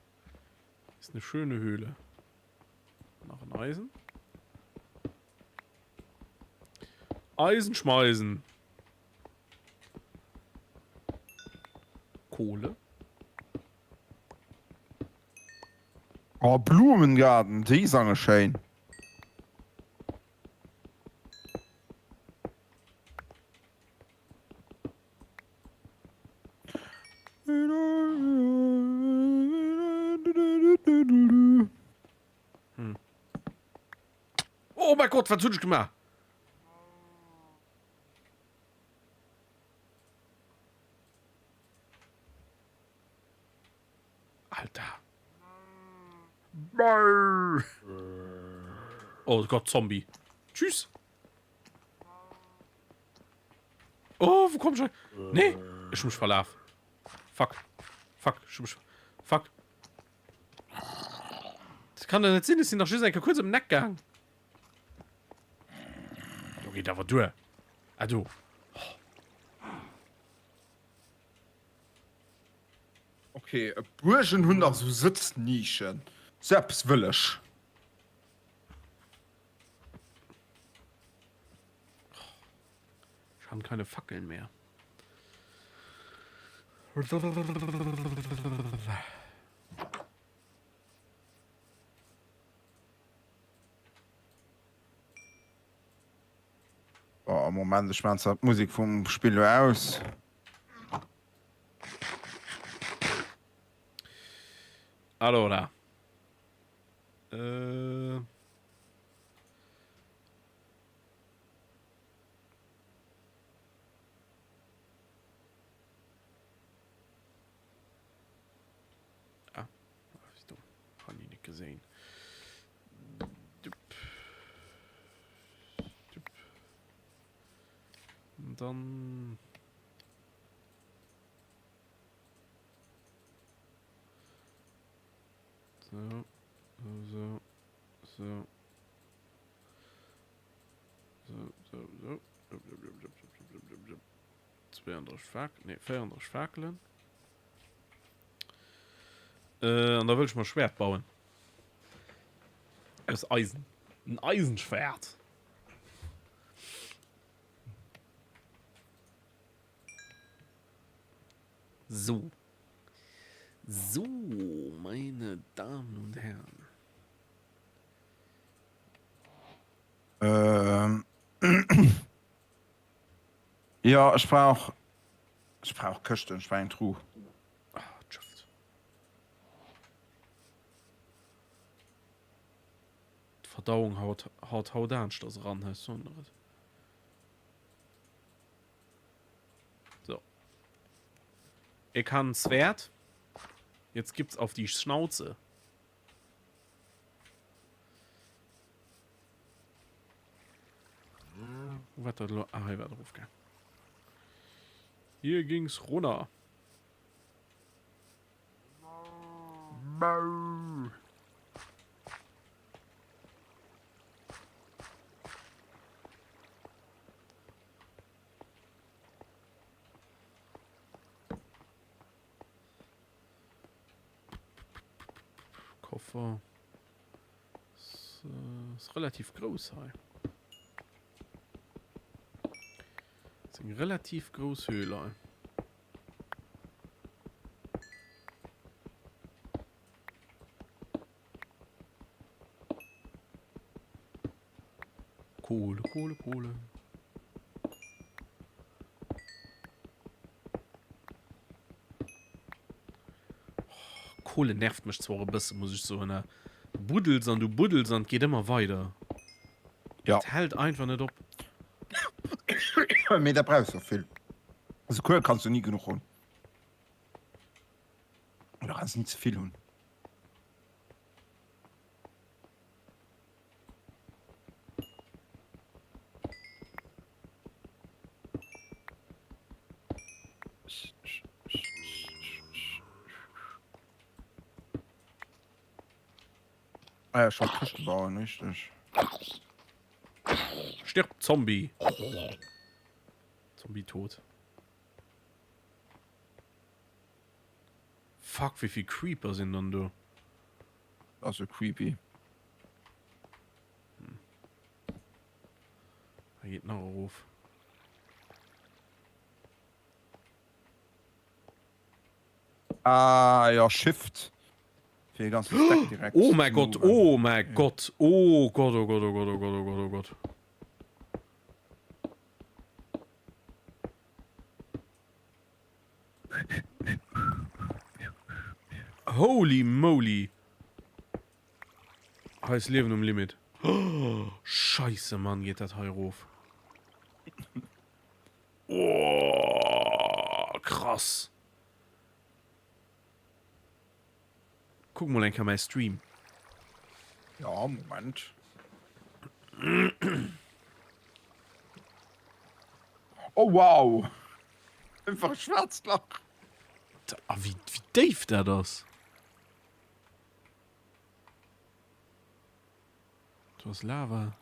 Ist eine schöne Höhle. Nach ein Eisen. Eisen schmeißen. Kohle. Oh, Blumengarten, déi sange schéin. Hm. Oh mein Gott, wat hunn ech gemaach? Alter. Oh Gott, Zombie. Tschüss. Oh, wo komm ich? Nee, ich hab mich verlaufen. Fuck. Fuck, ich hab mich... Fuck. Das kann doch nicht sein, ich sind doch just eng kurz um den Eck gegangen. Do geht aber durch. Ah, du. Ok, Buergen hunn nach sou Sëtznischen. Sou eppes wëll ech. Ich han keine Fackeln mehr. Oh, Moment, ech maan zwar d'Musek vum Spill lo aus. Allora. Äh. Ah, wieso? Hab ich nicht gesehen. Und dann. So, so, so. So, so, so. 32 Fak nee, 34 Fakelen. Äh, an da wëll ech mer Schwert bauen. Aus Eisen. Ein Eisenschwert. So. So, meine Damen und Herren. Ähm. Jo, ech brauch, ech brauch Këschten, ech brauch eng Truh. Ah, d'Schëft. D'Verdauung haut, haut, haut aneschters eran, hei, soen der et. So. Ich kann Schwert. Jetzt gibt's auf die Schnauze. Wo war das? Ah, hier war drauf, gell. Hier ging's runter. Mau. Koffer. Ist, äh, ist relativ grouss hei. Ist eng relativ grouss Höhle hei. Kohle, Kohle, Kohle. Oh, Kohle nervt mech zwar e bësse, muss ech soen. Ne? Du buddels an du buddels an et geet ëmmer weider. Ja. Et hält einfach net op. Mee da brauchs du och vill. Also Kuel kanns du ni genuch hunn. Oder kanns ni ze vill hunn. Ah ja, schon Këschte bauen, richtig. Stirb, Zombie! Zombie tot. Fuck, wéi vill Creeper sinn dann do? Ass jo creepy. Hm. Da geht nach erof. Ah ja, Shift. Fir de ganzen Stack direkt. Oh mein Gott, oh mein Gott, oh Gott, oh Gott, oh Gott, oh Gott, oh Gott, oh Gott. Holy moly! Hei ass Liewen um Limit. Scheisse Mann, geet dat hei erof. Oh, krass. Kuck mol eng Kéier mäi Stream. Ja, Moment. Oh wow! Einfach e schwaarzt Lach. A wéi, wéi déif dat ass. Do ass Lava.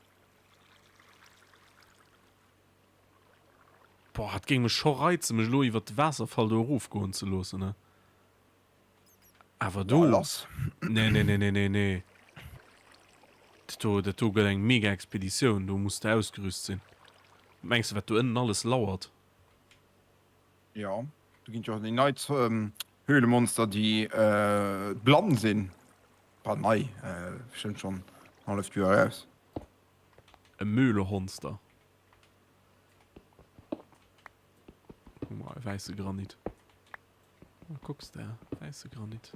Boah, et géing mech scho reizen, mech elo iwwert de Waasserfall do erofgoen ze loossen, ne? Awer do. Boah, lass. Nee, nee, nee, nee, nee, nee. Dat do, dat do gëtt eng mega Expeditioun, do muss de ausgerüst sinn. Wat mengs de, wat do ënnen alles lauert? Jo, do ginn et jo och déi nei Höhlemonster, déi blann sinn. Bah, nei, bestëmmt schonn en halleft Joer eraus. E Möhlehonster. Guck mal, e wäisse Granit. Oh, kucks de, wäisse Granit.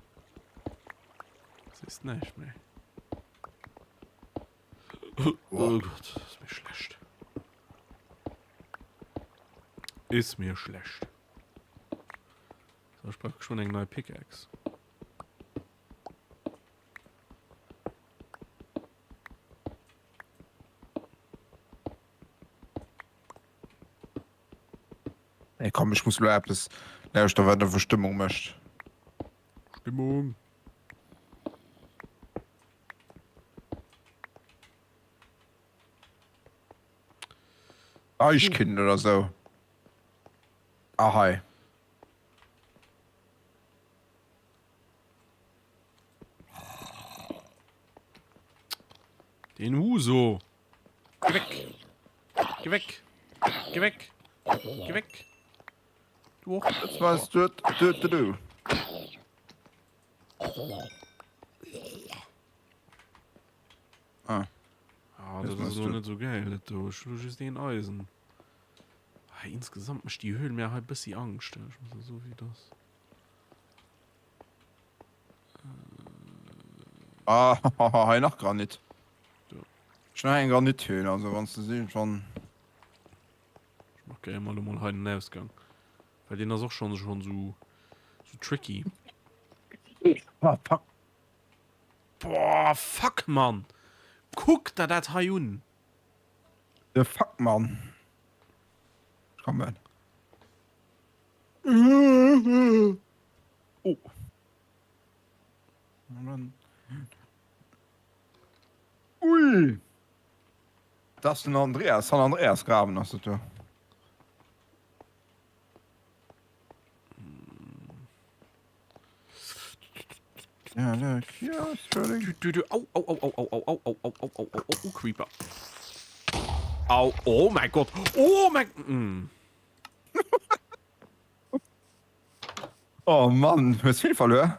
Sees näischt méi. Oh Gott, ist mir schlecht. Ist mir schlecht. So, ich brauche schon eng neue Pickaxe. Ey, komm, ich muss lo eppes lauschteren, wat einfach Stëmmung mécht. Stimmung. Deichkind oder sou. Ah, hei. Den Huso. Geh weg. Geh weg. Geh weg. Geh weg. Du och. Das war's. Du, du, du, du. Ah. Ah, Ja. dat ass elo net esou gäil dat do. Ech hu just een Eisen. Ah, insgesamt mécht déi Höhl mir hei bëssi Angscht. Ech muss esou wéi das. Ah, hei nach Granit. Do. Ech hunn hei eng Granithöhl, also wann s de se schonn. Ech markéiere mer elo mol hei den Ausgang. Well deen ass och schonn schonn esou sou tricky. Ah, fuck. Boah, fuck, Mann! Kuck der dat hei un! De fuck, Mann. Ech kommen. Oh. Ui! Dat ass den Andreas, San Andreas Graben ass dat do. Au, au, au, au, au, au, au, au, au, au, au, au, au, Creeper. Au, oh mein Gott. Oh mein... Mm. Oh Mann, hues vill verluer?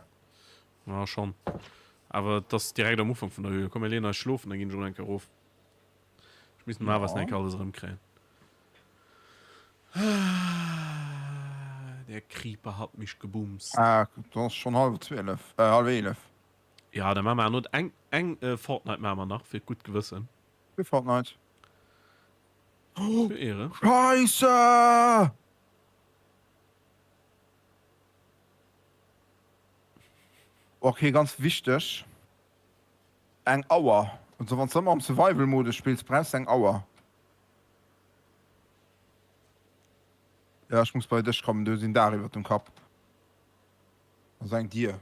Ja, schon. Awer et ass direkt am Ufank vun der Höhle. Komm, mir leeën eis schlofen, da ginn ech och eng Kéier erof. Ech misst awer eng Kéier alles erëmkréien. Der Creeper hat mich gebumst. Ah, et ass schonn hallwer 12, äh, hallwer 11. Ja, da maache mer not eng, eng Fortnite maache mer nach, fir d'gutt Gewëssen. Fir Fortnite. Fir Ehre. Scheisse! Ok, ganz wichteg, eng Auer. Also wann s de ëmmer am Survival-Modus spills, brauchs de eng Auer. Ja, ech muss bei dech kommen, du hues een Daach iwwert dem Kapp. Also eng Dier.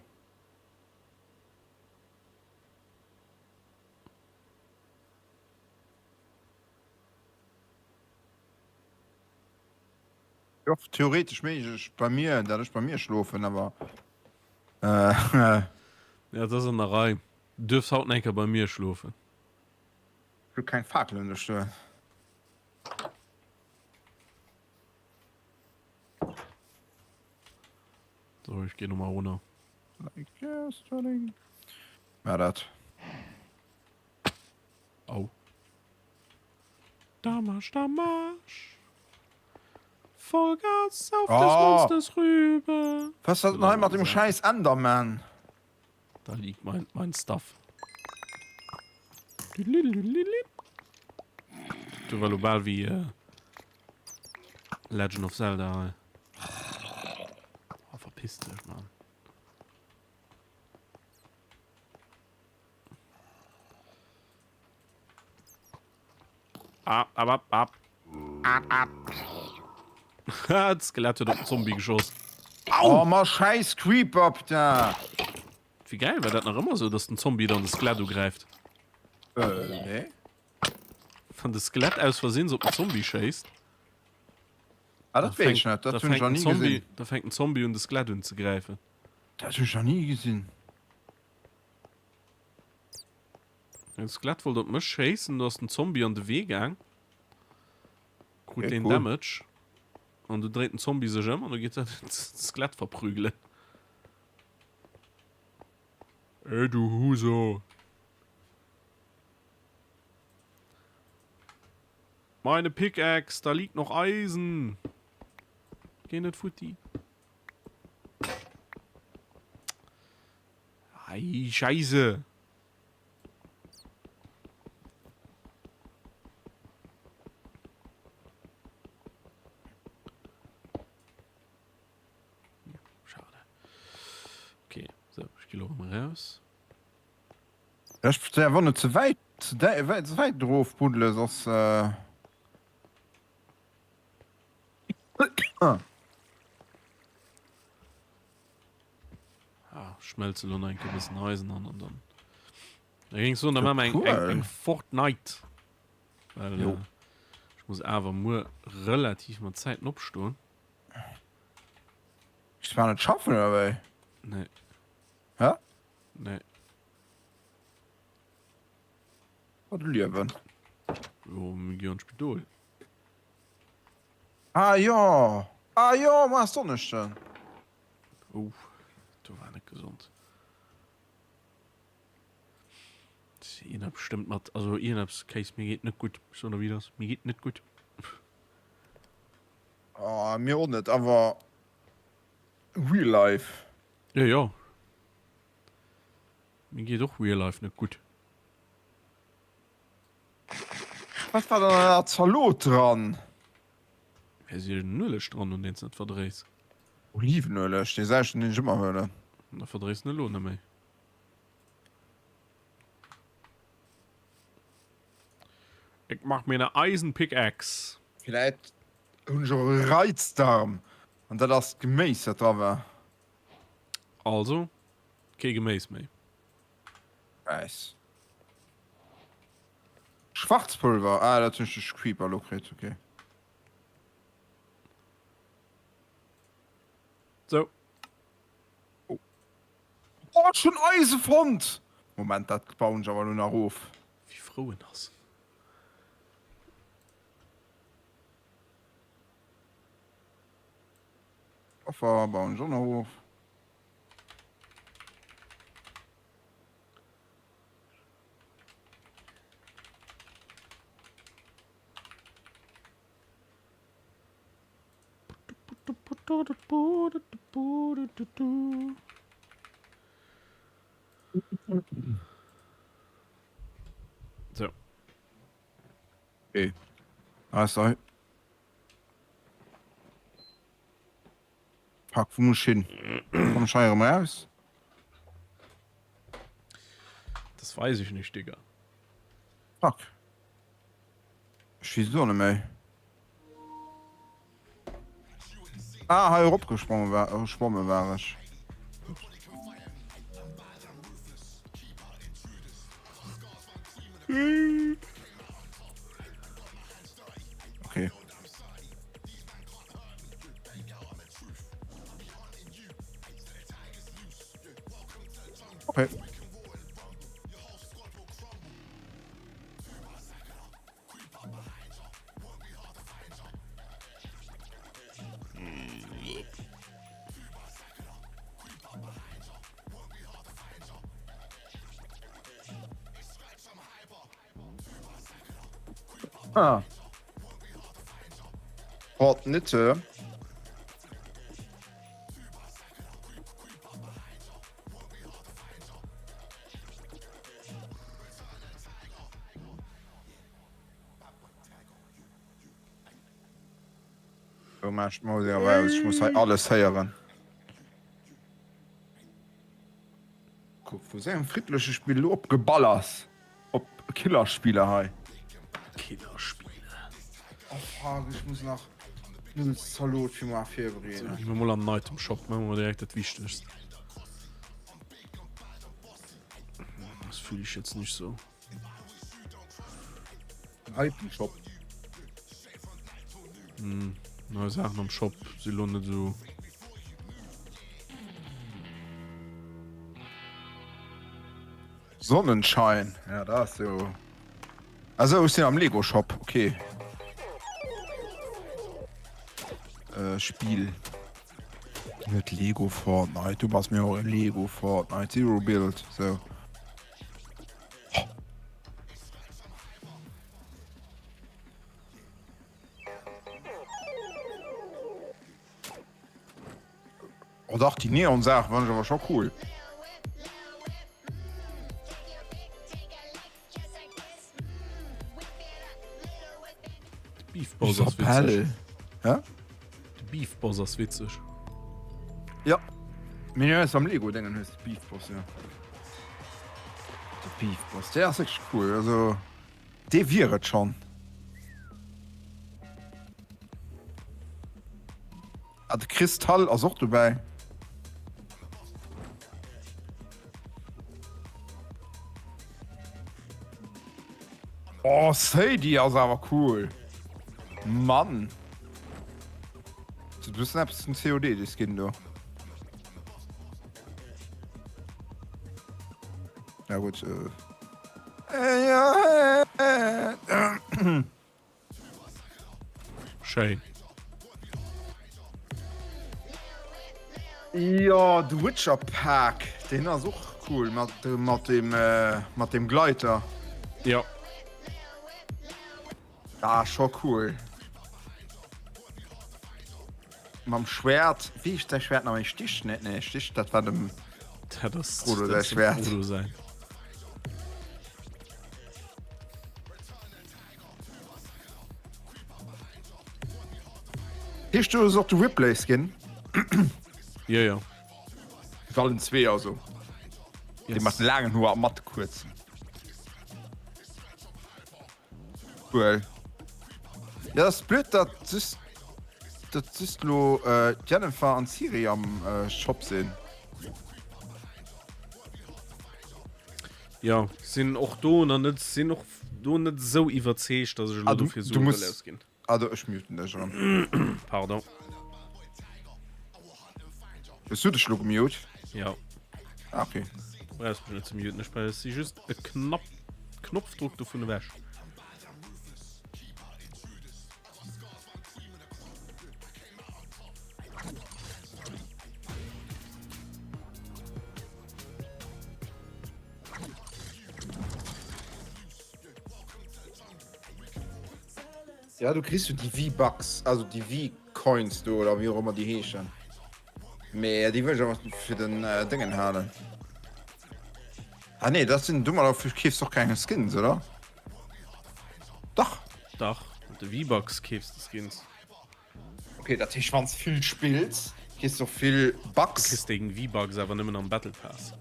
Jo, theoretesch méiglech bei mir, dat ech bei mir schlofen, awer Ja, dat ass an der Rei. Du duerfs haut nach eng Kéier bei mir schlofen. Ech hu keng Fakelen do stoen. So, ech ginn nochmal runter. War dat. Au. Damasch, Damasch. Vollgas auf des Oh. Monsters Rübe. Was ass denn hei mat dem scheiß Enderman? Da liegt mein, mein Stuff. Du war lo bal wie äh, Legend of Zelda. Ey. Oh, verpiss dich, Mann. Ah, ab, ab, ab. Ab, ab. Das Skelett huet op den Zombie geschoss. Au! Oh, ma scheiß Creeper, putain! Wéi geil war dat nach ëmmer sou, dass den Zombie dann de Skelett ugräift? Äh, nee. Wann de Skelett aus Versehens op den Zombie schéisst. Ah, dat weess ech net, dat hunn ech nach ni gesinn. Da fänkt den Zombie un de Skelett unzegräifen. Dat hunn ech nach ni gesinn. Den Skelett wollt op mech schéissen, do ass den Zombie an de Wee gaang. Krut Okay, den cool. Damage. An du dréit den Zombie sech ëm an du geet dat Skelett verprügelen. Ey, du Huso. Meine Pickaxe, da liegt noch Eisen. Geh net futti. Ei, Scheisse. Schade. Okay, so, ich gehe lo mal raus. Ech verstehe, wann du ze wäit, ze wäit, ze wäit erof buddele soss. Äh... Ah, schmelze lo nach eng Kéier e bëssen Eisen an an dann. Da géing ech soen, da maache mer eng, eng, eng Fortnite. Well äh, ech muss awer muer relativ mat Zäiten opstoen. Ech war net schaffen oder wéi? Nee. Hä? Nee. Wat e Liewen. Jo, mir gi an d'Spidol. Ah jo! Ah jo, muer ass Donneschden. Oh, do war net gesond. Iergendepps stëmmt mat, also iergendepps Kéis, mir geet net gutt. Ech soen der wéi et ass, mir geet net gutt. Oh, mir och net, awer real life. Jo, jo. Mir geet och real life net gutt. Wat war dann an der Zalot dran? Hä, si en Ueleg dran, un deen s net verdréis? Olivenueleg, dee selwechten, deen ech ëmmer huelen. An da verdréis en elo net méi. Ech mach mir ne Eisen Pickaxe. Villäit hunn ech och e Reizdarm an dat ass d'Geméis dat dra war. Also, kee Geméis méi. Nice. Schwarzpulver, ah dat hunn ech duerch Creeper elo kritt, ok. Sou. Oh. Oh, ech hunn Eise fonnt! Moment, dat bauen ech awer elo nach of. Wéi frou en ass. Koffer bauen ech och nach of. So. Okay. Ah, sorry. Fuck, wou muss ech hin? Komm ech hei erëm raus? Das weiß ich nicht, Digga. Fuck. Ech weess et och net méi. Ah, hei eropgesprongen war, geschwommen war ech. Okay. Okay. Ah. Port Nitte. So, mach ich mal raus. Ich muss hei alles héieren. Kuck, vu sengem friddleche Spill elo op Geballers, op Killerspiller hei. Killerspiller. Oh fuck, ech muss nach Nudelszalot fir mar virbereeden. So, gi mer mol an den Item Shop, maache mer direkt dat Wichtegst. Das fühle ich jetzt nicht so. Item Shop. Hm, neue Sachen am Shop si lo net so. Sonnenschein. Ja, da ass jo. Also, ech sinn am Lego Shop, okay. Äh, Spiel. Net Lego Fortnite, du bass mir och e Lego Fortnite Zero Build, so. Oh dach, déi Neon-Saach fand ech awer scho cool. De Beef Boss ass witzeg. Hä? De Beef Boss ass witzeg. Ja. Mee jo, am Lego Dengen hues de Beef Boss, ja. De Beef Boss, dee ass wierklech cool. Also, dee wier et schonn. Ah, de Kristall ass och dobäi. Oh, Sadie ass awer cool. Mann. Du bist eppes den COD de Skin do. Ja gut. Äh. Schéin. Jo, de Witcher Pack, deen ass och cool mat mat dem mat dem Gleiter. Jo. Ah, scho cool. Mam Schwert, wéi heescht säi Schwert nach méi? Stich? Nee, nee, Stich, dat war dem Dat ass Frodo dat säi ass dem Schwert. Frodo säin. Heescht du och de Ripley Skin? Jo, jo. Allen zwee also. Yes. Dee mat den laangen Hoer a mat de kuerzen. Cool. Ja, das ist blöd, dat just dat just lo äh, Jennifer an Ciri am äh, Shop sinn. Jo, sinn och do nach net, sinn och do net esou iwwerzeegt, dass ech elo Ah, du, dofir du Sue muss, wëll ausginn. ah, du, ech muten dech erëm. Pardon. Hues du dech lo gemute? Ja. Ah, okay. Brauchs mech net ze muten, ech brauch si just e knapp Knopfdruck dovun ewech. Ja, du kriss jo déi V-Bucks, also déi V-Coins do, oder wéi och ëmmer déi heeschen. Mee déi wëll ech awer fir den äh, Déngen halen. Ah nee, dat sinn dummer, dofir keefs du och keng Skins, oder? Dach. Dach, mat de V-Bucks keefs de Skins. Okay, dat heescht wann s vill spills, kriss du och vill Bucks. Du kriss deng V-Bucks awer nëmmen am Battle Pass.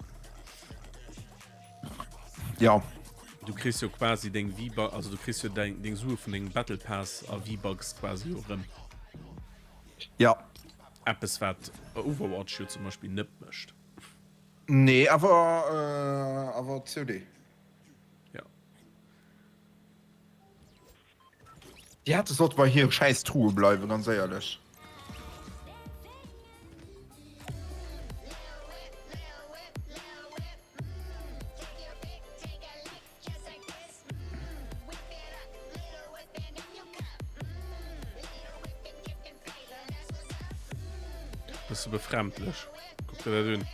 Ja. Du kriss jo quasi deng V-Bucks, also du kriss jo deng, deng Sue vun dengem Battle Pass a V-Bucks quasi jo erëm. Ja. Eppes wat Overwatch jo zum Beispill net mécht. Nee, awer äh, awer COD. Ja. Déi hätte sollte bei hire schäiss Truhe bleiwen, ganz éierlech. Bësse befremdlech. Kuck der dat un.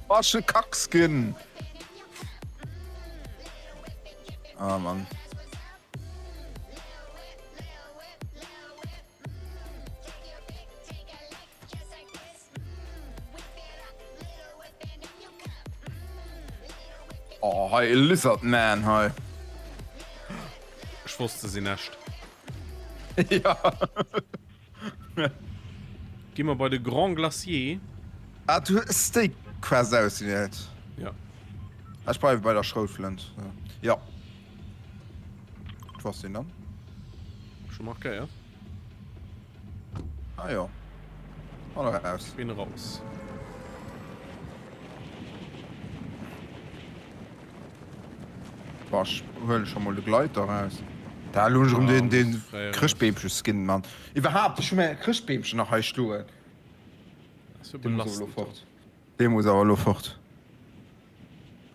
Was e Kackskin! Ah Mann. Oh, hei e Lizard Man hei. Ech wosst se sinn echt. Ja. Gi mer bei de Grand Glacier. Ah, du hues déi Quest ausgewielt. Ja. Ech bleiwe bei der Schroutflënt. Ja. Wo ass deen dann? Scho markéiert. Ah jo. An eraus. Bin raus. Boah, ech huelen scho mol de Gleiter raus. Da elo hunn ech erëm den, den Chrëschtbeemche-Skin, Mann. Iwwerhaapt, ech hu mäi Chrëschtbeemchen nach hei stoen. Dee muss awer elo fort. Dee muss awer elo fort.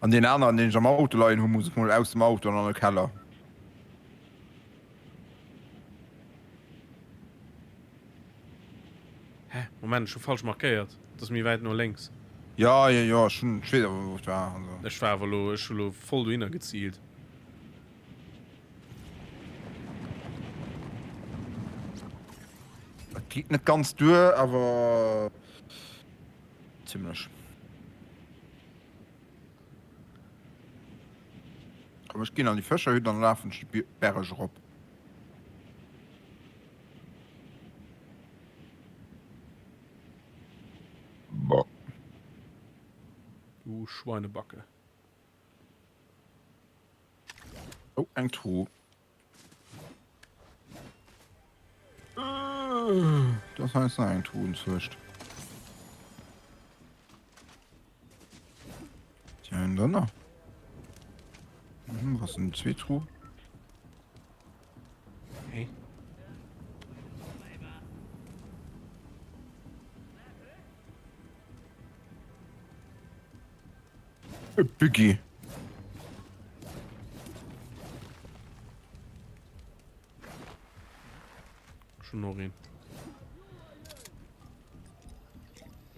An deen aneren, deen ech am Auto leien hu, muss ech mol aus dem Auto an an de Keller. Hä? Moment, ech hu falsch markéiert. Dat ass méi wäit no lénks. Ja, jo, jo, ech hunn, ech weess awer wou et war, also. Ech war awer elo, ech hu lo voll dohinner geziilt. Dat geet net ganz duer, awer zimlech. Komm, ech ginn an déi Fëscherhütt an lafen ech de Berg erop. Boah. Du Schweinebacke. Oh, eng Truh. Das heißt eng Truh inzwischen. Tja, en Donner. Mhm, was sind zwei Truhe? Hey. E Buggy. Schon noch een.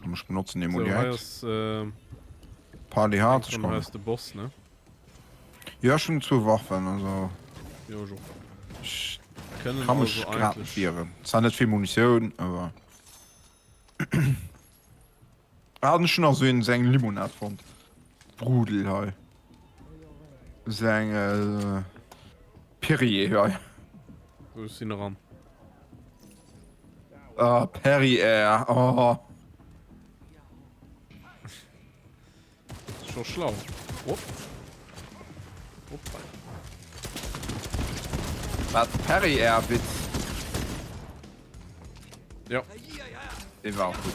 Komm ech benotzen dee mol So, hei direkt. ass äh, Party hard, eng ech von kommen. hei ass de Boss, ne? Jo, ech hunn zwou Waffen, also Jo, ech och. ech Kënnen ka mech also grad net eigentlech. wieren. Zwar net vill Munitioun, awer. Ah, an ech hunn nach esou een, esou eng Limonad fonnt. Sprudel hei. Esou eng äh, Perrier hei. Wou ech sinn eran. Ah, Perrier, oh. Scho schlau. Op. Op. Wat Perrier Witz. Ja. Dee war och gutt.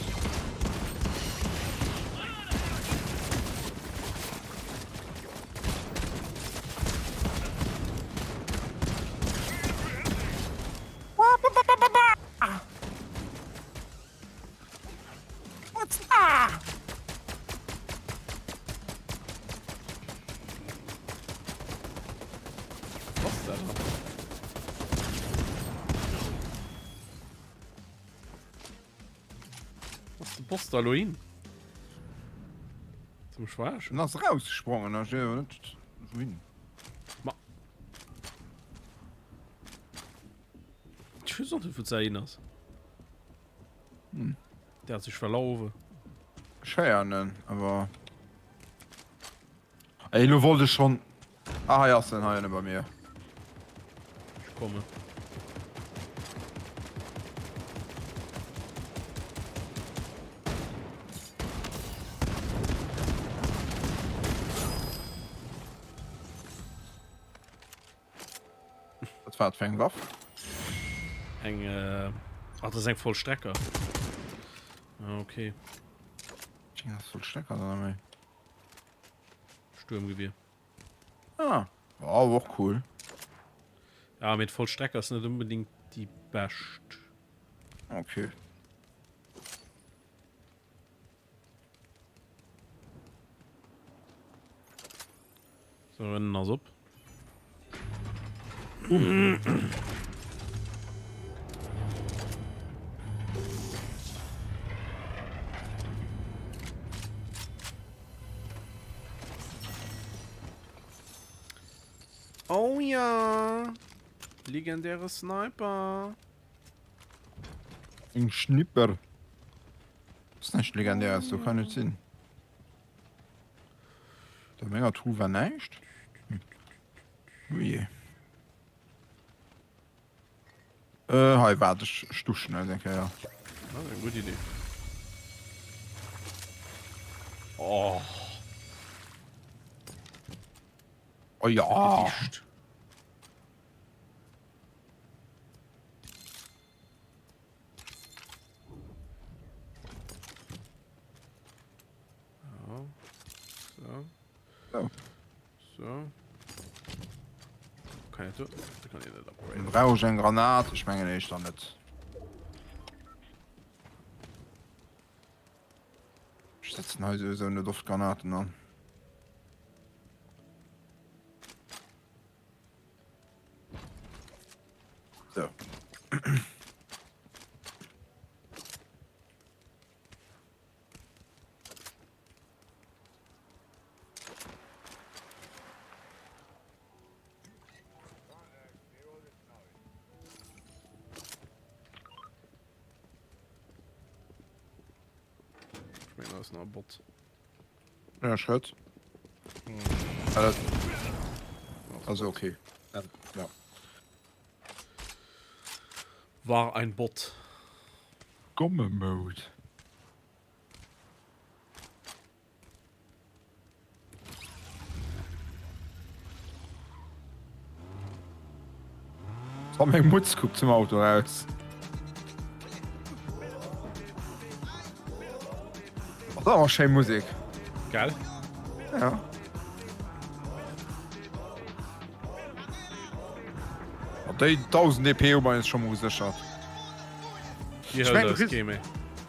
Was dat da? Was de Boss da lo hin? Zum Schwarsch? En ass rausgesprongen, ech weess awer net wouhin. Ma. Ech weess och net wou se hin ass. Hm. Der hat sech verlaufe. Ech héieren en, awer. Ey, lo wollt ech schon. Ah, hei ass en, hei ënne bei mir. Ech komme. Wat war dat fir eng Waff? Eng äh, ach, das ist eng Vollstrecker. Ah, okay. Ding ass Vollstrecker oder méi? Sturmgewehr. Ah, war och cool. Ja, mit Vollstrecker ist nicht unbedingt die best. Okay. So, rennen ass op. Oh ja! Legendäre Sniper! Eng Schnipper. Ass näischt Legendäres, do kann net sinn. Da menger Truh war näischt. Hm. Uje. Äh, hei waart ech, ech duschen eis eng Kéier. Ah, eng gutt Idee. Oh. Oh ja. Gedicht. Ja. So. So. So. Kann ich da, da kann ich net upgraden. Brauch ech eng Granat? Ech mengen éischter net. Ech setzen hei sowieso net oft Granaten an. So. Ich meine, da ist noch ein Bot. Ja, Schritt. Hm. Also okay. Ja. War ein Bot. Gomme Mode. Oh, meng Mutz kuckt zum Auto raus. Oh, dat war schéin Musek. Gell? Ja. Mat déi 1000 EP hu mer eis scho mol geséchert. Déi Ech hëlt meng, du eis kriss, kee méi.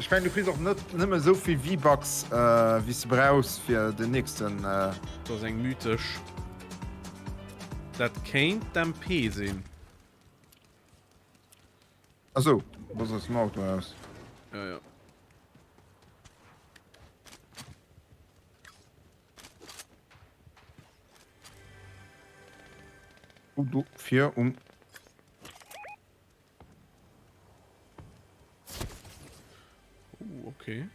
ech meng, du kriss och net nëmme esou vill V-Bucks, äh, wéi s de brauchs fir den nächsten. Äh, Dat ass eng mythesch. Dat kéint d'MP sinn. Ach sou, du bass aus dem Auto eraus. Ja, ja. Oh, do vir um. Oh, okay.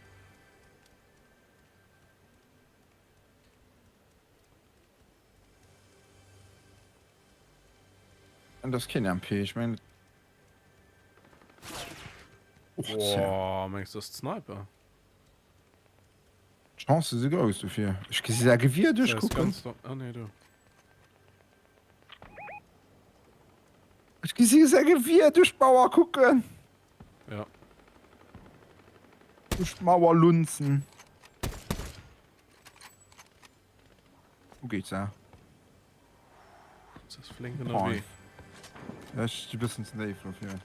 An das keen MP, ich mein. Boah, mengst du das Sniper? D'Chancë si grouss dofir. Ech gesi säi Gewier duerchkucken. Ah, nee, do. Ech gesi säi Gewier duerch d'Mauer kucken. Ja. Duerch d'Mauer lunzen. Wo geht's da? Das ist flink ënnerwee. Ja, ech si bëssen ze déif dofir,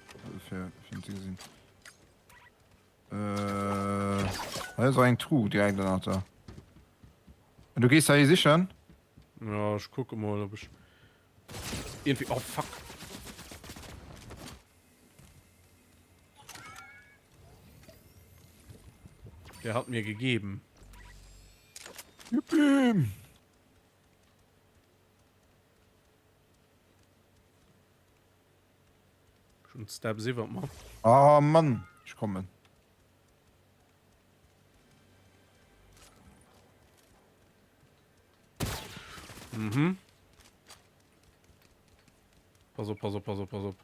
fir fir ze gesinn. Äh, hei ass och eng Truh direkt ënnert der. An du gees hei sichen? Ja, ech kucke mol, ob ech irgendwie. Oh fuck. Der hat mir gegeben. Gib ihm! Schon Step 7 man. Ah Mann, ich kommen. Mhm. Pass op, pass op, pass op, pass op.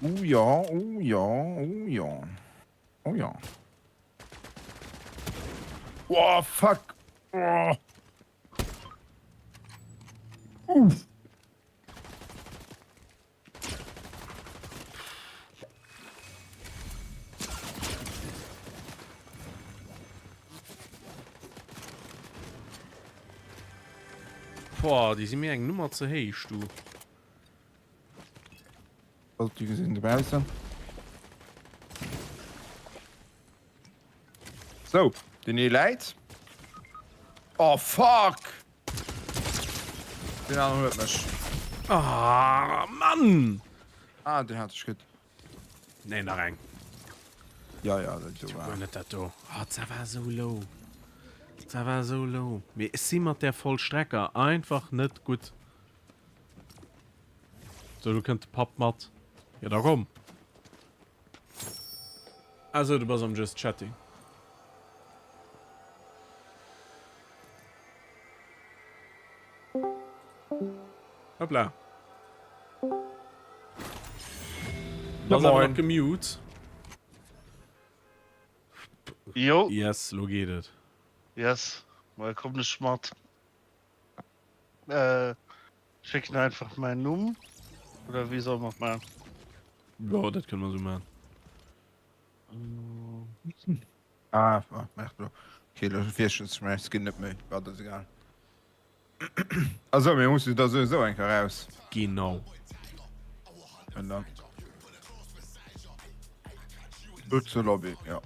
Oh ja, oh ja, oh ja. Oh ja. Oh fuck. Oh. Uff. Boah, déi si mir eng Nummer ze héich, du. Also, die gesinn dobaussen. So, den ee läit. Oh fuck! Den aneren huet mech. Ah, Mann! Ah, den hat ech kritt. Nee, nach eng. Ja, ja, dat do war. Net dat do. Oh, dat war so low. Dat war so low. Mee ech si mat där Vollstrecker einfach net gutt. So, du kënnt de Papp mat. Ja, da komm. Also, du bass am Just Chatting. Hoppla. Bass awer nach gemute. Jo. Yes, lo geet et. Yes, ma komm ech mat. Äh, schécken einfach mäin Numm. Oder wéi soll mer et maachen? Jo, dat kënne mer sou maachen. Ah, mach du. Okay, lo virschen ech mäi Skin net méi. Wat ass egal. Also, mir musse da souwisou eng Kéier raus. Genau. An dann. Zur Lobby, ja.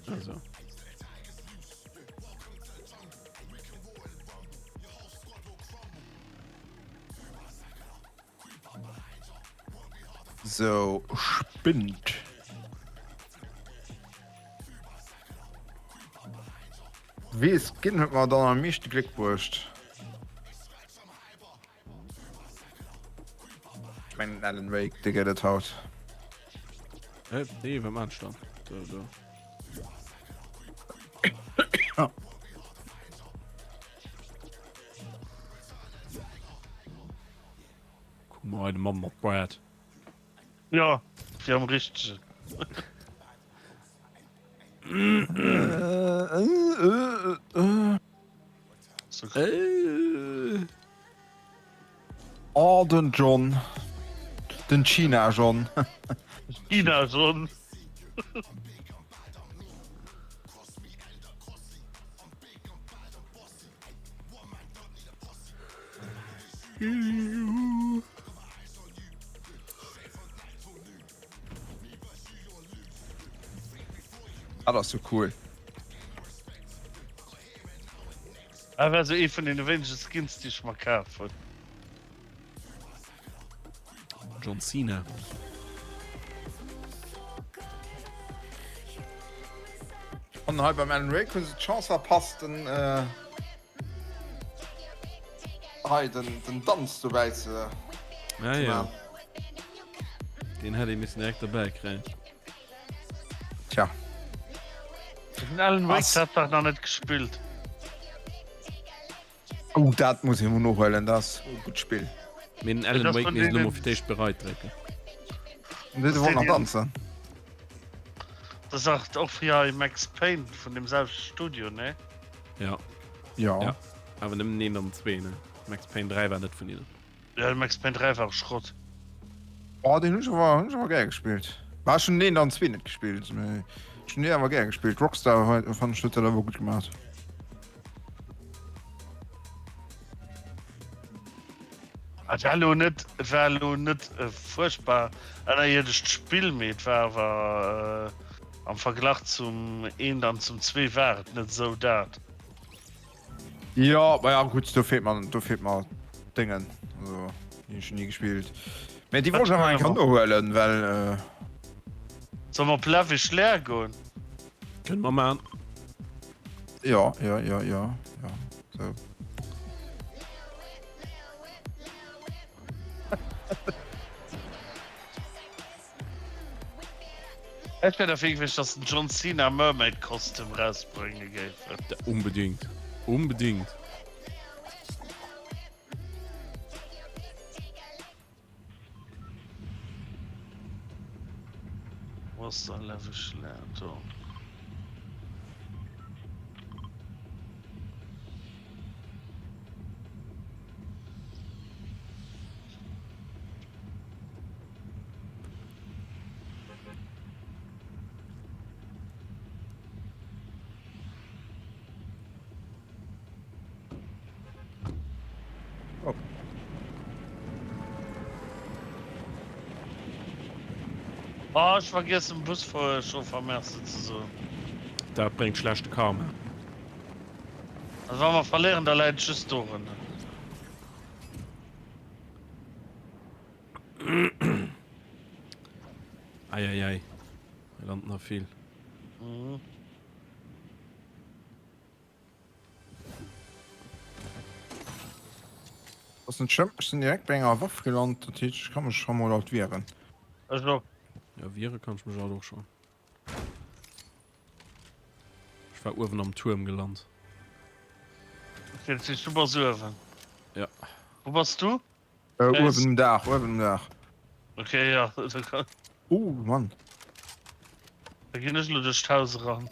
Also. So, spinnt. Wee Skin huet mer dann am meeschte Gléck bruecht? Ech mengen den Alan Wake, dee gëtt et haut. Äh, nee, wat maan ech dann? Do, do. Guck mal, de Mann mat Brad. Ja, fir am richtegen. Oh, den John. Den China John. China John. Ah, das ist so cool. Ah, war so ee vun den wéinege Skins, déi ech mer kaf hunn. John Cena. An hei beim Alan Wake hunn se d'Chance verpasst den äh, hei den, den Danz dobäi ze Ja, ja. Den hätt ee missen direkt dobäi kréien. Tja. Den Alan Wake hat dach nach net gespillt. Oh, dat muss ech emol nohuelen, dat ass e gutt Spill. Mee den Alan Wake misst elo mol fir d'éischt bereit drécken. An dee wollt nach danzen. Dat ass och wéi hei Max Payne vun deem selwechte Studio, nee? Ja. Ja. Ja. Awer nëmmen den een an den zwee, ne? Max Payne 3 war net vun hinnen. Ja, de Max Payne 3 war och Schrott. Oh, den hunn ech awer, hunn ech awer gär gespillt. Bah, ech hunn den een an den zwee net gespillt, mee ech hunn deen awer gär gespillt. Rockstar fannen ech huet dat awer gutt gemaach. Et war elo net, et war elo net e fuerchtbar ënnerierdescht Spill, mee et war awer am Verglach zum eent an zum zwee war et net esou dat. Jo, ma ja gutt, do feelt mer, do feelt mer Déngen, also déi hunn ech ni gespillt. Mä déi wollt ech awer eng Kéier nohuelen, well. Solle mer op Lavish Lair goen? Kënne mer man. Jo, jo, jo, jo, jo, sou. Ech wär derfir gewiescht, dass den John Cena Mermaid Kostüm rausbrénge géifen. Unbedingt. Unbedingt. Wo ass der Lavish Lair? Do. Oh. Oh, ech vergiess dem Buschauffer Merci ze soen. Dat bréngt schlechte Karma. Also wa mer verléieren, da läit et just dorun. Eieiei. Hei landen der vill. Mhm. Ass net schlëmm, ech sinn direkt bei enger Waff gelant, dat heescht ech ka mech scho mol alt wieren. Ech och. Ja, wiere kann ech mech alt och schon. Ech war uewen am Tuerm gelant. Okay, dat heescht du bass uewen. Ja. Wou bass du? Äh, uewen um Daach, uewen um Daach. Okay, ja. Da kann... Oh, Mann. Da ginn ech lo duerch d'Haus eran.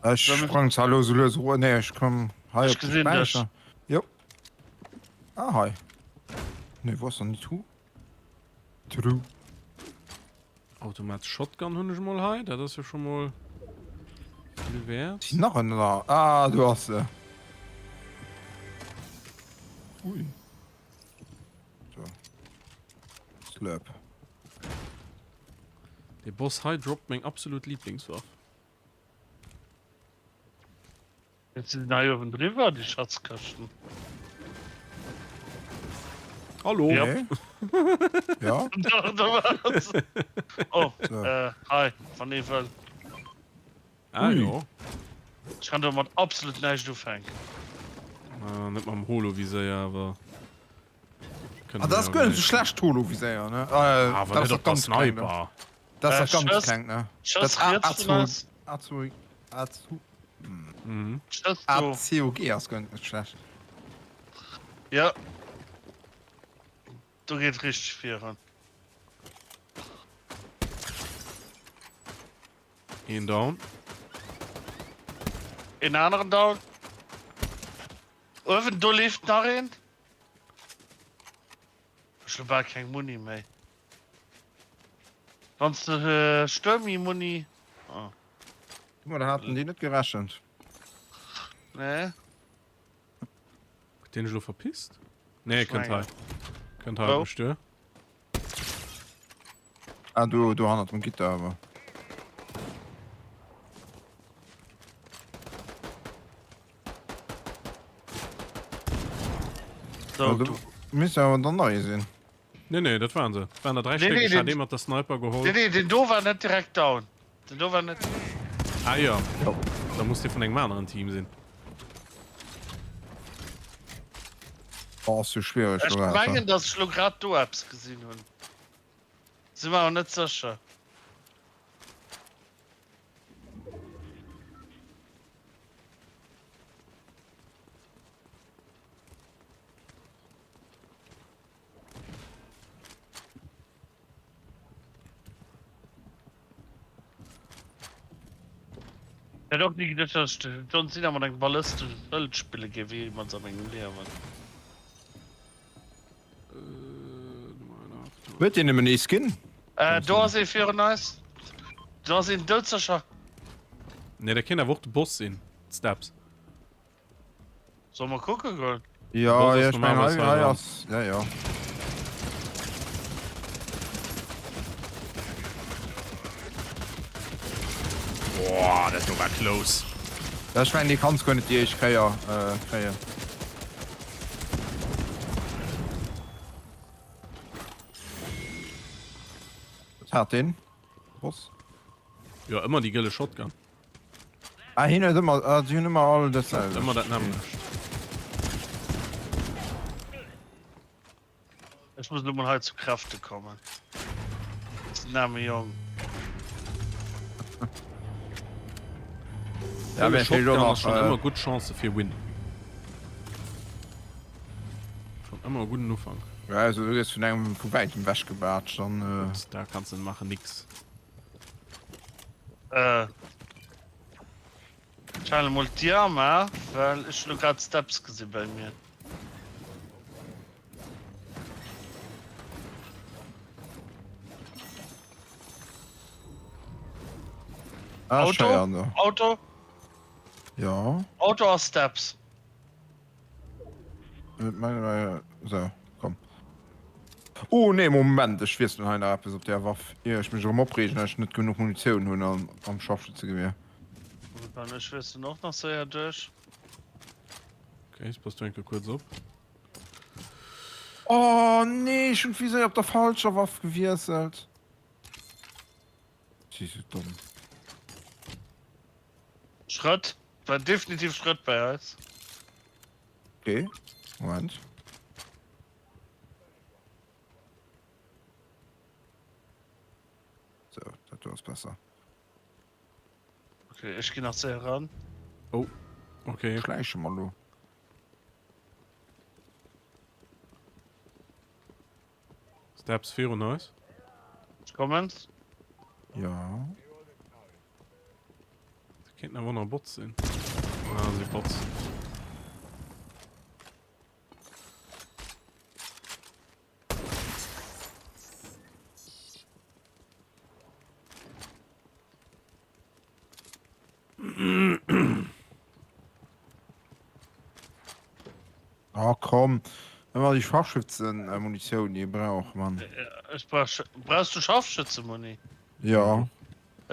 Ech sprang zwar lo sou lues ero. Nee, ech komm hei Ech op de gesinn dech. Späicher. Jo. Ah, hei. Nee, wou ass dann déi Truh? Truh. Automatesch Shotgun hunn ech mol hei, dat ass jo scho mol vill wäert. Sinn nach ënner. Ah, do ass se. Ui. So. Slurp. De Boss hei droppt meng absolut Lieblingswaff. Jetzt sinn hei uewen driwwer déi Schatzkëschten. Hallo. Ja. Nee. Ja. Da, da war's. Oh, So. äh, hei, wann ee wëll. Ah, Ui. jo. Ech kann domat absolut näischt ufänken. Ah, net mam Holo-Viséier, awer. Ah, dat ass guer net sou schlecht, Holo-Viséier, ne? Äh, Awer dat ass net dat op der ganz klengt, ne? Sniper. Dat ass Äh, dat ganz Schëss- klengt, ne? Schëss Dat A- riets vun A2 eis. A2 A2 Mhm. Schëss do. ACOG ass guer net schlecht. Ja. Do geet richteg virun. Een down. Een aneren down. Uewen do leeft nach een. Ech hu bal keng Muni méi. Wann s de Stürmi Muni. Oh. Domadder haten déi net gerechent. Nee. Huet deen sech elo verpisst? Nee, kënnt hei. Kënnt hei op mech duer. Ah, do, do hannert dem Gitter awer. So, du. Misst awer dann nei sinn. Nee, nee, dat waren se. Dat waren der 3 Nee, Stéck. nee, Ech hat den- ee mat der Sniper geholl. Nee, nee, den do war net direkt down. Den do war net. Ah jo, da muss dee vun engem aneren Team sinn. Oh, ass jo schwiereg Ech do, Alter. mengen, dass ech lo grad do eppes gesinn hunn. Sinn mer awer net sécher. Hätt och ni geduecht dass ech den John Cena mat engem ballistesche Schëld spille géif jeemals a mengem Liewen. Huet deen nëmmen ee Skin? Äh, do ass ee virun eis. Do ass een doudsécher. Nee, dat kéint awer och de Boss sinn, d'Steps. Solle mer kucke goen? Jo, jo, ech mengen hei, hei ass, jo, jo. Boah, dat do war close. Ja, ech mengen, dee kanns guer net déi éischt Kéier kréien. Wat hat deen? Boss? Jo, ëmmer déi gëlle Shotgun. Ah, hien huet ëmmer, ah, si hunn ëmmer all dat selwecht. Ëmmer dat nämmlecht. Ech muss elo mol hei zu Kräfte kommen. Den aarme Jong. Ja, mir fehlt och Shotgun nach, ass schon äh, ëmmer gutt Chance fir Win. Schon ëmmer e gudden Ufank. Ja, also du gëss vun engem vu wäitem wechgebaatscht dann. Äh, Gutt, da kanns de maachen nix. Äh. Ech halen emol d'Dier am A, well ech hunn elo grad Steps gesi bei mir. Ah, Auto? scheier, ne. Auto? Ja. Auto a Steps. Äh, so, komm. Oh nee, Moment, ech wiesselen hei nach eppes op der Waff, ier ech mech erëm opreegen, dass ech net genuch Munitioun hunn am, am Scharfschützegewehr. Dann ech wiesselen och nach séier duerch. Okay, jetzt passt du enke kurz op. Oh nee, ech hunn wéi op der falscher Waff gewiesselt. Si sou domm. Schrëtt, war definitiv Schrëtt bei eis. Okay, Moment. So, dat do ass besser. Okay, ech ginn nach séier ran. Oh, okay. Schläiche mer lo. Steps virun eis. Ech kommen. Ja. Dat kéinten awer och nach Bots sinn. Ah, si Bots. Oh komm, ëmmer déi Scharfschützenmunitioun déi ee brauch, Mann. Ech brauch, brauchs du Scharfschützenmuni? Ja.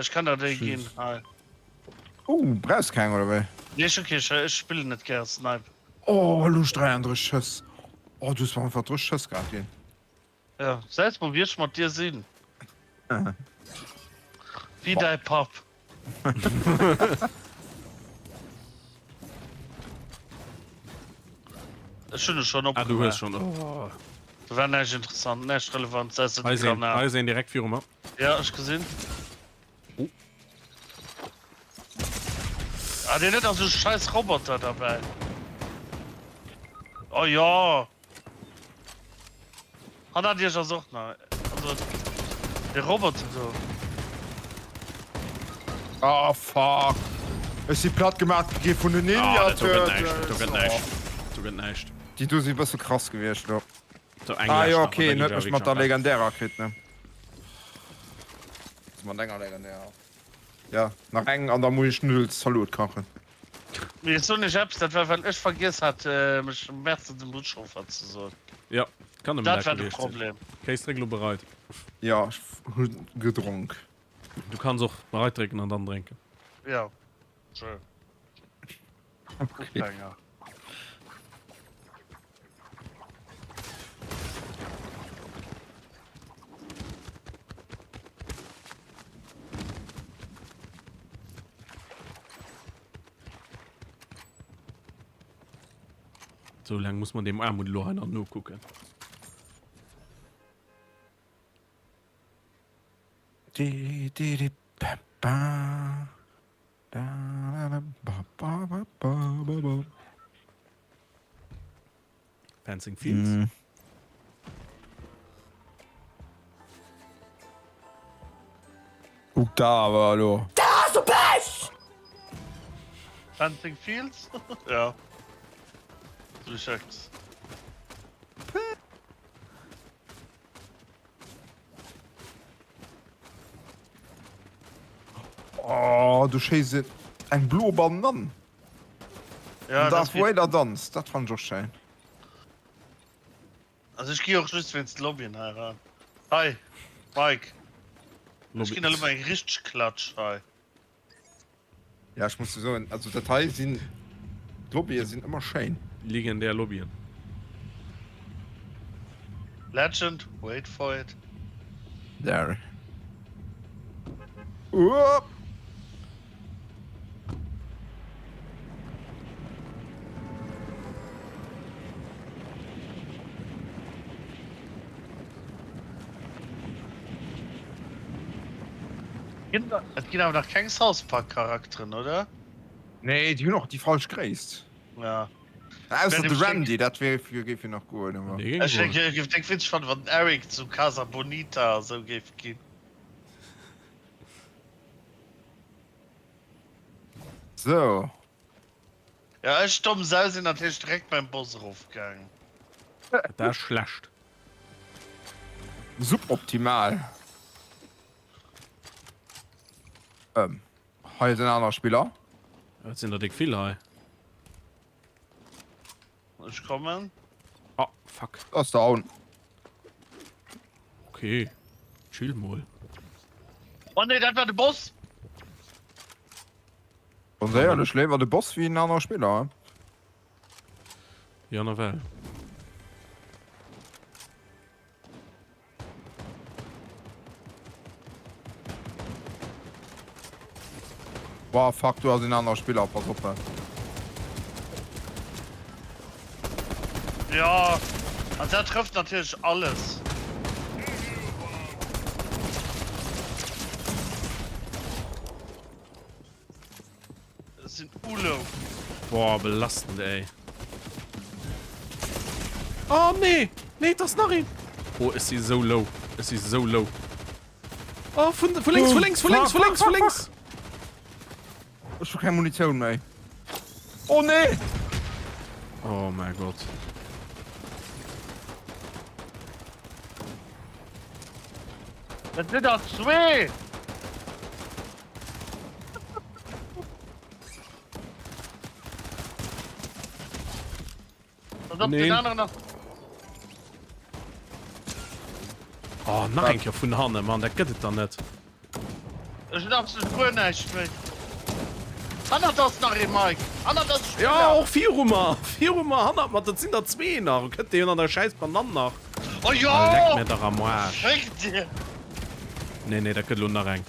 Ech kann der déi ginn, hei. Oh, brauchs keng oder wéi? Nee, ech hu kee, ech spillen net gär Snipe. Oh, elo hu ech 33 Schëss. Oh, du hues mer einfach 30 Schëss grad ginn. Ja, säit mol wie ech mat dir sinn. Wéi däi Papp. Ech hunn e schonn Ah, du hues opgemaach. schonn. Oh. Do war näischt interessant, näischt relevant, ausser Hei déi ass een, Granat. hei ass een direkt viru mer. Ja, ech gesinn. Oh. Ah, deen huet nach sou scheiß Roboter derbäi. Oh ja. Hannert iech ass och nach. Also, de Roboter do. Ah, fuck. Ech si platt gemaach gi vun den Ah, Ninja dat do gëtt näischt, dat do Turtles. gëtt näischt. Dat do gëtt näischt. Déi do si bësse krass gewiescht lo. Do eng Ah läscht jo, nach, okay, an en da huet ginn mech ech mat der awer wéi legendärer kritt, ne? Mat enger legendärer. Ja, nach eng an da muss ech Nuddels-Zalot kachen. Mee ech soen iech eppes, dat war well ech vergiess hat mech Merci dem Buschauffer ze soen. Ja, kann nëmmen Dat dat war de gewiescht sinn. Problem. Kéis, dréck elo bereit. Ja, ech hu gedronk. Du kanns och bereit drécken an dann drénken. Ja, schön. Okay. Ufänger. Sou laang muss mer deem Aarmut elo hei nach nokucken. Fencing Fields. Mm. Kuck da awer elo. Da has du Pech! Fencing Fields? Ja. Du checks. Oh, du schéiss et eng blo Banann. Ja, An das Darth geht. Vader danzt, dat fand ech och schéin. Also ech gi och just wéinst Lobbyen hei eran. Hei, Mike. Ech ginn der elo mol eng richteg Klatsch hei. Ja, ech muss soen, also dat hei sinn, d'Lobbye sinn ëmmer schéin. Legendär Lobbyen. Legend, wait for it. There. Uop. Et ginn awer nach keng South Park Charakteren, oder? Nee, déi hunn och déi falsch Gréisst. Ja. Ausser de Randy, dat wär géif jo nach goen, awer. Ech géif déck witzeg fannen, wann den Eric zu Casa Bonita a sou géif ginn. Sou. Ja, ech domm Sau sinn natierlech direkt beim Boss erofgaangen. Dat ass schlecht. Suboptimal. Ähm, hei ass en aner Spiller. Et sinn der déck vill hei. Ech kommen. Oh, fuck. Ass down. Okay. Chill mol. Oh nee, dat war de Boss! Ganz éierlech, léiwer de Boss wéi en aner Spiller. Ja, nawell. Boah, fuck, do ass en aner Spiller, pass op. Ja, an dat trëfft natierlech alles. Das sinn Ulo. Boah, belastend, ey. Oh, nee. Nee, das nach een. Oh, ech si sou low. Ech si sou low. Oh, vun, vu lénks, vu lénks, vu lénks, vu lénks, vu lénks. Ech hu keng Munitioun méi. Oh nee! Oh mäi Gott. Dat sinn der zwee! Pass op, den aneren ass. Oh, nach eng Kéier vun hanne, Mann, dat gëtt et dann net. Ech hunn absolut guer näischt méi. Hannert ass nach ee, Mike. Hannert ass e Spiller. Ja, och viru mer, viru mer, hannert mer, dat sinn der zwee nach. Kënnt dee an der schäiss Banann nach. Oh jo! Ah, leck mir dach am Aarsch. Féck dir! Nee, nee, dat gëtt elo nach eng.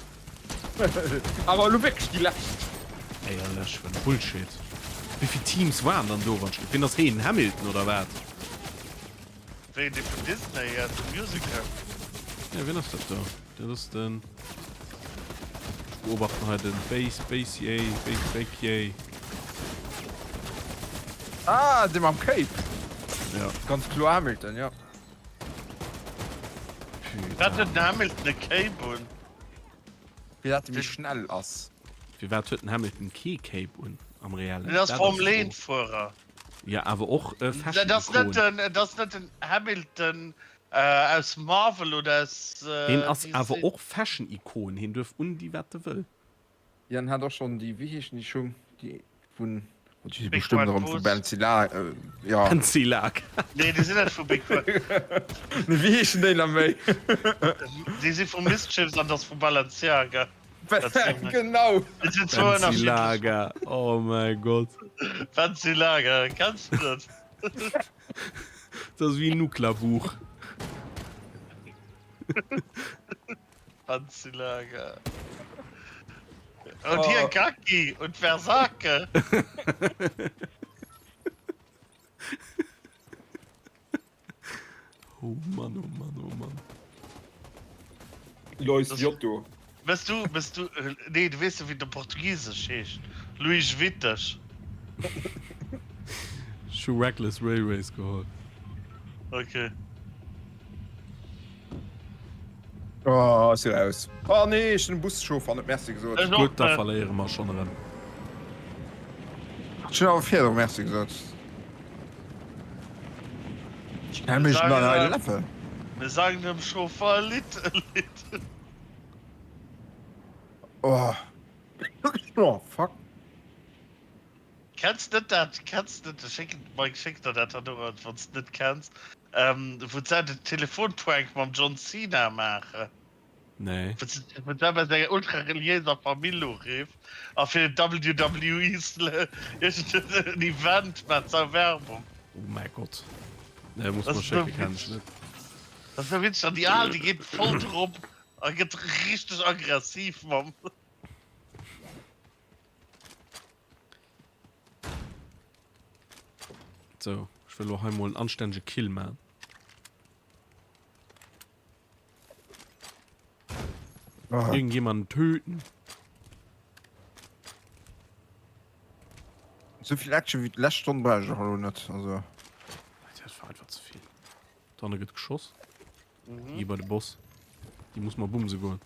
Awer elo wierklech déi lescht. Éierlech, wat e Bullshit. Wéivill Teams waren dann do? Wann ech, wien ass heen? Hamilton oder wat? Wéi dee vun Disney aus dem Musical. Ja, wien ass dat do? Dat ass den. Ech beobachten hei den Base, Base, Base, Bake. Ah, dee mam Cape. Ja. Ganz kloer Hamilton, ja. Wat huet den Hamilton e Cape un? Fir dat e méi schnell ass. Firwat huet den Hamilton kee Cape un am reellen? Den ass Formel 1 Fuerer. Ja awer och e Fashion Dat ass net den, et ass net den Hamilton aus Marvel oder aus. Hien ass awer och Fashion Ikon, hien duerf un di wat e wëll. Jan hat och schon déi, wéi heeschen déi Schung, déi vun, oh, déi si Big bestëmmt Red erëm vu Bus. Balenciaga, jo. Balenciaga. Nee, déi sinn net vu Big Red. Nee, wéi heeschen déi nach méi? Déi si vu Mischiefs an dat ass vu Balenciaga. Dat sinn. Genau. Dat sinn zwou ënnerschiddlech. Balenciaga, oh mäi Gott. Balenciaga, kenns du dat? Dat ass wéi Nuklabuch. Anzilager. Und hier Gacki und Versake. Oh Mann, oh Mann, oh Mann. Lois Viotto. Wëss du, wëss du, nee, du weess jo wéi den Portugisesch heescht, Luís Wittig. Ech hu Reckless Railways geholl. Ok. Oh, ech si raus. Oh nee, ech hunn dem Buschauffer net Merci gesot. Ech och Gutt, da net. verléiere mer schonn erëm. Ech hunn awer virdru Merci gesot. Schnell Mir mécht sagen nach ein dem, Level. mir sagen dem Chauffer e Lidd, e Lidd. Oh. Oh, fuck. Kenns net dat, kenns net, ech schécken, Mike, schéck der dat dann och, wann s de net kenns, ähm, wou se den Telefonprank mam John Cena maachen. Nee. Wou se, wou se bei senger ultra reliéiser Famill urifft a fir WWE iergend en Event maacht se Werbung. Oh mäi Gott. Nee, muss Das mer ist so schécken, kenn ech witzeg. net. Das ist so witzeg. An déi Al, déi geet voll drop a gëtt richteg aggressiv mam. So, ech wëll lo hei mol en anstännege Kill man. Ah. Irgendjemanden töten. So viel Action wie d'lescht Stonn brauch ech och elo net. Also. Dat war einfach ze vill. D'Anne gëtt geschoss. Mhm. Déi bei de Boss. Déi muss mer bumse goen.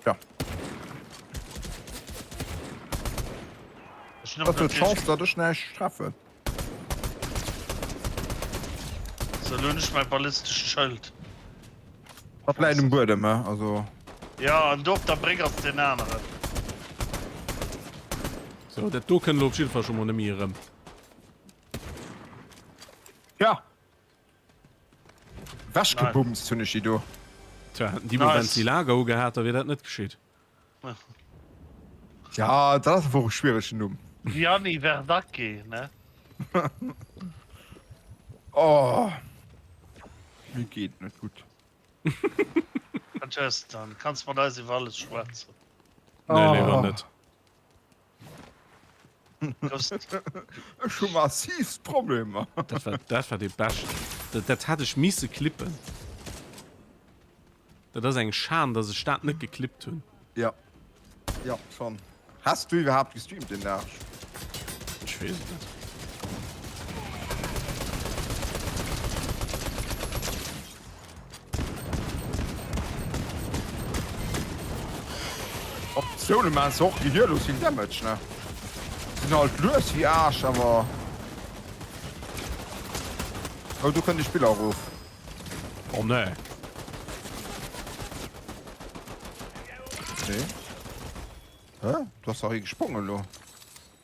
Ja. Dat huet Chance, datt ech näischt treffen. So, lo hunn ech mäi ballistescht Schëld. Dat läit um Buedem, he? Also. Ja, an do op der Bréck ass deen aneren. So, dat do kënnt lo op jidde Fall scho mol net méi erëm. Ja! Wechgebumst hunn ech déi do. Tja, hätten déi mol Ventilager ugehat, da wier dat net geschitt. Ja, dat ass awer och e schwieregen Numm. Gianni Versace, ne? Oh, mir geet net gutt. Tristan, kanns mat eis iwwer alles schwätzen. Nee, léiwer net. Ech hu massivst Problemer. Dat war, dat war dee beschten. Dat, dat hat ech misse klippen. Dat ass eng Schan, dass ech dat net geklippt hunn. Ja. Ja, schon. Has du iwwerhaapt gestreamt den Dag? Ech weess et net. Op Pistoule maachen se och gehirlos vill Damage, ne? Sinn halt lues wéi Aarsch, awer. Oh, do kënnt e Spiller erof. Oh nee. Nee. Hä? Du ass dach ee gesprongen elo.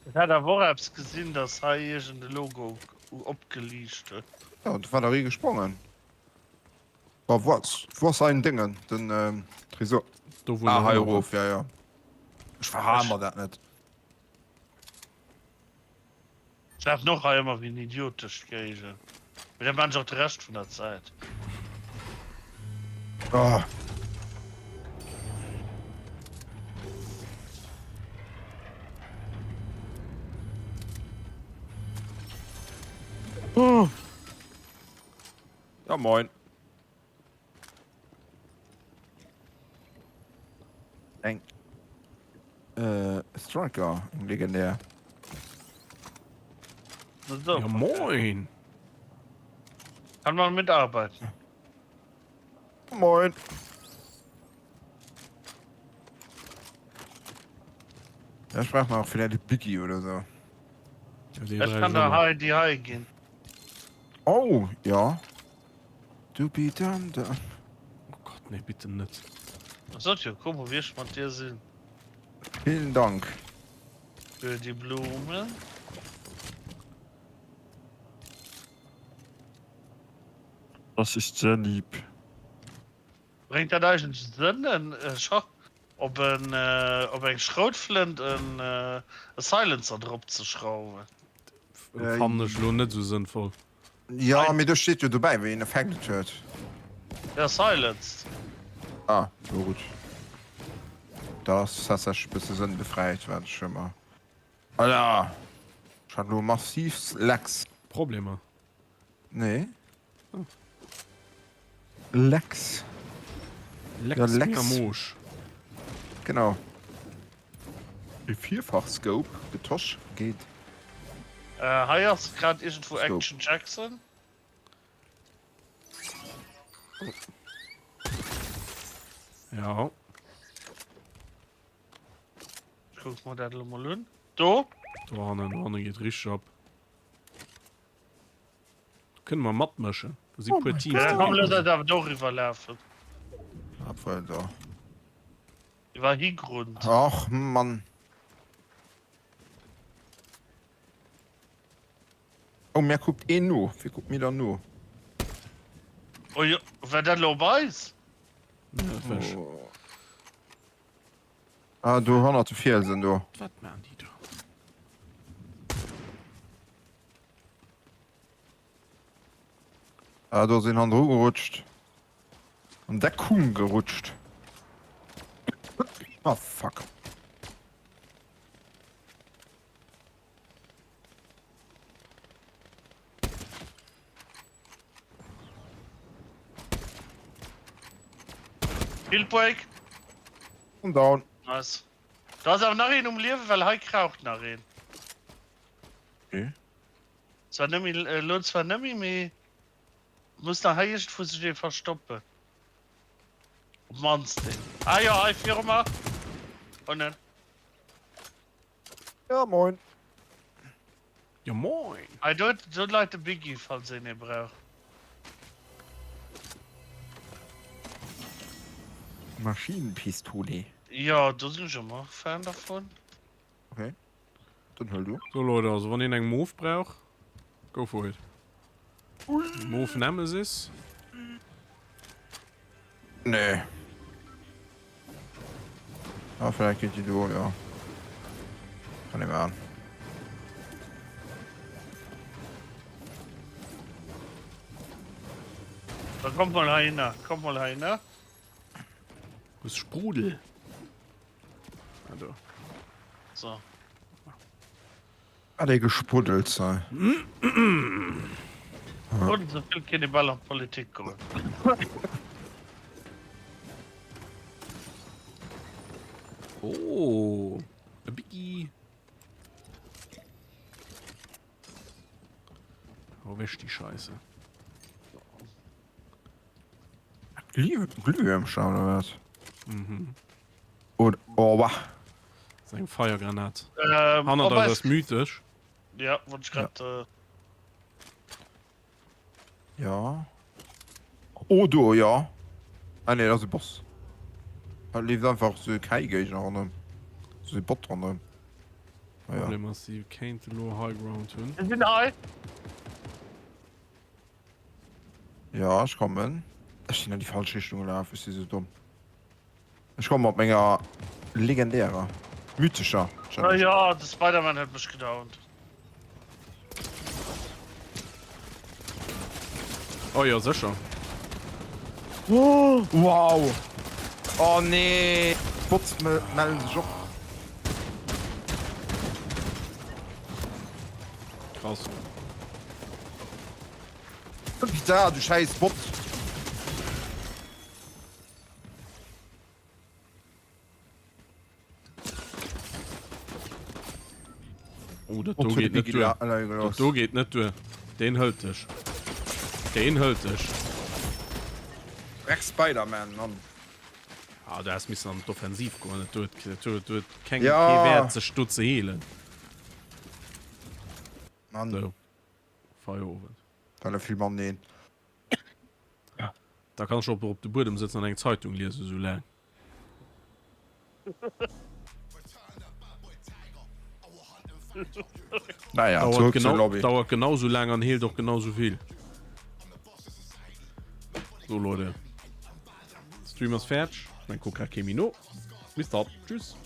Ech hat awer och eppes gesinn, dass hei iergend e Logo opgeliicht huet. Jo, do war dach ee gesprongen. Wa wou ass wou ass ein Déngen den Tresor? Do wou Ah nach hei ëmmer war. erof, ja ja. Ech verhale mer dat net. Ech lafen och hei ëmmer wéi en Idiot duerch d'Géigend. Mee dat maan ech och de Rescht vun der Zäit. Ah. Oh. Ja moin. Eng äh, Striker, eng legendär. So, Ja moin. Kann man mitarbeiten. Moin. Da sprach man auch vielleicht Biggie oder so. Ech kann der hei déi hei ginn. Oh, ja. Du bi dann da. Oh Gott, nee, bitte net. Ech sot jo, komm mol wéi ech mat dir sinn. Vielen Dank. Für die Blume. Das ist sehr lieb. Bréngt dat eigentlech Sënn en op en op eng Schroutflënt en e Silencer drop ze schrauwen? Fannen ech elo net esou sënnvoll. Jo, mee do steet jo dobäi wéi een Effekt et huet. Ja, silenced. Ah, jo gutt. Dat ass tatsächlech e bësse sënnbefreit, wat ech ëmmer. Alter! Ech hat elo massivst Lags. Problemer? Nee. Oh. Lex. Lex, ja, Lex. Moosch. Genau. E Vierfach-Scope, getosch geet. Äh, hei ass grad iergendwou Action Jackson. Ja. Ech kuck mer dat elo mol un. Do? Do hannen, do hanne geet richteg ab. Do kënne mer matmëschen. Do si Oh puer mein Teams, Ja, déi komm, looss matmëschen. eis awer doriwwer lafen. Obwohl, do. Iwwer Higrund. Och, Mann. Oh, mir kuckt een no. Wie kuckt mir dann no? Oh jo, war dat elo op eis? Ja, dat war ech. Oh. Ah, do hannert de Fielsen do. Wat maan déi do? Ah, do ass een hannendru gerutscht. An Deckung gerutscht. Ah, fuck. Kill Break. Und down. Nice. Da ass awer nach een um Liewen, well hei kraucht nach een. Okay. Zwar nëmme, elo zwar nëmme, mee muss nach hei iergendwou sech ee verstoppen. Op d'mannst een. Ah jo, hei viru mer. Unnen. Ja, moin. Ja, moin. Hei do, do leit de Biggie, falls een ee brauch. Maschinenpistole. Jo, do sinn ech ëmmer Fan dervun. Okay. Dann hëll du. So Leute, also wann een eng Moof brauch, go for it. Moof Nemesis. Nee. Ah, vielleicht geht die do, ja. Kann ich machen. Da kommt mal heihinner, kommt mal heihinner. Wo ist Sprudel? Ah, do. So. Ah, dee gespuddelt sei. Sprudel, so vill kinne bal an d'Politik goen. Oh, e Biggie. Hau weg die Scheiße. Glühwürmchen oder was? Mhm. Und, oh, wah. Das ist eng Feiergranat. Ähm, Hannert op eis eis- ass mythesch. Ja, wollt ich grad. Äh, Ja. Oh, do, ja. Ah, nee, das ist e Boss. Da leeft einfach so kei Géigner ronderëm. So e Bot ronderëm. Ah, ja. Problem ass, si kéinte lo High Ground hunn. Wir sinn hei. Ja, ech kommen. Ech sinn an déi falsch Richtung gelaf, ech si sou domm. Ech komme mat menger legendärer, mythescher Ah Challenge. ja, de Spider-Man huet mech gedownt. Oh jo, sécher. Oh, wow! Oh nee! D'Bots mellen sech och. Krass. Da, du scheiß Bot! Oh, dat do geet net duer. Dat do geet net duer. Deen hëlt dech. Deen hëlt dech. Dreck Spider-Man, Mann. Ah, du häss missen an d'Offensiv goen. Dat do huet, dat huet keng, Ja. kee Wäert, sech do ze heelen. Mann. So. Feierowend. Well e vill mateneen. Da kanns du och op de Buedem sëtzen an eng Zeitung liesen esou laang. Naja, Dauert zurück zur genau, Lobby. dauert genau sou laang an heelt och genau sou vill. So Leute. Stream ass fäerdeg. Ech mengen kuckt grad kee méi no. Bis dann. Tschüss.